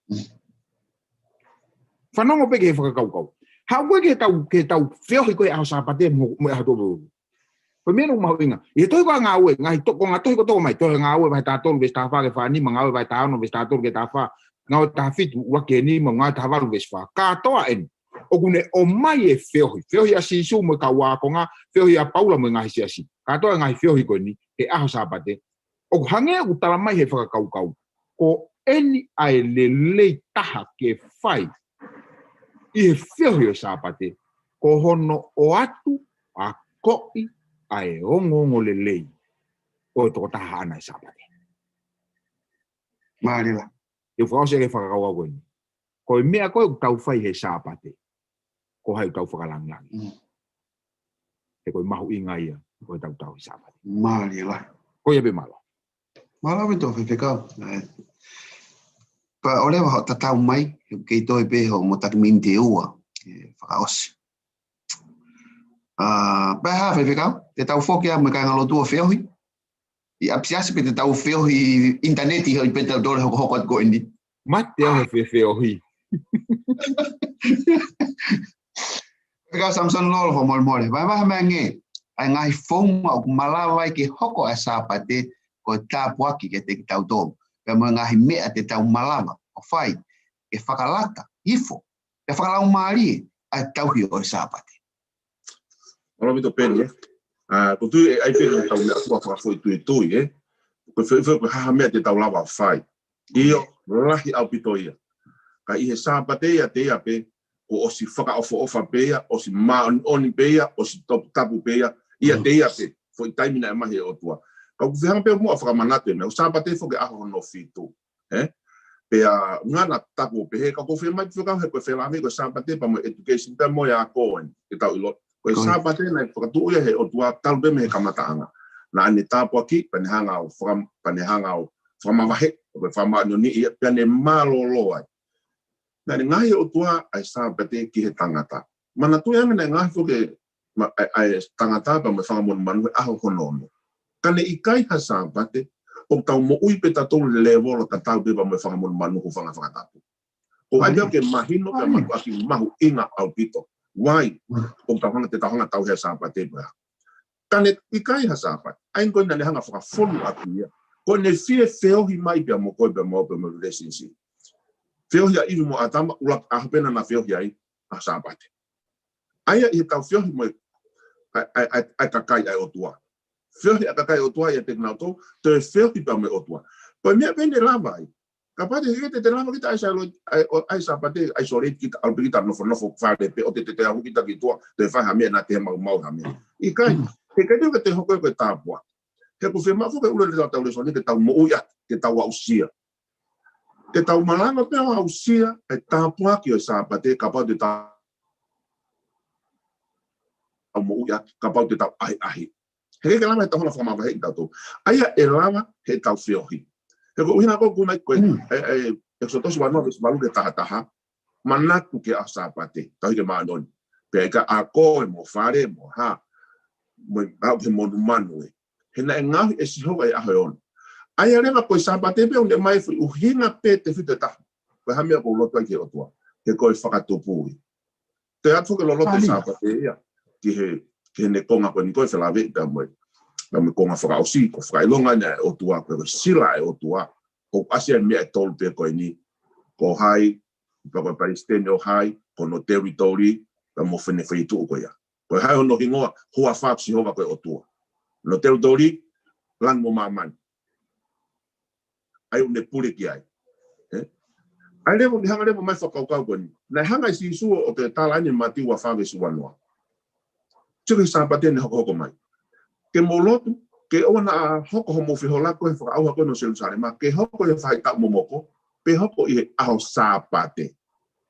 Fanongo pē ki he fakakaukau. Haʻu ko ē ki heʻetau, ki heʻetau feohi ko ē he ʻaho Sāpate mo, mo e ʻaho Toʻoulu. Ko e meʻa naʻe mahuʻinga. ʻI he tohi ko ē ʻa Ngāue, ngaahi to-, ko e ngaahi tohi kotoa mai, tohi Ngāue vahe taha tolu veesi taha fā ki he fā nima, Ngāue vahe taha ono veesi taha tolu ki he taha fā, Ngāue taha fitu ua ki he nima, Ngāue taha valu veesi fā. Kātoa eni. ʻOku ne ʻomai e feohi. Feohi ʻa Sīsū mo e kau ākonga, feohi ʻa Paula mo e ngaahi siasi. Kātoa e ngaahi feohi ko eni, he ʻaho Sāpate. ʻOku hangē ʻoku tala mai he fakakaukau. Ko eni ʻa e lelei taha ke fai. ʻI he feohi ʻo e Sāpate. Ko hono ʻoatu ʻa e koʻi ʻa e ongoongolelei. ʻO e tokotaha haʻana e Sāpate. Mālie. Te u fakaʻosi ʻaki e fakakaukau ko eni. Ko e meʻa ko ē ʻoku tau fai he Sāpate. Ko hai ʻoku tau fakalāngilangiʻi. Mm. He ko e mahuʻinga ia, ko ʻetau tauhi Sāpate. Mālie lahi. Ko ia pē mālō. Mālō ʻaupito Faifekau. ʻE, pea ʻoua leva hoʻo tatau mai, he ʻoku kei toe pē hoʻomo taki miniti ʻe ua, ʻe fakaʻosi. ʻA, pea hā Faifekau, te tau foki ā mo e kāingalotu ʻo feohi. ʻI ʻapisiasi pe te tau feohi ʻinitaneti hoʻi pe te tau toe hokohoko atu ko eni. Mate au he fe-, feohi. Faifekau Samson Lolo, fakamolemole. Vahevahe mai angē, ʻa e ngaahi founga ʻoku malava ai ke hoko ʻa e Sāpate ko e tāpuaki kiate kitautolu. Pea mo e ngaahi meʻa te tau malava ʻo fai, ke fakalata, hifo, ke fakalaumālie, ʻa e tauhi ʻo e Sāpate. Mālō ʻaupito Peni, ē. ʻA, ko e tui ʻe ʻai pē ke tau meʻa ʻoku fakafoʻituitui, ē. Ko e fe-, fe-, ko e hā ha meʻa te tau lava ʻo fai. ʻIo, lahi ʻaupito ia. Ka ʻi he Sāpate ia te ia pē, kuo ʻosi fakaʻofoʻofa pē ia, ʻosi māʻoniʻoni pē ia, ʻosi toputapu pē ia, ia te ia pē, foʻi taimi naʻe ʻomai ʻe he ʻOtua. Ka ʻoku fehanga pē muʻa fakamanatu e meʻa, ʻo Sāpate foki ʻaho hono fitu. Ē? Pea ngana taku ʻo pehē, ka ʻoku ou fie mai fekau he ko e felāveʻi ko e Sāpate pea mo e education pea mo e ako eni, ke tau ʻilo. Ko e Sāpate naʻe fakatuʻu ia he ʻOtua talu pē mei he kamataʻanga. Naʻa ne tāpuakiʻi, pea ne hanga ʻo fakam-, pea ne hanga ʻo fakamavaheʻi, ko e fakamāʻoniʻoniʻi ia, pea ne mālōlō ai. Naʻa ne ngaohi ʻe he ʻOtua ʻa e Sāpate ki he tangata. Manatuʻi ange naʻe ngaohi foki ma-, ʻa e, ʻa e tangata pea mo e fanga monumanu he ʻaho hono ono. Ka ne ʻikai ha Sāpate, ʻoku tau moʻui pē tautolu he lēvolo tatau pē pea mo e fanga monumanu, hūfanga he fakatapu. ʻOku ʻai pē ke mahino pē ʻa e mātuʻaki mahuʻinga ʻaupito. Why? ʻOku tau hanga, te tau hanga ʻo tauhi e Sāpate pē. Ka ne ʻikai ha Sāpate. ʻA ia ko ē naʻa ne hanga ʻo fakafonu ʻaki ia. Ko ʻene fie feohi mai pea mo koe pea mo au pea mo e relationship. Feohi ʻa ʻIvi mo ʻĀtama, ʻuluaki ʻaho pē naʻa na feohi ai, ʻa Sāpate. ʻA ia ʻi heʻetau feohi mo e, ʻa e, ʻa e, ʻa e, ʻa e kakai ʻa e ʻOtua. Feohi ʻa e kakai ʻOtua ʻiate kinautolu, toe feohi pea mo e ʻOtua. Ko e meʻa pē eni ʻe lava ai. Kapau te, heʻikai te te lava kita ʻa e sailoiti, ʻa e, ʻo, ʻa e Sāpate, ʻa e isolate kita, ʻalu pē kita ʻo nofonofo fale pē, ʻo te te te ahu kita ki tuʻa, toe fai ha meʻa naʻa te maumau ha meʻa. ʻIkai, heʻikai te ke hoko ko e tāpuaki. He ʻoku fiemaʻu foki e ʻuluaki ʻetau lēsoni ke tau moʻui ʻaki, ke tau aʻusia. Ke tau malanga pē ʻo aʻusia e tāpuaki ʻo e Sāpate, kapau te tau moʻui ʻaki, kapau te tau ʻahiʻahi. Heʻikai ke lava heʻetau hanga ʻo fakamavaheʻi tautolu. ʻA ia ʻe lava heʻetau feohi. He ko e ʻuhinga ko ē ʻoku ʻomai ko ē, ʻe, ʻe, ʻEkisoto uanoa veesi valu ki he taha taha, manatu ki he ʻaho Sāpate, tauhi ke māʻoniʻoni. Pea ʻikai ako e mo fale mo ha, mo e aʻu ki he monumanu ē. He naʻe ngaohi ʻe Sihova ʻa e ʻaho ʻe ono. ʻA ia leva ko e Sāpate pē ʻoku ne ʻomai e foʻi ʻuhinga pē tefito ʻe taha. Ko e hā e meʻa ʻoku ou lotu ai ki he ʻOtua. He ko e fakatupu ia. Toe atu foki e loloto e Sāpate ia. Ki he, ki heʻene konga ko eni ko e felāveʻi pea mo e, pea mo e konga fakaʻosi, ko e fakaʻilonga ʻa e ʻOtua, ko e sila ʻa e ʻOtua. ʻOku ʻasi ai e meʻa ʻe tolu pē ko eni. Ko hai, pea ko e palesiteni ʻo hai, ko hono teritori, pea mo e fefine feituʻu ko ia. Ko hai hono hingoa, huafa ʻo Sihova ko e ʻOtua. Hono teritori, langi mo māmani. ʻA ia ʻoku ne pule ki ai. Ē? ʻA ia leva, ne hanga leva ʻo ʻomai e fakakaukau ko eni. Naʻe hanga ʻe Sīsū ʻo toe tala eni ʻi he Mātiu ua fā veesi ua noa. Tio ki he Sāpate naʻe hokohoko mai. Ke mou lotu, ke ʻoua naʻa hoko hoʻomou feholaaki ko ē he fakaʻauha ko eni ʻo Selūsalema, ke hoko ʻi he faʻahitaʻu momoko, pe hoko ʻi he ʻaho Sāpate.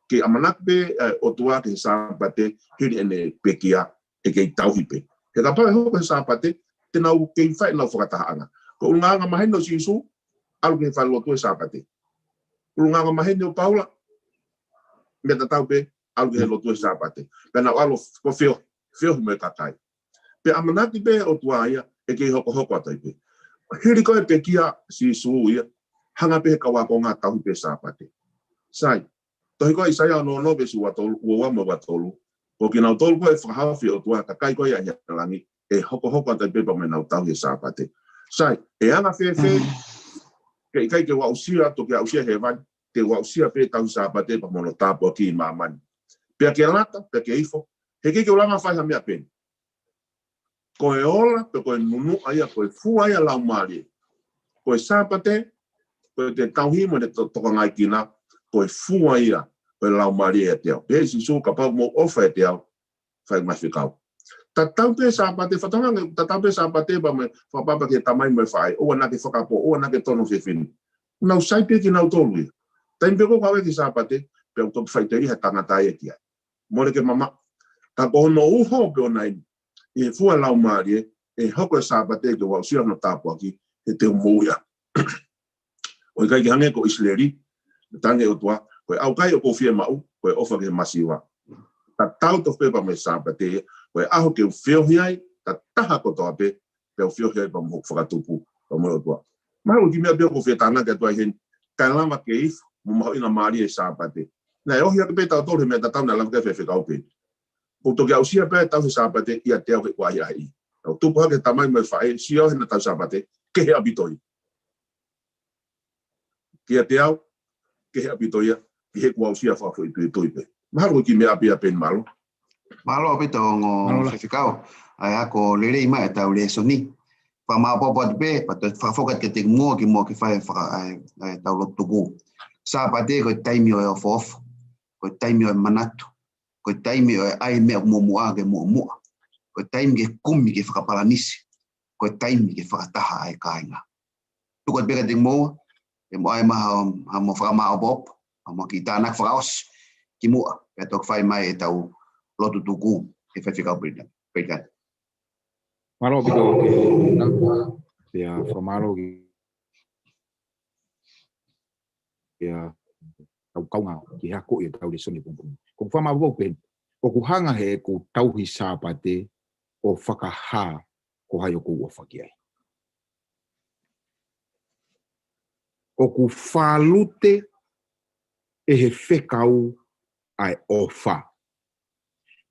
Ke ʻamanaki pē, ē, ʻOtua ki he Sāpate, hili ʻene pekia, ʻe kei tauhi pē. He kapau ʻe hoko he Sāpate, te nau kei fai ʻenau fakatahaʻanga. Ko e ʻulungaanga maheni ʻo Sīsū, ʻalu ki he falelotu he Sāpate. ʻUlungaanga maheni ʻo Paula, meʻa tatau pē, ʻalu ki he lotu he Sāpate. Pea nau ʻalu ko e feohi, feohi mo e kakai. Pea ʻamanaki pē ʻOtua ia, ʻe kei hokohoko atu ai pē. Hili ko ē e pekia ʻa Sīsū ia, hanga pē he kau ākonga ʻo tauhi pē Sāpate. Sai, tohi ko ē ʻa ʻAisea ono ono veesi ua tolu, ua ua mo e ua tolu. Ko kinautolu ko ē ʻe fakahaofi ʻe he ʻOtua, kakai ko ia ʻi he langi, ʻe hokohoko atu ai pē pea mo ʻenau tauhi e Sāpate. Sai, ʻe anga fēfē, ke ʻikai ke u aʻusia, toki aʻusia hēvani, te u aʻusia pē e tauhi Sāpate pea mo hono tāpuaki ʻi māmani. Pea ke lata, pea ke ifo, heʻikai ke u lava ʻo fai ha meʻa pē. Ko e ola, pe ko e nunuʻa ia, ko e fua ia ʻo e Laumālie. Ko e Sāpate, ko ʻete tauhi mo ʻete to-, tokangaekina, ko e fua ia ʻo e Laumālie ʻiate au. Pehē ʻe Sīsū, kapau ʻoku mou ʻofa ʻiate au, fai mai fekau. Tatau pē Sāpate, fatongia, tatau pē Sāpate pea mo e fakapapa ki he tamai mo e faʻē, ʻoua naʻa ke fakapō, ʻoua naʻa ke tono fefine. Nau sai pē kinautolu ia. Taimi pē ʻoku ʻave ki he Sāpate, pea ʻoku toki faʻiteliha e tangata ia ki ai. Mole ke mamaʻo. Ka ko hono uho pē ʻoʻona eni, ʻi he fua ʻo e Laumālie, ʻe hoko e Sāpate ke u aʻusia hono tāpuaki, he te u moʻui ʻaki. ʻOku ʻikai ke hangē ko ʻIsileli, tangi ʻOtua, ko e ʻaukai ʻoku ou fiemaʻu, ko e ʻofa ki he masiva. Tatau tofu pē pea mo e Sāpate, ko e ʻaho ke u feohi ai, ta taha kotoa pē, pea u feohi ai pea mo hoku fakatupu, pea mo e ʻOtua. Mahalo ko e kiʻi meʻa pē ʻoku ou fie tānaki atu ai heni, kae lava ke ifo mo mahuʻingamālie e Sāpate. Naʻe ohi hake pē tautolu he meʻa tatau naʻe lava ke fai ʻe he faifekau pē. ʻOku toki aʻusia pē e tauhi Sāpate ʻiate au he kuo ʻahiʻahiʻi. ʻOku tupu hake e tamai mo e faʻē, sio he naʻa tau Sāpate, kehe ʻaupito ia. Kiate au, kehe ʻaupito ia, ki he kuo aʻusia fakafoʻituitui pē. Mahalo ko e kiʻi meʻa pē ia pē ni, mālō. Mālō ʻaupito ongo faifekau. ʻA ia ko e lelei mai ʻetau lēsoni. Fakamāopoopo atu pē, pea toe fakafoki atu kiate kimoua, kimuʻa ke fai e faka-, ʻa e, ʻa e tau lotu tuku. Sāpate ko e taimi ʻo e ofoofo. Ko e taimi ʻo e manatu. Ko e taimi ʻo e ʻai e meʻa muʻomuʻa ki muʻomuʻa. Ko e taimi ke kumi ke fakapalanisi. Ko e taimi ke fakataha ʻa e kāinga. Tuku atu pē kiate kimoua, ʻe mo ʻai mai ha, ha mo fakamāopoopo, ha mo kiʻi tānaki fakaʻosi, kimuʻa, pea toki fai mai ʻetau lotu tuku, ʻe faifekau Peretiteni. Peretiteni. Mālō ʻaupito, pea fakamālō ki, pea kau kaungā ki he akoʻi ʻetau lēsoni pongipongi. Ko e fakamālō pē, ʻoku hanga heʻeku tauhi Sāpate ʻo fakahā ko hai ʻoku ou ʻofa ki ai. ʻoku fālute ʻe he fekau ʻa e ʻofa.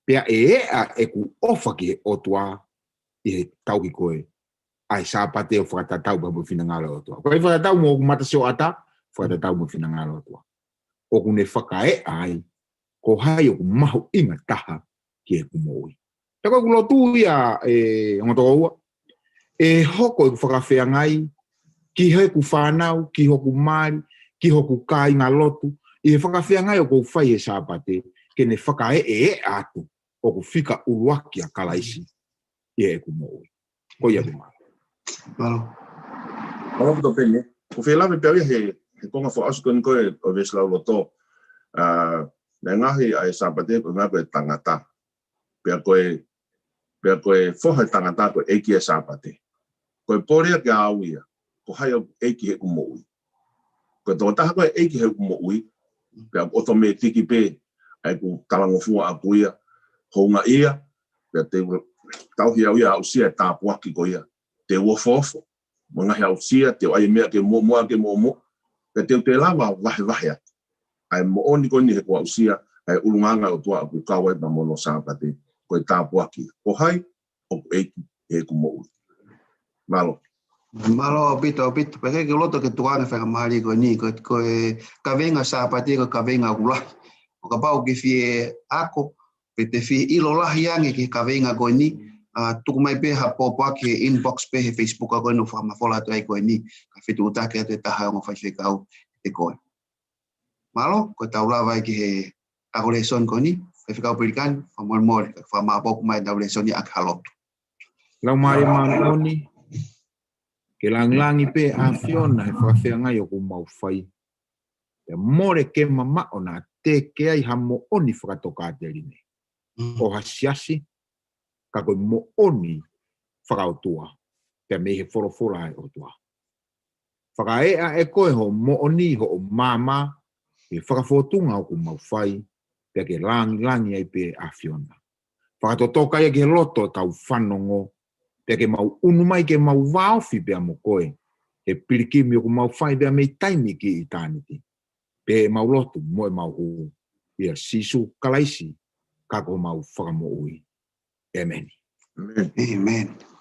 Pea ʻe ʻeʻa ʻeku ʻofa ki he ʻOtua ʻi he tauhi ko ē ʻa e Sāpate ʻo fakatatau pea mo e finangalo ʻo e ʻOtua. Ko e fakatatau mo hoku matasioʻata, fakatatau mo e finangalo ʻo e ʻOtua. ʻOku ne fakaeʻa ai ko hai ʻoku mahuʻinga taha ki heʻeku moʻui. Pea ko ʻeku lotu ia, ʻe ongo tokoua, ʻe hoko ʻeku fakafeangai ki heʻeku fānau, ki hoku mali, ki hoku kāingalotu, ʻi he fakafeangai ʻoku ou fai he Sāpate, ke ne fakaeʻa atu ʻoku fika ʻuluaki ʻa Kalaisi ʻi heʻeku moʻui. Ko ia pē. Mālō. Mālō. Mālō ʻaupito Peni. ʻOku ou fie lave pē au ia he, he konga fakaʻosi ko eni ko ē ʻo e veesi lauloto. ʻA, naʻe ngaohi ʻa e Sāpate ko e ngaahi ko e tangata. Pea ko e, pea ko e foha ʻo e tangata ko e ʻeiki ʻo e Sāpate. Ko e pole ia kiate au ia, ko hai ʻoku ʻeiki heʻeku moʻui. Ko e tokotaha ko ē ʻeiki heʻeku moʻui, pea ʻoku ʻotomētiki pē ʻa ʻeku talangofua ʻaʻaku ia, houngaʻia, pea te u tauhi au ia ʻo aʻusia e tāpuaki ko ia. Te u ofoofo mo e ngaahi aʻusia, te u ʻai e meʻa ke muʻomuʻa ke moʻomoʻa, pea te u toe lava vahevahe atu ʻa e moʻoni ko eni he kuo aʻusia ʻa e ʻulungaanga ʻo e ʻOtua ʻoku kau ai pea mo hono Sāpate, ko e tāpuaki. Ko hai ʻoku ʻeiki heʻeku moʻui. Mālō. Mālō ʻaupito, ʻaupito. Pea ʻoku ou loto ke tukuange e faingamālie ko eni, ko, ko e kaveinga Sāpate, ko e kaveinga ʻoku lahi. ʻO kapau ʻoku ke fie ako, pe te fie ʻilo lahi ange ki he kaveinga ko eni, ʻa, tuku mai pē ha pōpoaki he inbox pē he Facebook ko eni ʻo fakamafola atu ai ko eni, kae fetuʻutaki atu e taha ʻo e ongo faifekau ʻiate koe. Mālō, ko ʻetau lava ai ki he ako lēsoni ko eni, Faifekau Pelikani, fakamolemole, kae fakamāʻopoʻopo mai ʻetau lēsoni ʻaki ha lotu. Laumālie Māʻoniʻoni, ke langilangiʻia pē ʻa e ʻAfiona he fakafeangai ʻoku mau fai. Pea mole ke mamaʻo naʻa teke ai ha moʻoni fakatokāteline. Mm. ʻO ha siasi, ka ko e moʻoni fakaʻotua, pea mei he folofola ʻa e ʻOtua. Fakaeʻa ʻe koe hoʻo moʻoni, hoʻo maama, ʻi he fakafōtunga ʻoku mau fai, pea ke langilangiʻia ai pē ʻa e ʻAfiona. Fakatotoka ia ki he loto ʻo e kau fanongo, pea ke mau ʻunu mai ke mau vāofi pea mo koe, he pilikimi ʻoku mau fai pea mei taimi ki ʻitāniti. Pea ʻemau lotu mo ʻemau hū, ʻia Sīsū Kalaisi, ka ko homau Fakamoʻui. ʻĒmeni. ʻĒmeni. ʻĒmeni.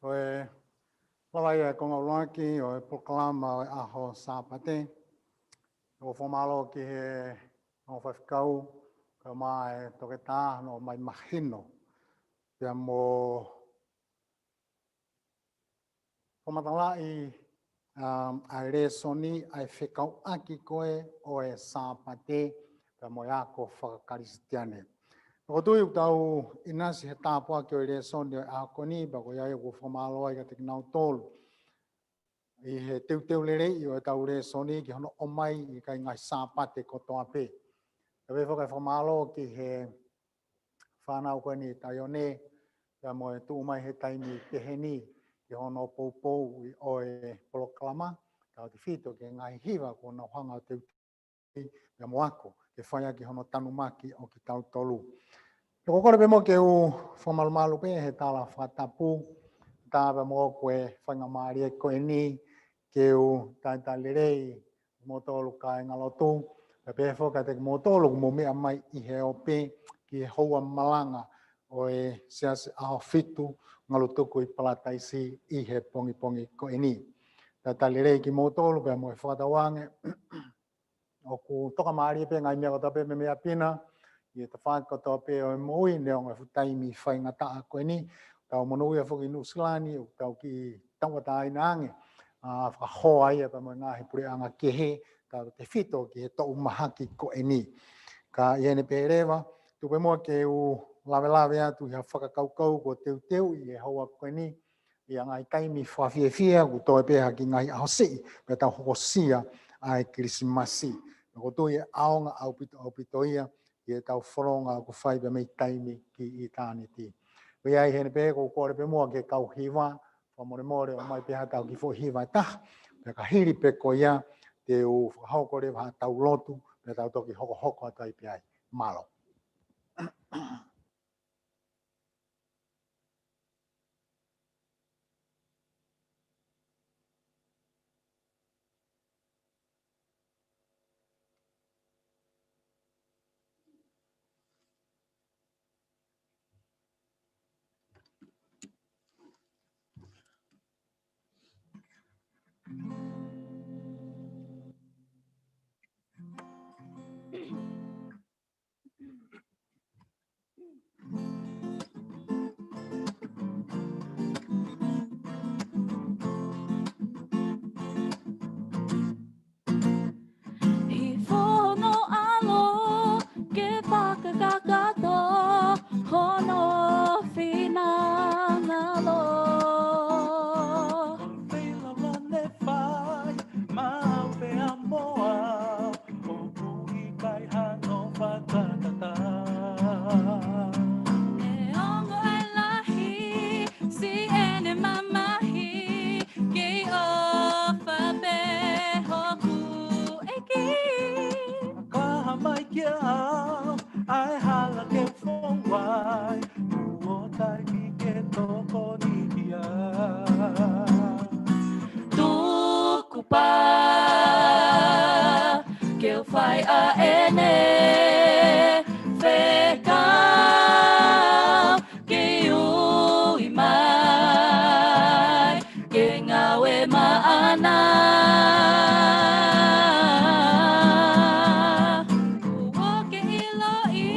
Ko e lava ia e konga ʻuluaki ʻo e polokalama ʻo e ʻaho Sāpate. ʻOku fakamālō ki he ongo faifekau, kae ʻumaʻā e toketā hono ʻomai mahino pea mo fakamatalaʻi, um, ʻa e lēsoni, ʻa e fekauʻaki ko ē ʻo e Sāpate pea mo e ako fakakalisitiane. Pea ʻoku ou tui ʻoku tau ʻinasi he tāpuaki ʻo e lēsoni ʻo e ʻaho ko eni, pea ko ia ia ʻoku ou fakamālō ai kiate kinautolu ʻi he teuteu lelei ʻo ʻetau lēsoni ki hono ʻomai ʻi he ngaahi Sāpate kotoa pē. Pea pehē foki e fakamālō ki he fānau ko eni Taione, pea mo e tuʻu mai he taimi pehē ni ki hono poupouʻi ʻo e polokalama, tautefito ki he ngaahi hiva kuo nau hanga ʻo teuteu pea mo ako, ke fai ʻaki hono tanumaki ʻo kitautolu. Pea ʻoku ou kole pē muʻa ke u fakamalumalu pē he tala fakatapu, tā pea mo ʻeku faingamālie ko eni ke u talitali lelei kimoutolu kāingalotu, pea pehē foki kiate kimoutolu ʻoku mou meʻa mai ʻi he ope ki he houa malanga ʻo e Siasi ʻAho Fitu Ngalutuku ʻi Palataisi ʻi he pongipongi ko eni. Talitali lelei kimoutolu pea mo e fakatauange ʻoku tokamālie pē ngaahi meʻa kotoa pē mei meʻa pina ʻi he tafaʻaki kotoa pē ʻo e moʻui, neongo e fuʻu taimi faingataʻa ko eni. Tau monūʻia foki ʻi Nuʻusila ni, ʻoku tau kiʻi tauʻatāina ange, ʻa, fakahoa ia pea mo e ngaahi puleʻanga kehe, tautefito ki he toʻu mahaki ko eni. Ka ʻi heʻene pehē leva, tuku pē muʻa ke u lavelave atu ʻi ha fakakaukau kuo teuteu ʻi he houa ko eni, ʻi ha ngaahi taimi fakafiefia, kuo toe pē ha kiʻi ngaahi ʻaho siʻi, pea tau hokosia ʻa e Kilisimasi. Pea ʻoku ou tui ʻe ʻaonga ʻaupito, ʻaupito ia ʻi heʻetau fononga ʻoku fai pē mei taimi ki ʻitāniti. Pea ʻi heʻene pehē, ʻoku ou kole pē muʻa ki he kau hiva, fakamolemole ʻomai pē haʻatau kiʻi foʻi hiva ʻe taha, pea ka hili pē ko ia, te u fakahoko leva haʻatau lotu, pea tau toki hokohoko atu ai pē ai. Mālō. ʻI hono ʻAlo ke fakakakato hono finangalo. Ko e feilaulau ne fai maʻau pea mo au, ʻoku ʻikai hano fakatatau. Neongo ʻa e lahi siʻene mamahi, kei ʻofa pē hoku ʻEiki. Fakahā mai kiate au ʻa e hala ke u fou ai, kuo taimi ke tokoni ki ai. Tuku pā ke u fai ʻa ʻene fekau, ke ui mai ke ngāue maʻana. Kuo ke ʻiloʻi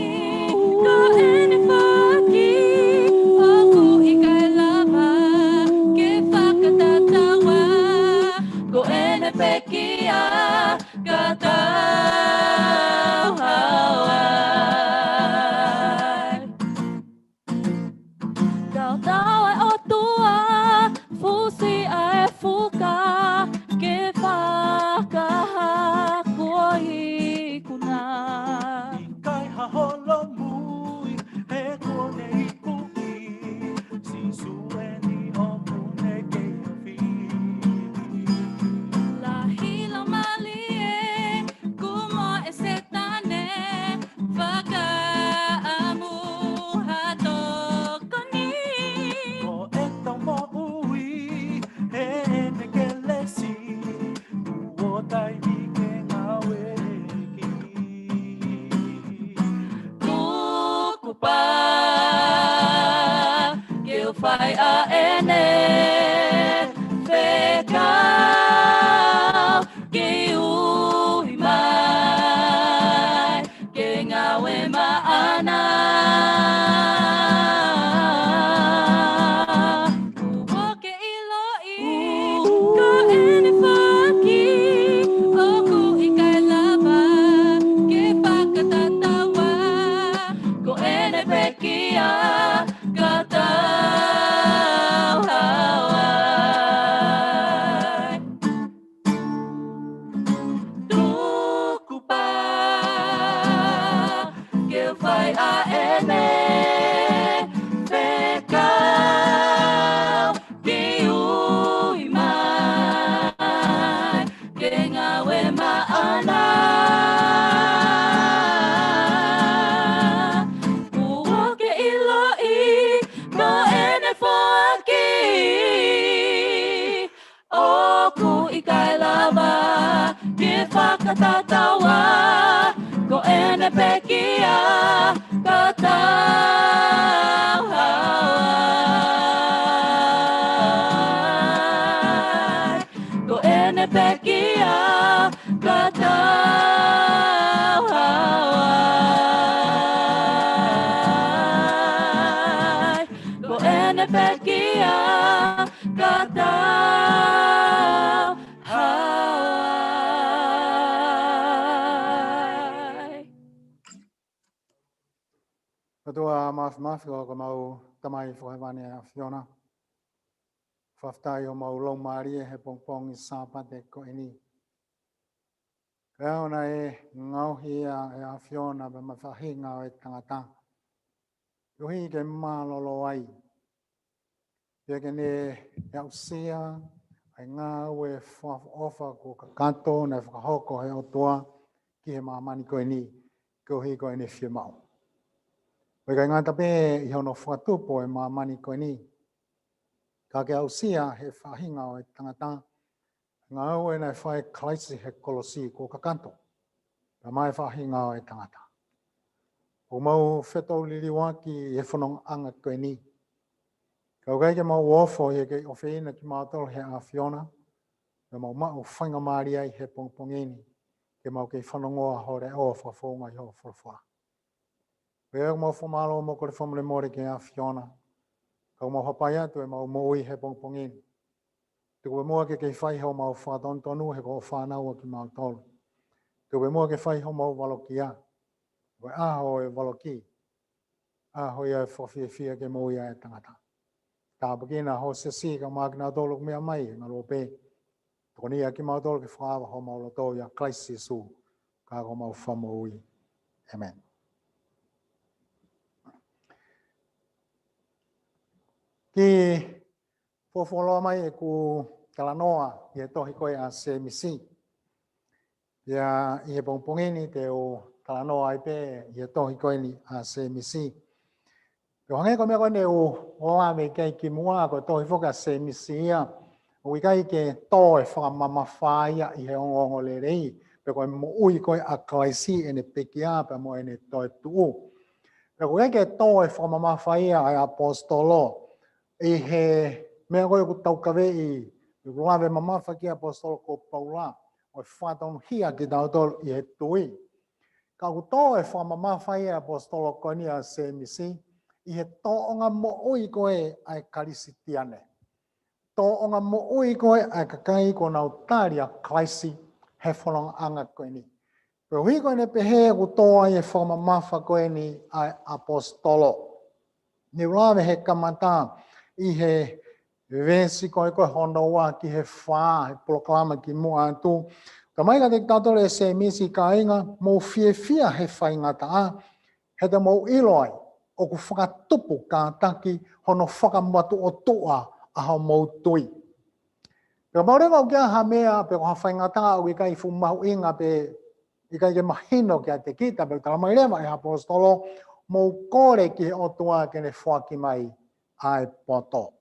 ko ʻene foaki ʻoku ʻikai lava ke fakatatau, ko ʻene pekia ka tau hao ai. Tautau ʻa e ʻOtua, fusi ʻa e fuka ke fakahā kuo ikuna. ʻIkai ha holomui he kuo ne ikuʻi, Sīsū eni ʻoku ne kei afi. Lahi laumālie, kumi ʻe Sētane, fakaʻamu ha tokoni. Ko ʻetau moʻui heʻene kelesi, kuo taimi ke ngāueʻi. Tuku pā ke u fai ʻa ʻene ʻOtua Māfimafi, ko homau Tamai Fakahēvani ʻa e ʻAfiona. Fakafetaʻi homau laumālie he pongipongi Sāpate ko eni. Ko e ʻaho naʻe ngaohi ai ʻe he ʻAfiona pea mo e faʻahinga ʻo e tangata, koeʻuhi ke mālōlō ai, pea ke ne aʻusia ʻa e ngāue fakaʻofoʻofa kuo kakato naʻe fakahoko ʻe he ʻOtua ki he māmani ko eni, koeʻuhi ko ʻene fiemaʻu. ʻO ʻikai ngata pē ʻi hono fakatupu ʻo e māmani ko eni, ka ke aʻusia ʻe he faʻahinga ʻo e tangata ʻa e ngāue naʻe fai ʻe Kalaisi he kolosi kuo kakato, pea mo e faʻahinga ʻo e tangata. ʻOku mau fetauliliuaki ʻi he fonongaʻanga ko eni. Ka ʻoku ʻikai ke mau ofo ʻi he kei ʻofeina kimautolu ʻe he ʻAfiona, pea mau maʻu faingamālie ai he pongipongi ni ke mau kei fanongoa ho leʻo fakafounga ʻi hoʻo folofola. Pea ʻoku mau fakamālō mo kole fakamolemole ki he ʻAfiona, ka ʻoku mau hapai atu ʻemau moʻui he pongipongi ni. Tuku pē muʻa ke kei fai homau fakatonutonu he ko hoʻo fānau ʻa kimautolu. Tuku pē muʻa ke fai homau valokia. Ko e ʻaho ʻo e valoki, ʻaho ia ʻo e fakafiefia ke moʻui ai e tangata. Tāpuekina ho siasi kae ʻumaʻā kinautolu ʻoku meʻa mai he ngaluope. Tokoniʻi ʻa kimautolu ke fakaava homau loto ʻia Kalaisi Sīsū ko homau Fakamoʻui. ʻĒmeni. Kiʻi fuofua loa mai ʻeku talanoa ʻi he tohi ko ē ʻa Sēmisi. Pea ʻi he pongipongi ni te u talanoa ai pē ʻi he tohi ko eni ʻa Sēmisi. Pea ʻo hangē ko e meʻa ko eni ʻoku ou lave ki ai kimuʻa, ko e tohi foki ʻa Sēmisi ia ʻoku ʻikai ke tō e fakamamafa ia ʻi he ongoongolelei, pe ko e moʻui ko ē ʻa Kalaisi, ʻene pekia pea mo ʻene toetuʻu. Pea ʻoku ʻikai ke tō e fakamamafa ia ʻa e ʻaposetolo ʻi he meʻa ko ē ʻoku taukaveʻi, ʻoku lave mamafa ki ai ʻaposetolo ko Paula, ʻo e fakatonuhia kitautolu ʻi he tui. Ka ʻoku tō e fakamamafa ia ʻaposetolo ko eni ʻa Sēmisi ʻi he tōʻonga moʻui ko ē ʻa e Kalisitiane. Tōʻonga moʻui ko ē ʻa e kakai kuo nau tali ʻa Kalaisi he fonongaʻanga ko eni. Pea ʻuhi ko ʻene pehē ʻoku tō ai e fakamamafa ko eni ʻa e ʻaposetolo. Ne u lave he kamata ʻi he veesi ko ē ko ē hono ua ki he fā, he polokalama kimuʻa atu. Talamai kiate kitautolu ʻe Sēmisi, kāinga, mou fiefia he faingataʻa, he te mou ʻilo ai ʻoku fakatupu kātaki hono fakamatuʻotuʻa ʻa homou tui. Pea kapau leva ʻoku ʻi ai ha meʻa pe ko ha faingataʻa ʻoku ʻikai fuʻu mahuʻinga pe ʻikai ke mahino kiate kita, pea talamai leva ʻe he ʻaposetolo, mou kole ki he ʻOtua ke ne foaki mai ʻa e poto.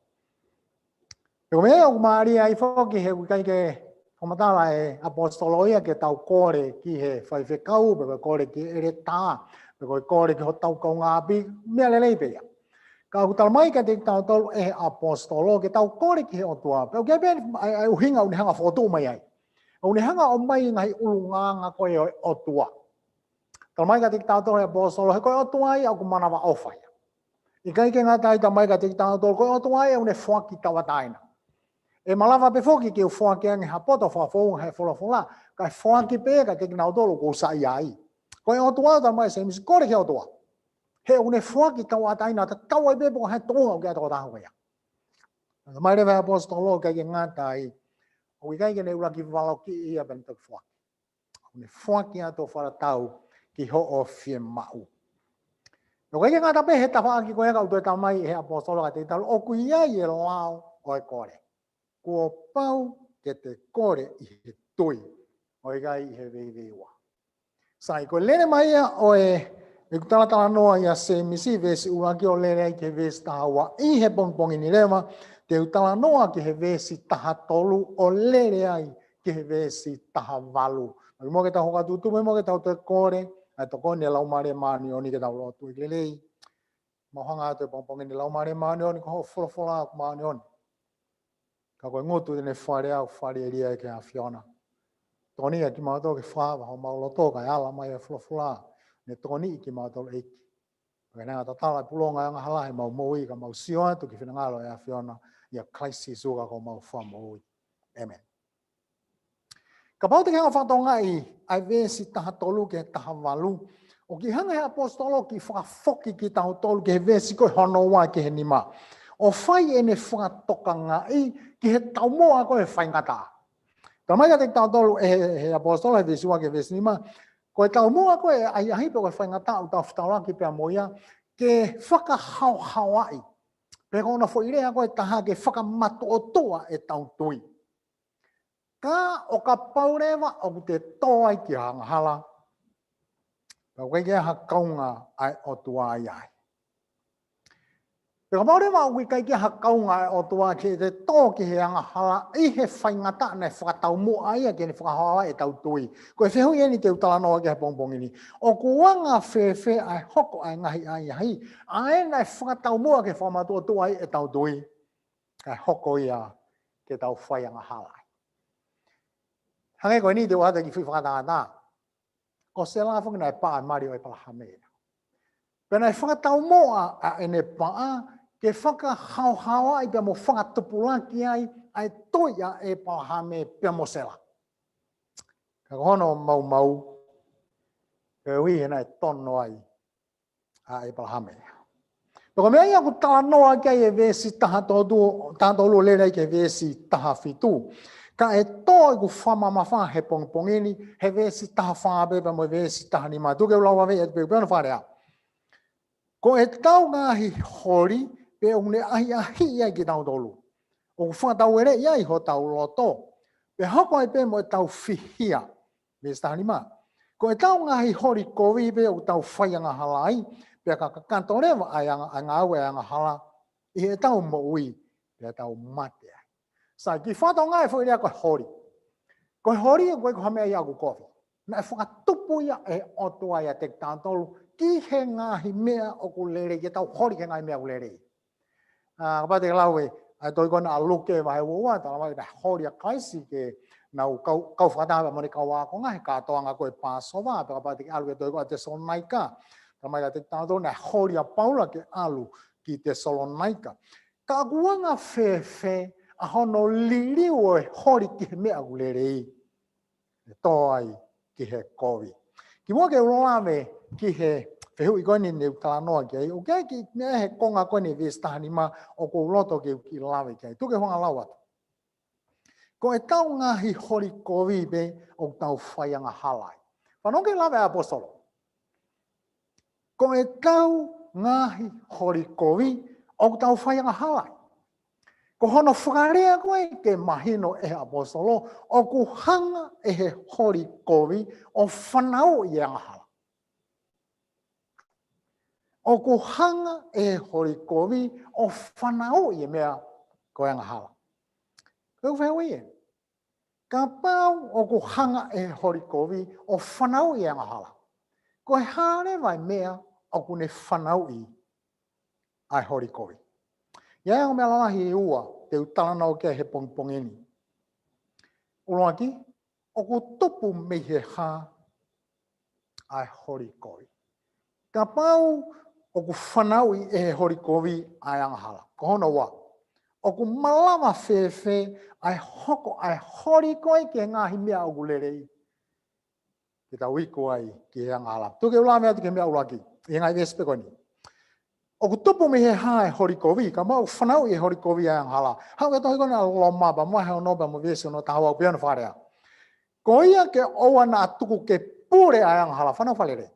Pea ko e meʻa ʻoku mālie ai foki he ʻoku ʻikai ke fakamatala ʻe he ʻaposetolo ia ke tau kole ki he faifekau, pe ko e kole ki he ʻeletā, pe ko e kole ki hotau kaungāʻapi, meʻa lelei pē ia. Ka ʻoku talamai kiate kitautolu ʻe he ʻaposetolo ke tau kole ki he ʻOtua. Pea ʻoku ʻi ai pē ʻa e, ʻa e ʻuhinga ʻoku ne hanga ʻo fokotuʻu mai ai. ʻOku ne hanga ʻo ʻomai e ngaahi ʻulungaanga ko ē ʻo e ʻOtua. Talamai kiate kitautolu ʻe he ʻaposetolo, he ko e ʻOtua ia ʻoku manavaʻofa ia. ʻIkai ke ngata ai, talamai kiate kitautolu, ko e ʻOtua ia ʻoku ne foaki tauʻatāina. ʻE malava pē foki ke u foaki ange ha poto fakafounga he folofola, kae foaki pē kiate kinautolu ʻoku ou saiʻia ai. Ko e ʻOtua, talamai ʻe Sēmisi, kole ki he ʻOtua. He ʻoku ne foaki tauʻatāina, tatau ai pē pe ko e hā e tuʻunga ʻoku ʻi ai e tokotaha ko ia. Talamai leva ʻe he ʻaposetolo, ʻikai ke ngata ai, ʻoku ʻikai ke ne ʻuluaki valokiʻi ia pea ne toki foaki. ʻOku ne foaki atu ʻo fakatatau ki hoʻo fiemaʻu. ʻOku ʻikai ke ngata pē he tafaʻaki ko ē, ka ʻoku toe talamai ʻe he ʻaposetolo kiate kitautolu, ʻoku ʻi ai e lao ʻo e kole. Kuo pau ke te kole ʻi he tui, ʻo ʻikai ʻi he veiveiua. Sai, ko e lele mai ia ʻo e, ʻeku talatalanoa ʻia Sēmisi, veesi ʻuluaki ʻo lele ai ki he veesi taha ua. ʻI he pongipongi ni leva, te u talanoa ki he veesi taha tolu ʻo lele ai ki he veesi taha valu. Mai mo ke tau hoko atu, tuʻu mai mo ke tau toe kole, ʻa e tokoni ʻa e Laumālie Māʻoniʻoni ke tau lotu. ʻEiki lelei, mau hanga atu he pongipongi ni, Laumālie Māʻoniʻoni, ko hoʻo folofola ʻoku māʻoniʻoni. Ka ko e ngutu te ne faleʻi au, faleʻi au ki he ʻAfiona. Tokoniʻi ʻa kimautolu ke fakaava homau loto kae ala mai e folofola, ne tokoniʻi kimautolu ʻEiki. Pea ke ne hanga ʻo tatala e pulonga ʻo e angahala heʻemau moʻui ka mau sio atu ki he finangalo ʻo e ʻAfiona, ʻia Kalaisi Sīsū ko homau Fakamoʻui. ʻĒmeni. Kapau te ke hanga ʻo fakatokangaʻi ʻa e veesi taha tolu ki he taha valu, ʻOku hanga he ʻaposetolo ke fakafoki kitautolu ki he veesi ko ē hono ua ki he nima, ʻo fai ʻene fakatokangaʻi ki he taumuʻa ko ē he faingataʻa. Talamai kiate kitautolu ʻe he, he ʻaposetolo he veesi ua ki he veesi nima, ko e taumuʻa ko ē ʻahiʻahi pe ko e faingataʻa ʻoku tau fetaulaki pea mo ia, ke fakahaohaoaʻi, pe ko hono foʻi lea ko ē ʻe taha, ke fakamatuʻotuʻa ʻetau tui. Ka ʻo kapau leva ʻoku te tō ai ki he angahala, pea ʻoku ʻikai ke ʻi ai ha kaunga ʻa e ʻOtua ai ai. Pea kapau leva ʻoku ʻikai ke ʻi ai ha kaunga ʻa e ʻOtua ke te tō ki he angahala ʻi he faingataʻa naʻe fakataumuʻa ia ke ne fakahaohaoaʻi ʻetau tui. Ko e fehuʻi eni te u talanoa ki ai he pongipongi ni. ʻOku anga fēfē ʻa e hoko ʻa e ngaahi ʻahiʻahi, ʻa ē naʻe fakataumuʻa ke fakamatuʻotuʻa ai ʻetau tui, kae hoko ia ke tau fai angahala ai? Hangē ko eni te u ʻoatu e kiʻi foʻi fakatātā. Ko Sela foki naʻe paʻa e mali ʻo ʻĒpalahame. Pea naʻe fakataumuʻa ʻa ʻene paʻa ke fakahaohaoaʻi pea mo fakatupulaki ai ʻa e tui ʻa ʻĒpalahame pea mo Sela. Ka ko hono maumau, koeʻuhi he naʻe tono ai ʻa ʻĒpalahame. Pea ko e meʻa ia ʻoku talanoa ki ai e veesi taha tolu, taha tolu lelei ki he veesi taha fitu. Kae tō ʻeku fakamamafa he pongipongi ni he veesi taha fā pea mo e veesi taha nima. Tuku ke u lau vave atu pē, pea ʻoku ne fakalea: Ko ʻetau ngaahi holi pē ʻoku ne ʻahiʻahiʻi ai kitautolu, ʻoku fakataueleʻi ai hotau loto, pea hoko ai pē mo ʻetau fihia. Veesi taha nima. Ko ʻetau ngaahi holi kovi pē ʻoku tau fai angahala ai, pea ka kakato leva ʻa e anga-, ʻa e ngāue ʻa e angahala, ʻi heʻetau moʻui, pea tau mate ai. Sai, kiʻi fakatokangaʻi e foʻi lea ko e holi. Ko e holi ʻoku ʻikai ko ha meʻa ia ʻoku kovi. Naʻe fakatupu ia ʻe he ʻOtua ʻiate kitautolu ki he ngaahi meʻa ʻoku lelei, ke tau holi ki he ngaahi meʻa ʻoku lelei. ʻA, kapau te ke lau e, ʻa e tohi ko ena ʻa Luke vahe ua ua, talamai naʻe holi ʻa Kalaisi ke nau kau, kau fakataha mo ʻene kau ākonga he kātoanga ko e Pāsova, pea kapau te ke ʻalu ki he tohi ko ē ʻa Tesalonaika, talamai kiate kitautolu naʻe holi ʻa Paula ke ʻalu ki Tesalonaika. Ka ʻoku anga fēfē ʻa hono liliu ʻo e holi ki he meʻa ʻoku lelei, ʻe tō ai ki he kovi? Kimuʻa ke u lave ki he fehuʻi ko eni ne u talanoa ki ai, ʻoku ʻi ai e kiʻi meʻa he konga ko eni veesi taha nima ʻoku ou loto ke u kiʻi lave ki ai. Tuku ke u hanga lau atu. Ko ʻetau ngaahi holi kovi pē ʻoku tau fai angahala ai. Fanongo ki he lave ʻa e ʻaposetolo. Ko ʻetau ngaahi holi kovi ʻoku tau fai angahala ai. Ko hono fakalea ko ē ke mahino ʻe he ʻaposetolo, ʻoku hanga ʻe he holi kovi ʻo fanauʻi e angahala. ʻOku hanga ʻe he holi kovi ʻo fanauʻi e meʻa ko e angahala. Ko e fehuʻi ē. Kapau ʻoku hanga ʻe he holi kovi ʻo fanauʻi e angahala, ko e hā leva e meʻa ʻoku ne fanauʻi ʻa e holi kovi? ʻI ai e ongo meʻa lalahi ʻe ua te u talanoa ki ai he pongipongi ni. ʻUluaki, ʻoku tupu mei he hā ʻa e holi kovi? Kapau ʻoku fanauʻi ʻe he holi kovi ʻa e angahala, ko hono ua, ʻoku malava fēfē ʻa e hoko ʻa e holi ko ē ki he ngaahi meʻa ʻoku lelei, ke tau iku ai ki he angahala? Tuku ke u lave atu ki he meʻa ʻuluaki, ʻi he ngaahi veesi pē ko eni. ʻOku tupu mei he hā e holi kovi, kapau ʻoku fanauʻi ʻe he holi kovi ʻa e angahala? Haʻu ki he tohi ko ena ʻa Loma, pea mo e vahe ono pea mo e veesi hono taha ua, pea ʻoku ne fakalea: Ko ia ke ʻoua naʻa tuku ke pule ʻa e angahala. Fanongo fakalelei.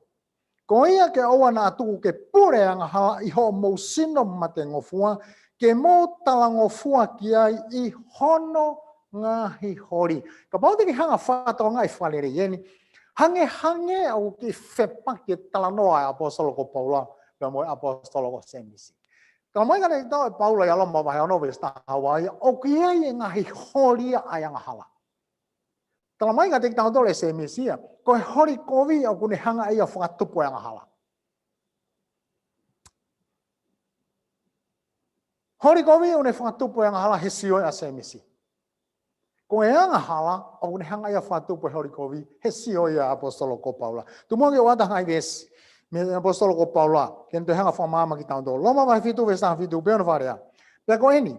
Ko ia ke ʻoua naʻa tuku ke pule ʻa e angahala ʻi hoʻomou sino matengofua, ke mou talangofua ki ai ʻi hono ngaahi holi. Kapau te ke hanga fakatokangaʻi fakalelei eni, hangehangē ʻoku kiʻi fepaki e talanoa ʻa e ʻaposetolo ko Paula pea mo e ʻaposetolo ko Sēmisi. Talamai kiate kitautolu ʻe Paula ʻia Loma vahe ono veesi taha ua ia, ʻoku ʻi ai e ngaahi holi ia ʻa e angahala. Talamai kiate kitautolu ʻe Sēmisi ia, ko e holi kovi ʻoku ne hanga ʻe ia ʻo fakatupu e angahala. Holi kovi ʻoku ne fakatupu e angahala he sio ia ʻa Sēmisi. Ko e angahala ʻoku ne hanga ʻe ia ʻo fakatupu e holi kovi he sio ia ʻa e ʻaposetolo ko Paula. Tuku muʻa ke u ʻoatu ha ngaahi veesi mei he ʻaposetolo ko Paula ke ne toe hanga ʻo fakamaama kitautolu. Loma vahe fitu veesi taha fitu, pea ʻoku ne fakalea: Pea ko eni,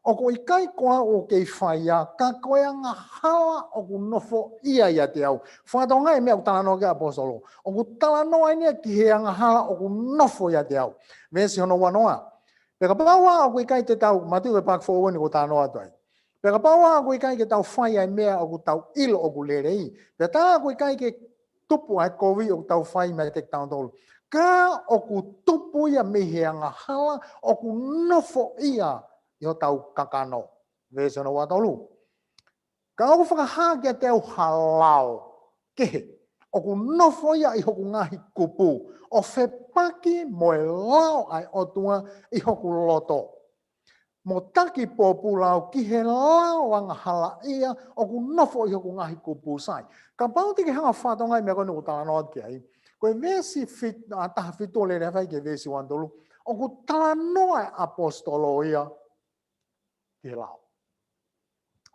ʻOku ʻikai ko au ʻoku kei fai ia, ka ko e angahala ʻoku nofoʻia ʻiate au. Fakatokangaʻi e meʻa ʻoku talanoa ki ai ʻa e ʻaposetolo. ʻOku talanoa eni ia ki he angahala ʻoku nofo ʻiate au. Veesi hono uanoa. Pea kapau ʻoku ʻikai te tau, Mātiu ko e paaki foʻou eni ʻoku talanoa atu ai. Pea kapau ʻoku ʻikai ke tau fai ʻa e meʻa ʻoku tau ʻilo ʻoku lelei. Pea tā ʻoku ʻikai ke tupu ʻa e kovi ʻoku tau fai meiate kitautolu. Ka ʻoku tupu ia mei he angahala ʻoku nofoʻia ʻi hotau kakano. Veesi hono uatolu. Ka ʻoku fakahā kiate au ha lao kehe ʻoku nofoʻia ʻi hoku ngaahi kupu, ʻo fepaki mo e lao ʻa e ʻOtua ʻi hoku loto. Mo taki pōpula au ki he lao angahalaʻia ʻoku nofo ʻi hoku ngaahi kupu. Sai. Kapau te ke hanga ʻo fakatokangaʻi e meʻa ko eni ʻoku talanoa ki ai. Ko e veesi fit-, ʻa, taha fitu ʻo lele hake ki he veesi uanutolu. ʻOku talanoa e ʻaposetolo ia ki he lao.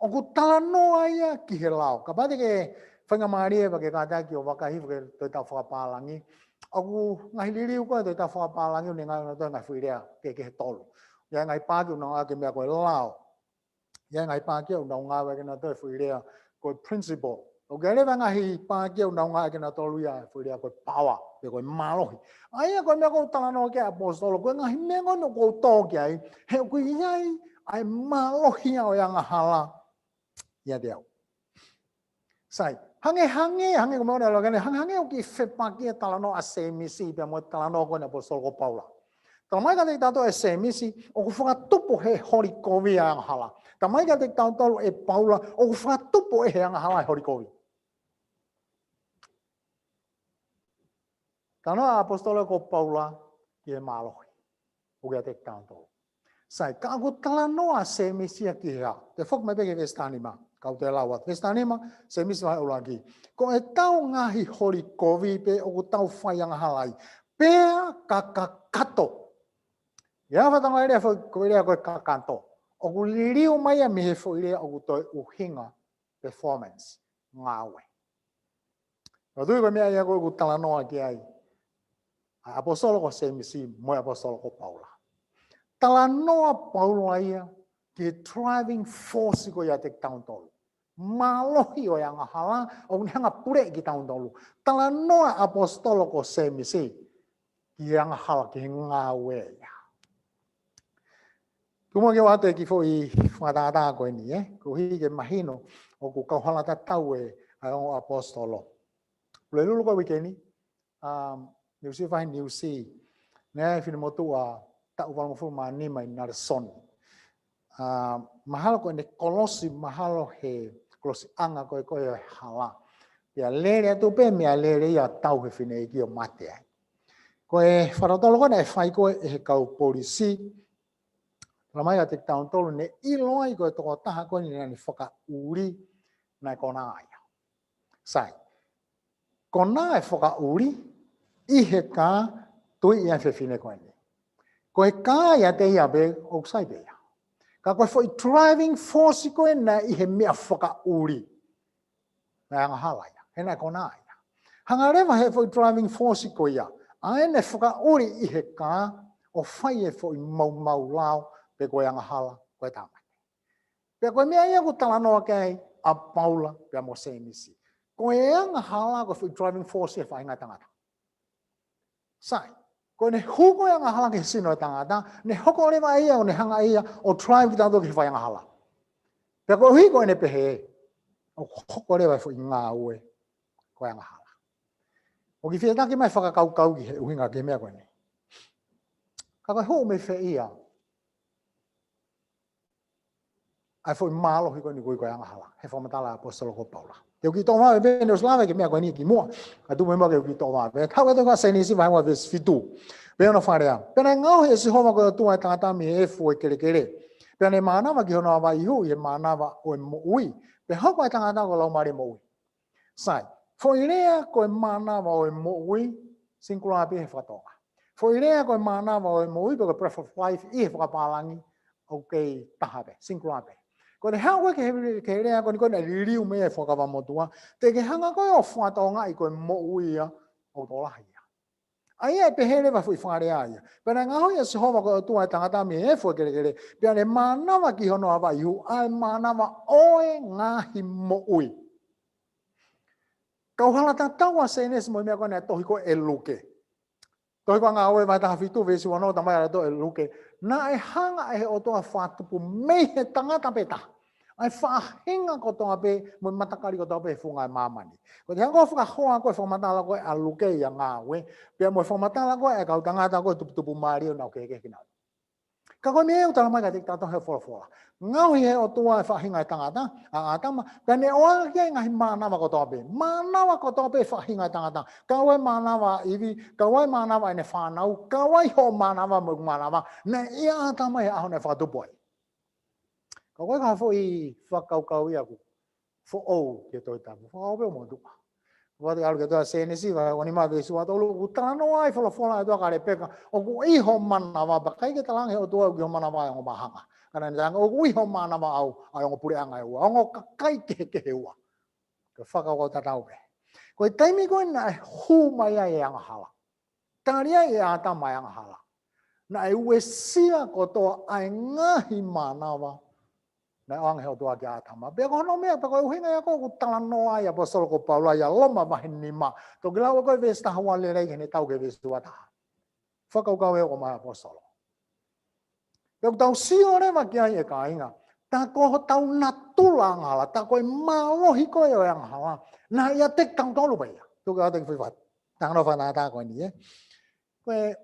ʻOku talanoa ia ki he lao. Kapau te ke faingamālie pea ke kātaki ʻo vakai hifo ki he tohi tau fakapālangi. ʻOku ngaahi liliu ko ē tohi tau fakapālangi ʻoku ne ngāueʻaki ʻe nautolu e ngaahi foʻi lea kehekehe ʻe tolu. ʻI ai e ngaahi paaki ʻoku nau ngāueʻaki e meʻa ko e lao. ʻI ai e ngaahi paaki ʻoku nau ngāueʻaki ʻe nautolu e foʻi lea ko e principle. ʻOku ʻi ai leva e ngaahi paaki ʻoku nau ngāueʻaki ʻe nautolu ia e foʻi lea ko e power, pe ko e mālohi. ʻA ia ko e meʻa ʻoku talanoa ki ai e ʻaposetolo, ko e ngaahi meʻa ko eni ʻoku ou tō ki ai, he ʻoku ʻi ai ʻa e mālohi ʻo e angahala ʻiate au. Sai, hangē, hangē, hangē ko e meʻa ʻoku ne ʻalu ʻaki eni, hangē, hangē ʻoku kiʻi fepaki e talanoa ʻa Sēmisi pea mo e talanoa ko eni ʻa e ʻaposetolo ko Paula. Talamai kiate kitautolu ʻe Sēmisi, ʻoku fakatupu ʻe he holi kovi ʻa e angahala. Talamai kiate kitautolu ʻe Paula, ʻoku fakatupu ʻe he angahala e holi kovi. Talanoa ʻa e ʻaposetolo ko Paula ki he mālohi ʻoku ʻiate kitautolu. Sai, ka ʻoku talanoa ʻa Sēmisi ia ki he hā? Te u foki mai pē ki he veesi tahanima, kau toe lau atu. Veesi tahanima, Sēmisi vahe ʻuluaki. Ko ʻetau ngaahi holi kovi pē ʻoku tau fai angahala ai. Pea ka kakato. ʻI he fakatokangaʻi e foʻi, ko e lea ko e kakato, ʻoku liliu mai ia mei he foʻi lea ʻoku toe ʻuhinga, performance, ngāue. ʻOku ou tui ko e meʻa ia ko ē ʻoku talanoa ki ai ʻa e ʻaposetolo ko Sēmisi mo e ʻaposetolo ko Paula. Talanoa ʻa Paula ia ki he driving force ko ia ʻiate kitautolu. Mālohi ʻo e angahala ʻoku ne hanga ʻo puleʻi kitautolu. Talanoa ʻa e ʻaposetolo ko Sēmisi ki he angahala, ki he ngāue ia. Tuku muʻa ke u ʻoatu e kiʻi foʻi fakatātā ko eni, ē? Koeʻuhi ke mahino ʻoku kauhala tatau e ʻa e ongo ʻaposetolo. Pulelulu ko e uike ni, um, Niu Sila, Niu Sila. Naʻe ʻi ai e finemotuʻa taʻu valungofulu mā nima ʻi Nelson. Uh, mahalo ko ʻene kolosi, mahalo he kolosiʻanga ko ē ko ē ʻo e hala. Pea lele atu pē, meʻa lele ia ʻo tau he fineʻeiki ʻo mate ai. Ko e fakatotolo ko ē naʻe fai ko ē ʻe he kau polisi, talamai kiate kitautolu ne ʻilo ai ko e tokotaha ko eni naʻa ne fakaʻuli naʻe konā ia. Sai. Konā e fakaʻuli ʻi he kā tui ʻi ai e fefine ko eni. Ko e kā ʻiate ia pē ʻoku sai pē ia. Ka ko e foʻi driving force ko ē naʻe ʻi he meʻa fakaʻuli, naʻe angahala ia, he naʻe konā ia. Hanga leva he foʻi driving force ko ia ʻa ʻene fakaʻuli ʻi he kā ʻo fai e foʻi maumau lao pe ko e angahala ko e tāmate. Pea ko e meʻa ia ʻoku talanoa ki ai ʻa Paula pea mo Sēmisi. Ko e angahala ko e foʻi driving force he faʻahinga ʻo e tangata. Sai, ko ʻene hū ko ē e angahala ki he sino ʻo e tangata, ne hoko leva ia ʻo ne hanga ia ʻo drive kitautolu ki he fai angahala. Pea koeʻuhi ko ʻene pehē, ʻoku hoko leva e foʻi ngāue ko e angahala. ʻOku ou kiʻi fie taki mai e fakakaukau ki he ʻuhinga ki he meʻa ko eni. Ka ko e hū mei fē ia ʻa e foʻi mālohi ko eni ʻoku ui ko e angahala, he fakamatala ʻa e ʻaposetolo ko Paula? Te u kiʻi toʻo vave pē, ne u ʻosi lave ki he meʻa ko eni kimuʻa, ka tuku muʻa ke u kiʻi toʻo vave. Haʻu atu ki he Sēnesi vahe ua veesi fitu. Pea ʻoku ne fakalea: Pea naʻe ngaohi ʻe Sihova ko e ʻOtua e tangata mei he efu ʻo e kelekele. Pea ne mānava ki hono ava ihu ʻi he mānava ʻo e moʻui. Pea hoko ʻa e tangata ko e laumālie moʻui. Sai, foʻi lea ko e mānava ʻo e moʻui, singular pē he faka-Tonga. Foʻi lea ko e mānava ʻo e moʻui pe ko e breath of life ʻi he fakapālangi, ʻoku kei taha pē, singular pē. Ko ʻene haʻu ko ē ki he, ki he lea ko eni ko ē naʻe liliu mei ai e Fuakava Motuʻa, te ke hanga ko ē ʻo faka-Tongaʻi ko e moʻui ia ʻoku tokolahi ia. ʻA ia ʻe pehē leva foʻi fakalea ia. Pea naʻe ngaohi ʻe Sihova ko e ʻOtua e tangata mei he efu ʻo e kelekele, pea ne mānava ki hono ava ihu ʻa e mānava ʻo e ngaahi moʻui. Kau hala tatau ʻa Sēnesi mo e meʻa ko eni ʻa e tohi ko ē ʻe Luke. Tohi ko e Ngāue vahe taha fitu veesi ua ono, talamai ʻe Luke, naʻe hanga ʻe he ʻOtua ʻo fakatupu mei he tangata pē taha ʻa e faʻahinga kotoa pē mo e matakali kotoa pē he funga ʻo e māmani. Ko e hanga ʻo fakahoa ko e fakamatala ko ē ʻa Luke ʻi he Ngāue, pea mo e fakamatala ko ē ʻa e kau tangata ko ē tuputupu mālie ʻo nau kehekehe kinautolu. Ka ko e meʻa ʻoku talamai kiate kitautolu he folofola. Ngaohi ʻe he ʻOtua e faʻahinga ʻo e tangata, ʻa ʻĀtama, pea ne ʻoange ki ai e ngaahi mānava kotoa pē. Mānava kotoa pē e faʻahinga ʻo e tangata. Kau ai e mānava ʻa ʻIvi, kau ai e mānava ʻa ʻene fānau, kau ai hoʻo mānava mo ʻeku mānava. Naʻe ʻia ʻĀtama he ʻaho naʻe fakatupu ai. Ka ko e hā e foʻi fakakaukau ia ʻoku foʻou ki he Tohi Tapu? Fakaʻofoʻofa pē ʻo motuʻa. Vate ʻalu ki he tohi Sēnesi vahe ua nima veesi ua tolu, ʻoku talanoa ai e folofola ʻa e ʻOtua kia Lepeka, ʻoku ʻi hoʻo mānava, pea ʻikai ke talaange ʻe he ʻOtua ʻoku ʻi hoʻo mānava ʻa e ongo māhanga. Ka naʻá ne talaange ʻoku ʻi hoʻo mānava ʻa au ʻa e ongo puleʻanga ʻe ua, ongo kakai kehekehe ʻe ua. Ko e fakakaukau tatau pē. Ko e taimi ko ē naʻe hū mai ai e angahala, tali ai ʻe ʻĀtama e angahala, naʻe uesia kotoa ʻa e ngaahi mānava naʻe ʻoange ʻe he ʻOtua kia ʻĀtama. Pea ko hono meʻa, pea ko e ʻuhinga ia ko ē ʻoku talanoa ai e ʻaposetolo ko Paula ʻia Loma vahe nima. Toki lau ʻe koe e veesi taha ua lelei ke ne tau ki he veesi ua taha. Fakakaukau ē ʻoku ʻomai ʻe he ʻaposetolo. Pea ʻoku tau sio leva ki ai ʻe kāinga, tā ko hotau natula angahala, tā ko e mālohi ko ē ʻo e angahala, naʻe ʻiate kitautolu pē ia. Tuku atu e kiʻi foʻi fakatātā ko eni, ē. Ko e,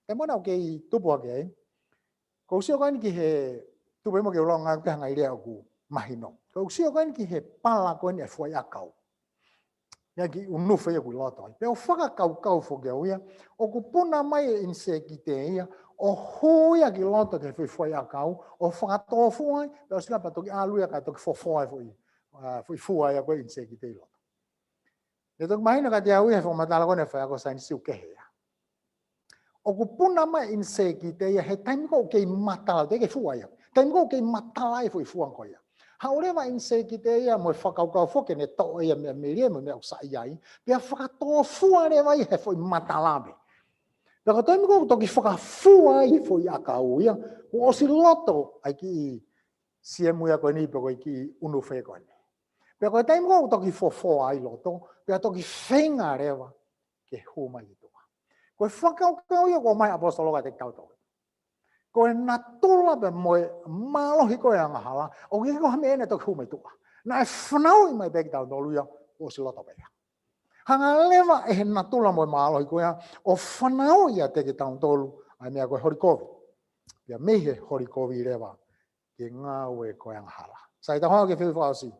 taimi naʻá ku kei tupu hake ai, ʻoku ou sio ko eni ki he, tupu mo ke u lau ange pē ha ngaahi lea ʻoku mahino. ʻOku ou sio ko eni ki he pala ko eni ʻa e fuaʻiʻakau. Ia ki ʻUnufe ia ʻoku ʻi loto ai. Pea u fakakaukau foki au ia, ʻoku puna mai e ʻinisēkite ia ʻo hū ia ki loto ki he foʻi fuaʻiʻakau, ʻo fakatōfua ai, pea ʻosi ia pea toki ʻalu ia kae toki fofoa e foʻi, ʻa, foʻi fua ia ko ē ʻinisēkite ʻi loto. ʻE toki mahino kiate au ia he fakamatala ko eni ʻa e faiako saienisi ʻoku kehe ia. ʻOku puna mai e ʻinisēkite ia he taimi ko ē ʻoku kei matala, teʻeki ke fua ia. Taimi ko ē ʻoku kei matala ai e foʻi fua ko ia. Haʻu leva e ʻinisēkite ia mo e fakakaukau foki ke ne toʻo ia mei he meʻa melie mo e meʻa ʻoku saiʻia ai, pea fakatōfua leva ia he foʻi matala pē. Pea ko e taimi ko ē ʻoku toki fakafua ai e fuaʻiʻakau ia, kuo ʻosi loto ai e kiʻi siemu ia ko eni pe ko e kiʻi ʻUnufe ko eni. Pea ko e taimi ko ē ʻoku toki fofoa ai loto, pea toki feinga leva ke hū mai ki tuʻa. Ko e fakakaukau ia ʻoku ʻomai ʻe he ʻaposetolo kiate kitautolu. Ko e natula pea mo e mālohi ko ē ʻo e angahala, ʻoku ʻikai ko ha meʻa ia naʻe toki hū mai tuʻa. Naʻe fanauʻi mai pē kitautolu ia, kuo ʻosi loto pē ia. Hanga leva ʻe he natula mo e mālohi ko ia ʻo fanauʻi ʻiate kitautolu ʻa e meʻa ko e holi kovi. Pea mei he holi kovi leva ki he ngāue ko ē ʻo e angahala. Sai, tau haʻu ki he fehuʻi fakaʻosi.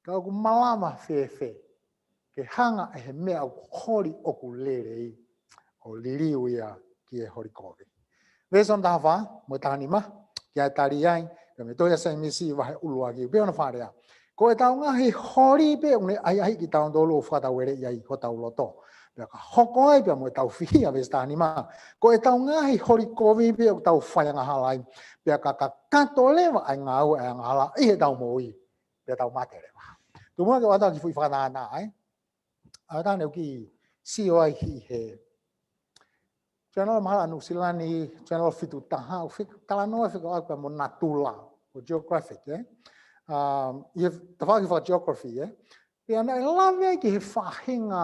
Ka ʻoku malava fēfē ke hanga ʻe he meʻa ʻoku holi ʻoku lelei ʻo liliu ia ki he holi kovi? Veesi hono taha fā mo e taha nima, ke tali ai, pea mei he tohi ʻa Sēmisi vahe ʻuluaki, pea ʻoku fakalea: Ko ʻetau ngaahi holi pē ʻoku ne ʻahiʻahiʻi kitautolu ʻo fakataueleʻi ai hotau loto, pea ka hoko ai pea mo ʻetau fihia. Veesi taha nima: Ko ʻetau ngaahi holi kovi pē ʻoku tau faiangahala ai, pea ka kakato leva ʻa e ngāue ʻa e angahala ʻi heʻetau moʻui, pea tau mate leva. Tuku muʻa ke u ʻoatu ha kiʻi foʻi fakatātā, ē? ʻA e tāne ʻoku ou sio ai ki he Channel mahalo ʻa Nuʻu Sila ni, Channel fitu taha, ʻoku fika-, talanoa fekauʻaki pea mo natula, ʻo geographic, ē? Um, ʻi he tafaʻaki faka-geography, ē? Pea naʻe lave ai ki he faʻahinga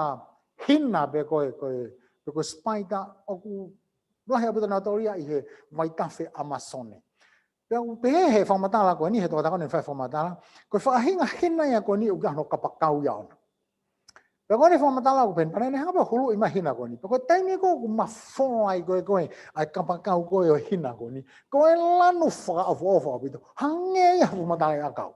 hina pe ko e, ko e, pe ko e spider ʻoku lahi ʻaupito nautolu ia ʻi he vaitafe ʻAmasone. Pea ʻoku pehē ʻe he fakamatala ko eni, he tokotaha ko eni naʻe fai e fakamatala, ko e faʻahinga hina ia ko eni ʻoku ʻi ai hono kapakau ia ʻoʻona. Pea ko eni e fakamatala ʻoku pehē, pea naʻá ne hanga pē ʻo huluʻi mai e hina ko eni. Pea ko e taimi ko ē ʻoku mafola ai ko ē, ko ē ʻa e kapakau ko ē ʻo e hina ko eni, ko e lanu fakaʻofoʻofa ʻaupito. Hangē ia ha fuʻu matalaʻiʻakau.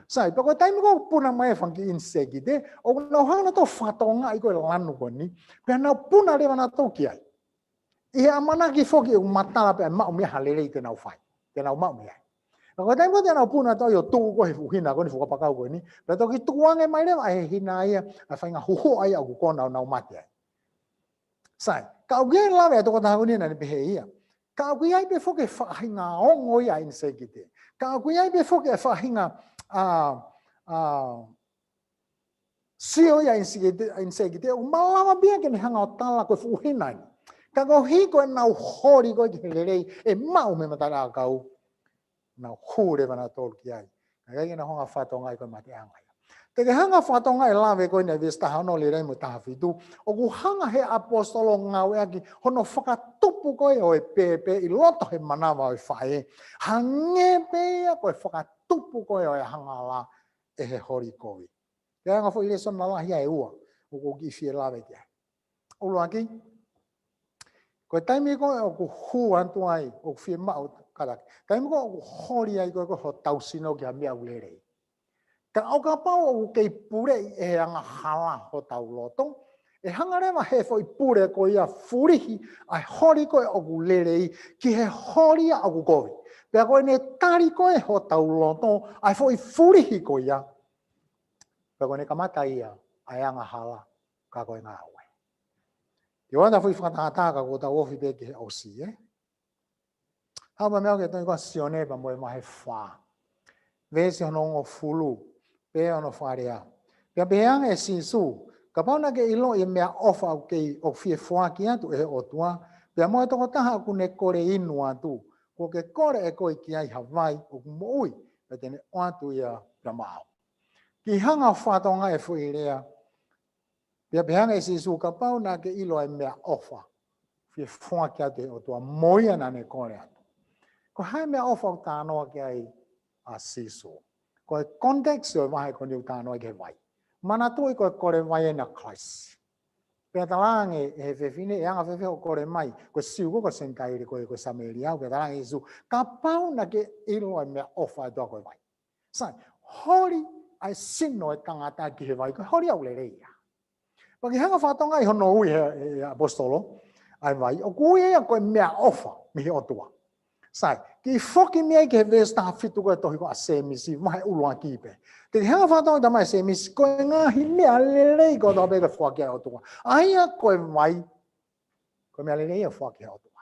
Sai, pea ko e taimi ko ē ʻoku puna mai e fanga kiʻi ʻinisēkite, ʻoku nau hanga nautolu ʻo fakatokangaʻi ko ē e lanu ko eni, pea nau puna leva nautolu ki ai. ʻI he ʻamanaki foki ʻoku matala pē ʻa e maʻu mei ai ha lelei te nau fai, te nau maʻu mei ai. Ka ko e taimi ko ē te nau puna atu ai ʻo tuʻu ko ē he fuʻu hina ko eni, fuʻu kapakau ko eni, pea toki tukuange mai leva ʻe he hina ia ʻa e faʻahinga huhuʻa ia ʻoku kona ʻo nau mate ai. Sai, ka ʻoku ʻi ai e lave ʻa e tokotaha ko eni naʻá ne pehē ia, ka ʻoku ʻi ai pē foki e faʻahinga ongo ia ʻa e ʻinisēkite. Ka ʻoku ʻi ai pē foki e faʻahinga, ʻa, ʻa, Sio ia ʻa e ʻinisiketi-, ʻa e ʻinisiketi, ʻoku malava pē ia ke ne hanga ʻo tala ko e fuʻu hina eni. Ka koeʻuhi ko ʻenau holi ko ē ki he lelei, ʻe maʻu mei he matalaʻiʻakau, nau hū leva nautolu ki ai. Ka ʻikai ke nau hanga ʻo fakatokangaʻi ko e mateʻanga ia. Te ke hanga ʻo fakatokangaʻi e lave ko eni ʻa e veesi taha ono lelei mo e taha fitu. ʻOku hanga ʻe he ʻaposetolo ʻo ngāueʻaki hono fakatupu ko ē ʻo e pēpē ʻi loto he manava ʻo e faʻē. Hangē pē ia ko e fakatupu ko ē ʻo e angahala ʻe he holi kovi. Ke anga foʻi lēsoni lalahi ʻe ua, ʻoku ou kiʻi fie lave ki ai. ʻUluaki, ko e taimi ko ē ʻoku hū atu ai, ʻoku fiemaʻu kātaki. Taimi ko ē ʻoku holi ai ko ē ko ē hotau sino ki ha meʻa ʻoku lelei. Ka ʻo kapau ʻoku kei puleʻi ʻe he angahala hotau loto, ʻe hanga leva ʻe he foʻi pule ko ia ʻo fulihi ʻa e holi ko ē ʻoku lelei ki he holi ia ʻoku kovi. Pea ko ʻene tali ko ē hotau loto ʻa e foʻi fulihi ko ia, pea ko ʻene kamata ia ʻa e angahala ka ko e ngāue. Te u ʻoatu ha foʻi fakatātā ka kuo tau ofi pē ki he ʻosi, ē? Haʻu pē meʻa ke tohi ko ē ʻa Sione pea mo e vahe fā, veesi hono hongofulu, pea hono fakalea. Pea pehē ange ʻe Sīsū, kapau naʻa ke ʻiloʻi e meʻaʻofa ʻoku kei, ʻoku fie foaki atu ʻe he ʻOtua, pea mo e tokotaha ʻoku ne kole inu atu, kuo ke kole ʻe koe ki ai ha vai ʻoku moʻui, pea te ne ʻoatu ia pea maʻau. Kiʻi hanga ʻo fakatokangaʻi e foʻi lea. Pea pehē ange ʻe Sīsū, kapau naʻa ke ʻilo e meʻaʻofa fie foaki atu ʻe he ʻOtua mo ia naʻa ne kole atu. Ko e hā e meʻaʻofa ʻoku talanoa ki ai ʻa Sīsū? Ko e context ʻo e vahe ko eni ʻoku talanoa ki he vai. Manatuʻi ko e kole vai eni ʻa Christ. Pea talaange ʻe he fefine, ʻe anga fēfē hoʻo kole mai, ko e Siu ko ē, ko e Senitaile ko ē, ko e Samēlia, pea talaange ʻe Sīsū, kapau naʻa ke ʻilo e meʻaʻofa ʻa e ʻOtua ko e vai. Sai, holi ʻa e sino ʻo e tangata ki he vai, ko e holi ʻoku lelei ia. Pea kiʻi hanga ʻo fakatokangaʻi hono ui ʻe he, ʻe he ʻaposetolo ʻa e vai, ʻoku ui ia ko e meʻaʻofa mei he ʻOtua. Sai, kiʻi foki mei ai ki he veesi taha fitu ko ē ʻo e tohi ko ē ʻa Sēmisi, vahe ʻuluaki pē. Te ke hanga ʻo fakatokangaʻi, talamai ʻe Sēmisi, ko e ngaahi meʻa lelei kotoa pē ʻoku foaki ʻe he ʻOtua, ʻa ia ko e vai, ko e meʻa lelei ia ʻoku foaki ʻe he ʻOtua.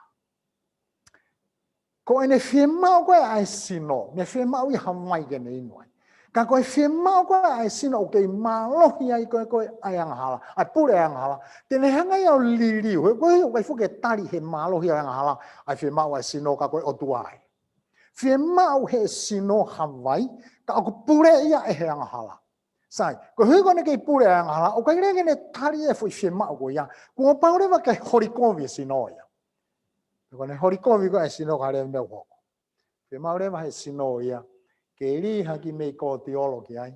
Ko ʻene fiemaʻu ko ē ʻa e sino, ne fiemaʻu ia ha vai ke ne inu ai. Ka ko e fiemaʻu ko ē ʻa e sino ʻoku kei mālohi ai ko ē ko ē ʻa e angahala, ʻa e pule ʻa e angahala, te ne hanga ia ʻo liliu. He ko e ʻikai foki ke tali ʻe he mālohi ʻa e angahala ʻa e fiemaʻu ʻa e sino, ka ko e ʻOtua ia. Fiemaʻu ʻe he sino ha vai, ka ʻoku pule ia ʻe he angahala. Sai, koeʻuhi ko ʻene kei pule ʻa e angahala, ʻoku ʻikai leva ke ne tali e foʻi fiemaʻu ko ia. Kuo pau leva ke holi kovi e sino ia. Pea ko ʻene holi kovi ko ē e sino, ko e hā leva e meʻa ʻoku hoko? Fiemaʻu leva ʻe he sino ia ke lī ha kiʻi meʻi kōtiolo ki ai,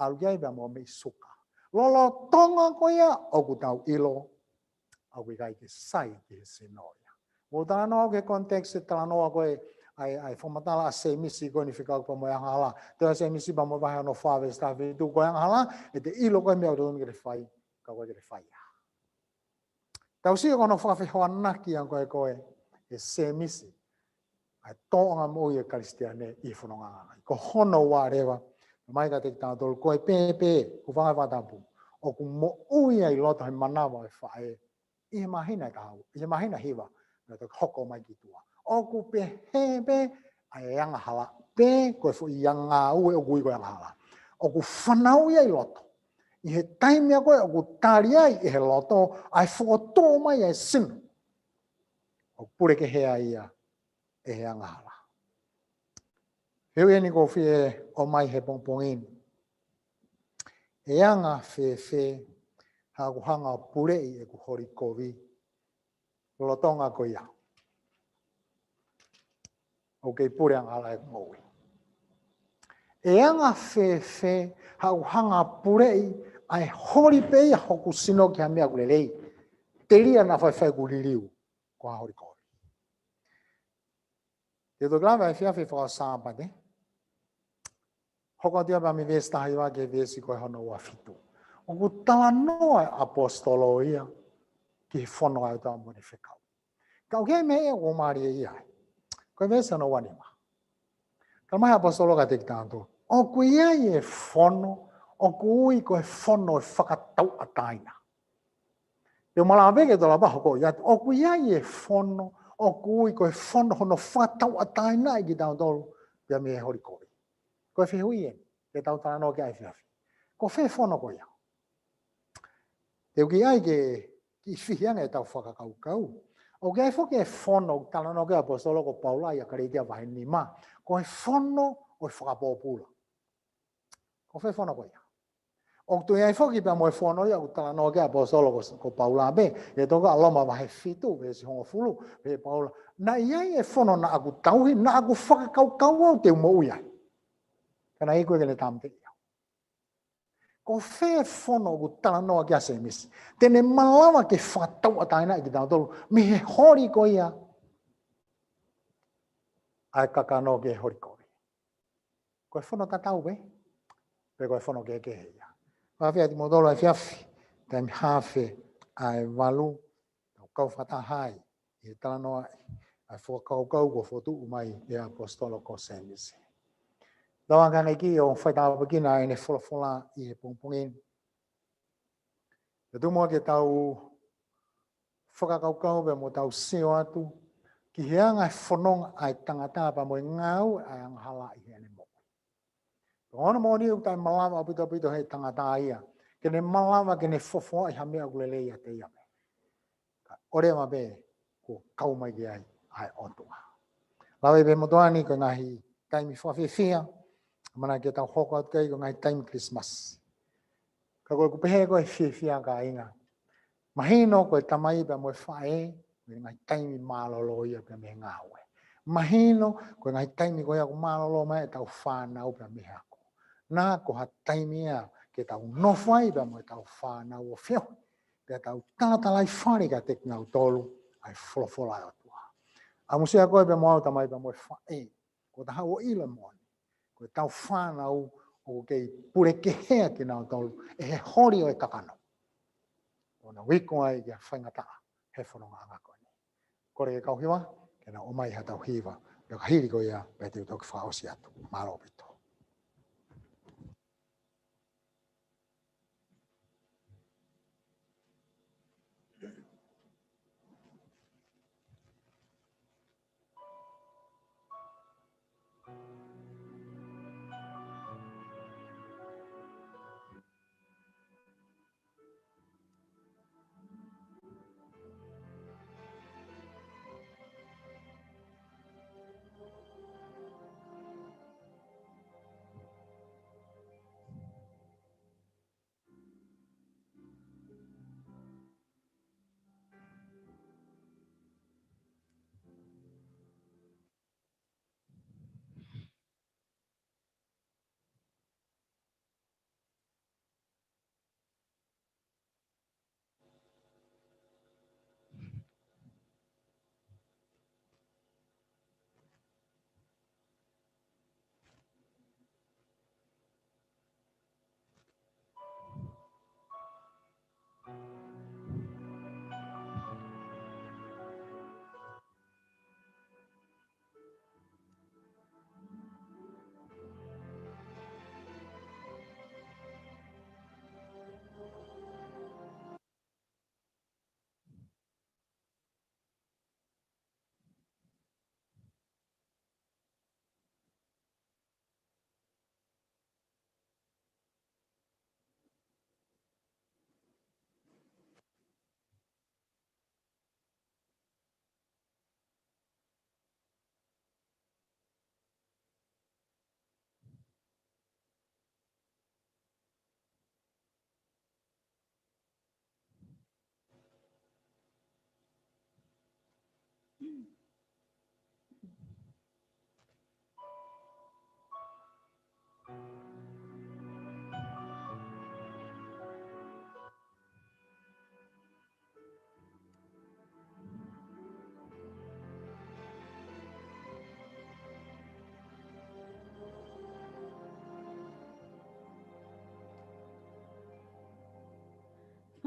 ʻalu ki ai pea mo e meʻi suka. Lolotonga ko ia ʻoku tau ʻilo ʻoku ʻikai ke sai ki he sino ia. Mou talanoa ki he context e talanoa ko ē ʻa e, ʻa e fakamatala ʻa Sēmisi ko eni fekauʻaki pea mo e angahala. Tohi ʻa Sēmisi pea mo e vahe hono fā veesi taha fitu, ko e angahala, ʻe te ʻilo ko ē e meʻa ʻoku totonu ke te fai, ka ʻoku ʻikai ke te fai ia. Tau sio ki hono fakafehoanaki ange ko ē ko ē ʻe Sēmisi ʻa e tōʻonga moʻui ʻa e Kalisitiane ʻi he fononga angahala. Ko hono ua leva, mai kiate kitautolu, ko e pēpē, ko e fanga fakatapu, ʻoku moʻui ai ʻi loto he manava ʻo e faʻē ʻi he māhina ʻe taha ua, ʻi he māhina ʻe hiva, naʻe toki hoko mai ki tuʻa. ʻOku pehē pē ʻa e angahala, pe ko e foʻi ngāue ʻoku ui ko e angahala, ʻoku fanauʻi ai ʻi loto. ʻI he taimi ko ē ʻoku tali ai ʻe he loto ʻa e fokotuʻu mai ʻa e sino, ʻoku pule kehe ai ia ʻe he angahala. Fehuʻi eni ʻoku ou fie ʻomai he pongipongi ni. ʻE anga fēfē haʻaku hanga ʻo puleʻi ʻeku holi kovi lolotonga ko ia ʻoku kei pule angahala ʻeku moʻui? ʻE anga fēfē haʻaku hanga ʻo puleʻi ʻa e holi pē ia hoku sino ki ha meʻa ʻoku lelei, telia naʻa faifai ʻeku liliu ko ha holi kovi? Te u toki lave ʻa e efiafi Fakaʻosi Sāpate, hoko atu ia pea mei he veesi taha hiva ki he veesi ko ē hono ua fitu. ʻOku talanoa e ʻaposetolo ia ki he fono ʻa e ʻOtua mo ʻene fekau. Ka ʻoku ʻi ai e meʻa ʻoku mālie ia ai. Ko e veesi hono ua nima. Talamai ʻe he ʻaposetolo kiate kitautolu, ʻoku ʻi ai e fono ʻoku ui ko e fono ʻo e fakatauʻatāina. Te u malava pē ke u toki lava ʻo hoko atu. ʻOku ʻi ai e fono ʻoku ui ko e fono hono fakatauʻatāinaʻi kitautolu pea mei he holi kovi. Ko e fehuʻi eni ke tau talanoa ki ai he efiafi. Ko fē fono ko ia? Te u kiʻi ʻai ke kiʻi fihi ange ʻetau fakakaukau. ʻOku ʻi ai foki e fono ʻoku talanoa ki ai e ʻaposetolo ko Paula ʻia Kalētia vahe nima. Ko e fono ʻo e fakapōpula. Ko fē fono ko ia? ʻOku toe ʻi ai foki pea mo e fono ia ʻoku talanoa ki ai e ʻaposetolo ko, ko Paula pē, ʻi he tohi ko Loma vahe fitu, veesi hongofulu, pehē ʻe Paula: Naʻe ʻi ai e fono naʻa ku tauhi, naʻa ku fakakaukau au te u moʻui ai, ka naʻe iku ia ke ne tāmateʻi au. Ko fē fono ʻoku talanoa ki ai ʻa Sēmisi? Te ne malava ke fakatauʻatāinaʻi kitautolu mei he holi ko ia ʻa e kakano ki he holi kovi. Ko e fono tatau pē, pe ko e fono kehekehe ia? Fakafeʻaveʻaki kimoutolu he efiafi, taimi haafe ʻa e valu, tau kau fakataha ai ʻi he talanoaʻi ʻa e fakakaukau kuo fokotuʻu mai ʻe he ʻaposetolo ko Sēmisi. Tau anga hake ʻo faitāpuekina ʻene folofola ʻi he pongipongi ni. Pea tuku muʻa ke tau fakakaukau pea mo tau sio atu ki he anga e fononga ʻa e tangata pea mo e ngāue ʻa e angahala ʻi heʻene moʻui. Ko hono moʻoni ʻoku taʻemalava ʻaupito ʻaupito he tangata ia ke ne malava ke ne fofoaʻi ha meʻa ʻoku lelei ʻiate ia pē. Ka ʻoua leva pē kuo kau mai ki ai ʻa e ʻOtua. Lave pē motuʻa ni ko e ngaahi taimi fakafiefia, ʻamanaki ke tau hoko atu ki ai, ko e ngaahi taimi Kilisimasi. Ka ko ʻeku pehē ko e fiefia, kāinga. Mahino ko e tamai pea mo e faʻē, ko e ngaahi taimi mālōlō ia pea mei he ngāue. Mahino ko e ngaahi taimi ko ia ʻoku mālōlō mai ʻetau fānau pea mei he ako. Naʻa ko ha taimi ia ke tau nofo ai pea mo ʻetau fānau ʻo feohi, pea tau talatalaifale kiate kinautolu ʻa e folofola ʻa e ʻOtua. ʻAmusia koe pea mo au, tamai pea mo e faʻē, ko ʻetau ʻilo moʻoni ko ʻetau fānau ʻoku kei pulekehea kinautolu ʻe he holi ʻo e kakano. ʻO nau iku ai ki ha faingataʻa he fonongaʻanga ko eni. Kole ke kau hiva, ke nau ʻomai haʻatau hiva, pea ka hili ko ia, pea te u toki fakaʻosi atu. Mālō ʻaupito.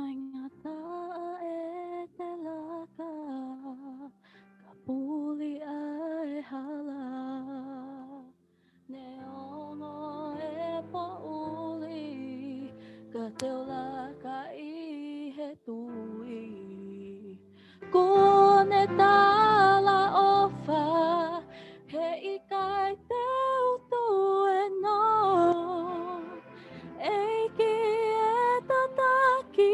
Faingataʻa ʻete laka, ka puli ʻa e hala. Neongo e poʻuli, ka te u laka ʻi he tui. Kuo ne talaʻofa, heʻikai te u tuēnoa. ʻEiki ʻe tataki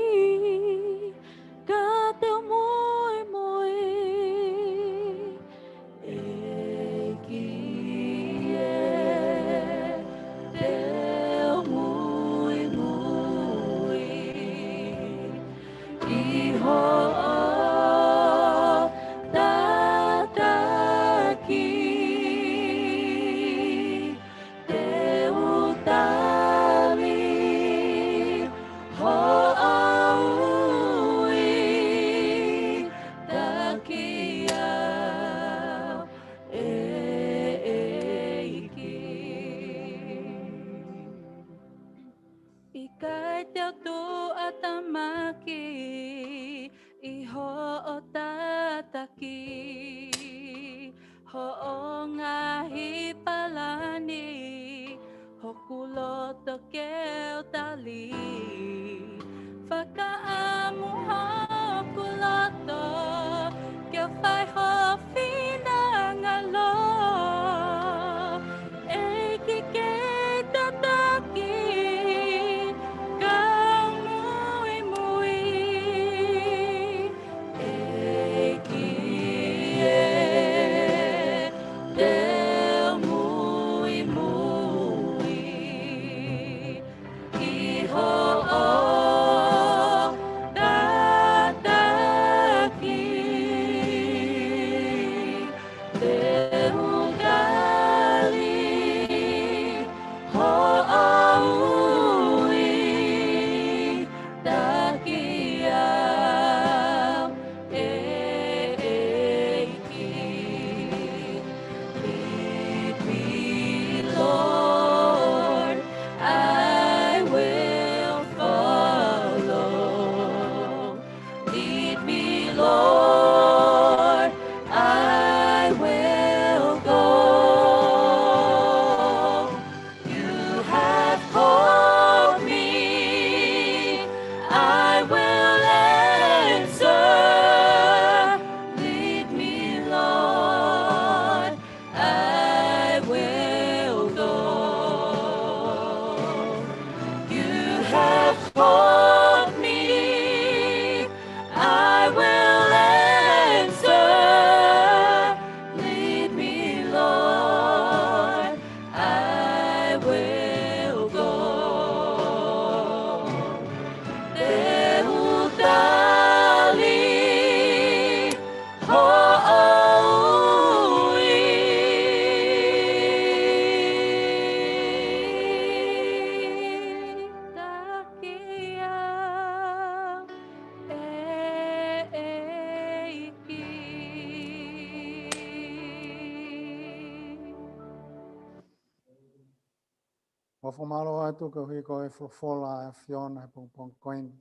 ʻOku mau fakamālō atu koeʻuhi ko e folofola ʻa e ʻAfiona he pongipongi ko eni.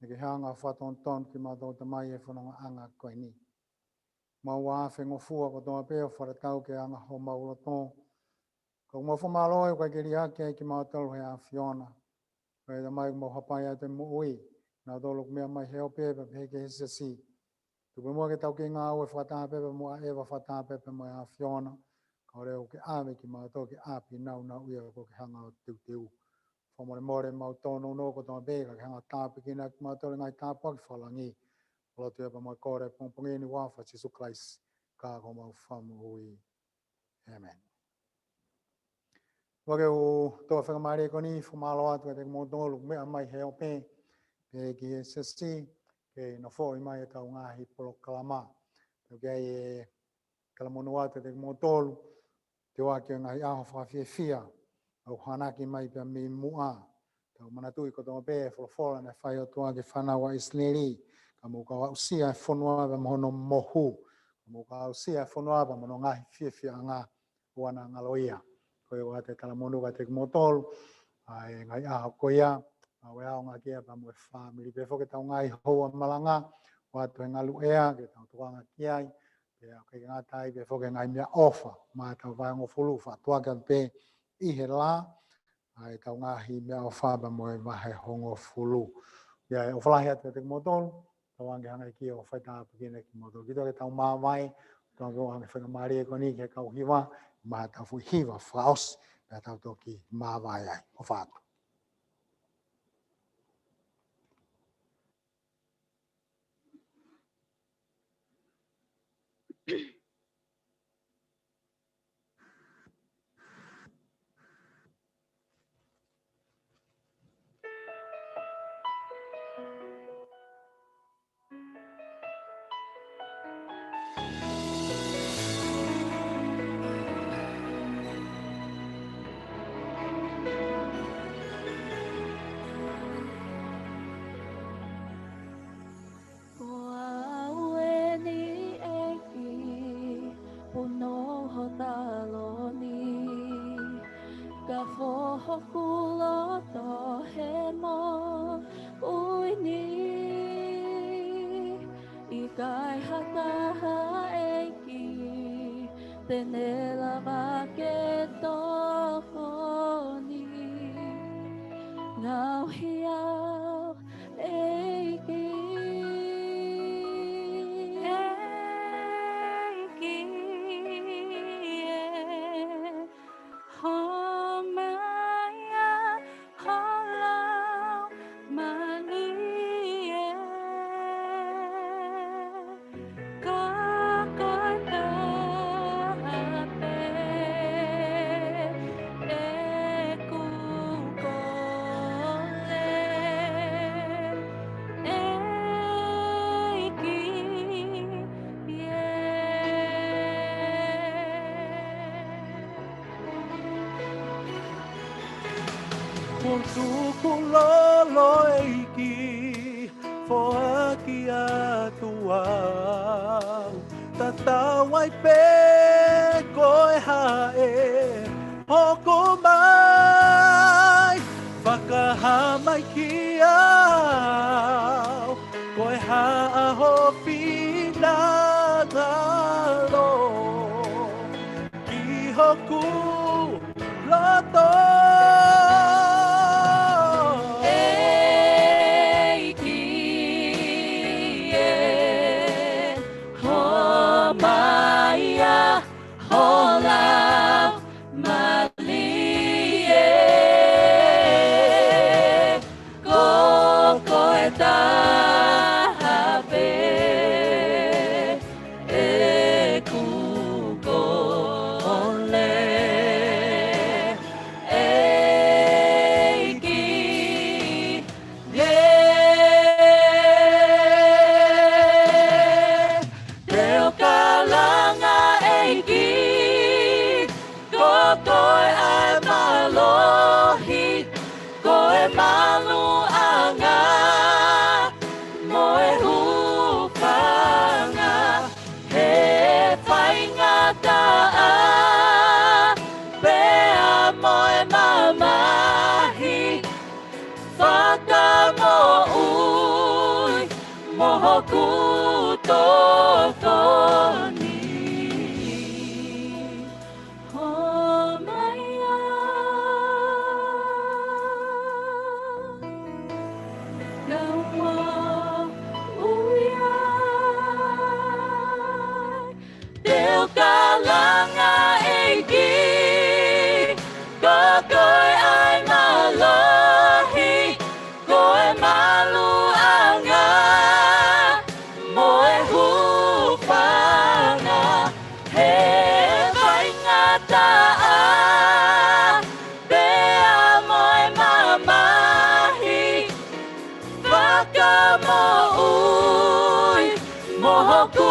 Naʻa ke hanga ʻo fakatonutonu kimautolu, Tamai, he fonongaʻanga ko eni. Mau ʻafeʻi ngofua kotoa pē ʻo fakatatau ki he anga homau loto. Ka ʻoku mau fakamālō ʻoku ʻikai ke liʻaki ai kimautolu ʻe he ʻAfiona. Ko e Tamai, ʻoku mau hapai atu e moʻui, nautolu ʻoku meʻa mai he ope pea pehē ki he siasi. Tuku muʻa ke tau kei ngāue fakatāpē pea mo ʻaʻeva fakatāpē pea mo e ʻAfiona. Kae ʻoua ke ʻave kimautolu ki he ʻapi nāunauʻia ʻoku ke hanga ʻo teuteu. Fakamolemole ʻemau tōnounou kotoa pē, ka ke hanga ʻo tāpuekina kimautolu ʻe he ngaahi tāpuaki fakalangi. Lotu ia pea mo e kole he pongipongi ni ʻi he huafa ʻo Sīsū Kalaisi, ko homau Fakamoʻui. ʻĒmeni. ʻOku ou toe fakamālō ko eni, fakamālō atu kiate kimoutolu ʻoku meʻa mai he ope, pehē ki he siasi, ke nofoʻi mai ʻetau ngaahi polokalama. Tau kei talamonū atu kiate kimoutolu, ʻi he ʻoku ʻi ai e ngaahi ʻaho fakafiefia ʻoku hanaki mai pea mei muʻa. Tau manatuʻi kotoa pē e folofola naʻe fai ʻe he ʻOtua ki he fānau ʻa ʻIsileli: Ka mou kau aʻusia e fonua pea mo hono mohu. Ka mou kau aʻusia e fonua pea mo hono ngaahi fiefiaʻanga, ʻoua naʻa ngalo ia. Ko ia ʻoku ou talamonū kiate kimoutolu ʻa e ngaahi ʻaho ko ia, ʻa e ʻaonga ki ai pea mo e fāmili, pehē foki ki heʻetau ngaahi houa malanga, ʻoatu he ngaluʻea ke tau tokanga ki ai, pea ʻikai ke ngata ai, pehē foki ki he ngaahi meʻaʻofa maʻa ʻetau vahehongofulu, fakatuʻaki atu pē ʻi he lā, ʻa ʻetau ngaahi meʻaʻofa pea mo e vahehongofulu. ʻIo, ʻofa lahi atu kiate kimoutolu, tau ange hanga ki ʻo fai tāpuekina kimoutolu. Kiate kitautolu ke tau māvae, tau ange fakamālō ko eni ki he kau hiva, maʻa ʻetau foʻi hiva fakaʻosi, pea tau toki māvae ai. ʻOfa atu. Ko au eni ʻEiki, punou ho taloni, ka fō hoku loto he moʻui ni. ʻIkai ha taha ʻEiki te ne lava ke tokoni. Ngaohi au ʻEiki. ʻEiki ē, homai ā ho Laumālie, ka ko e taha pē ʻeku kole, ʻEiki ē. Kuo tukulolo ʻEiki, foaki atu au, tatau ai pē ko e hā ʻe hoko mai, fakahā mai kiate au, ko e hā ʻa ho finangalo ki hoku loto. ʻEiki ē, homai ā ho Laumālie, ko koe taha pē ʻeku kole. totoni. Hōmai ā, kae ui ā, te u kalanga ʻEiki, ko koe ʻa e mālohi, ko e maluʻanga, mo e hūfanga, he faingataʻa, pea mo e mamahi, fakamoʻui, mo hoku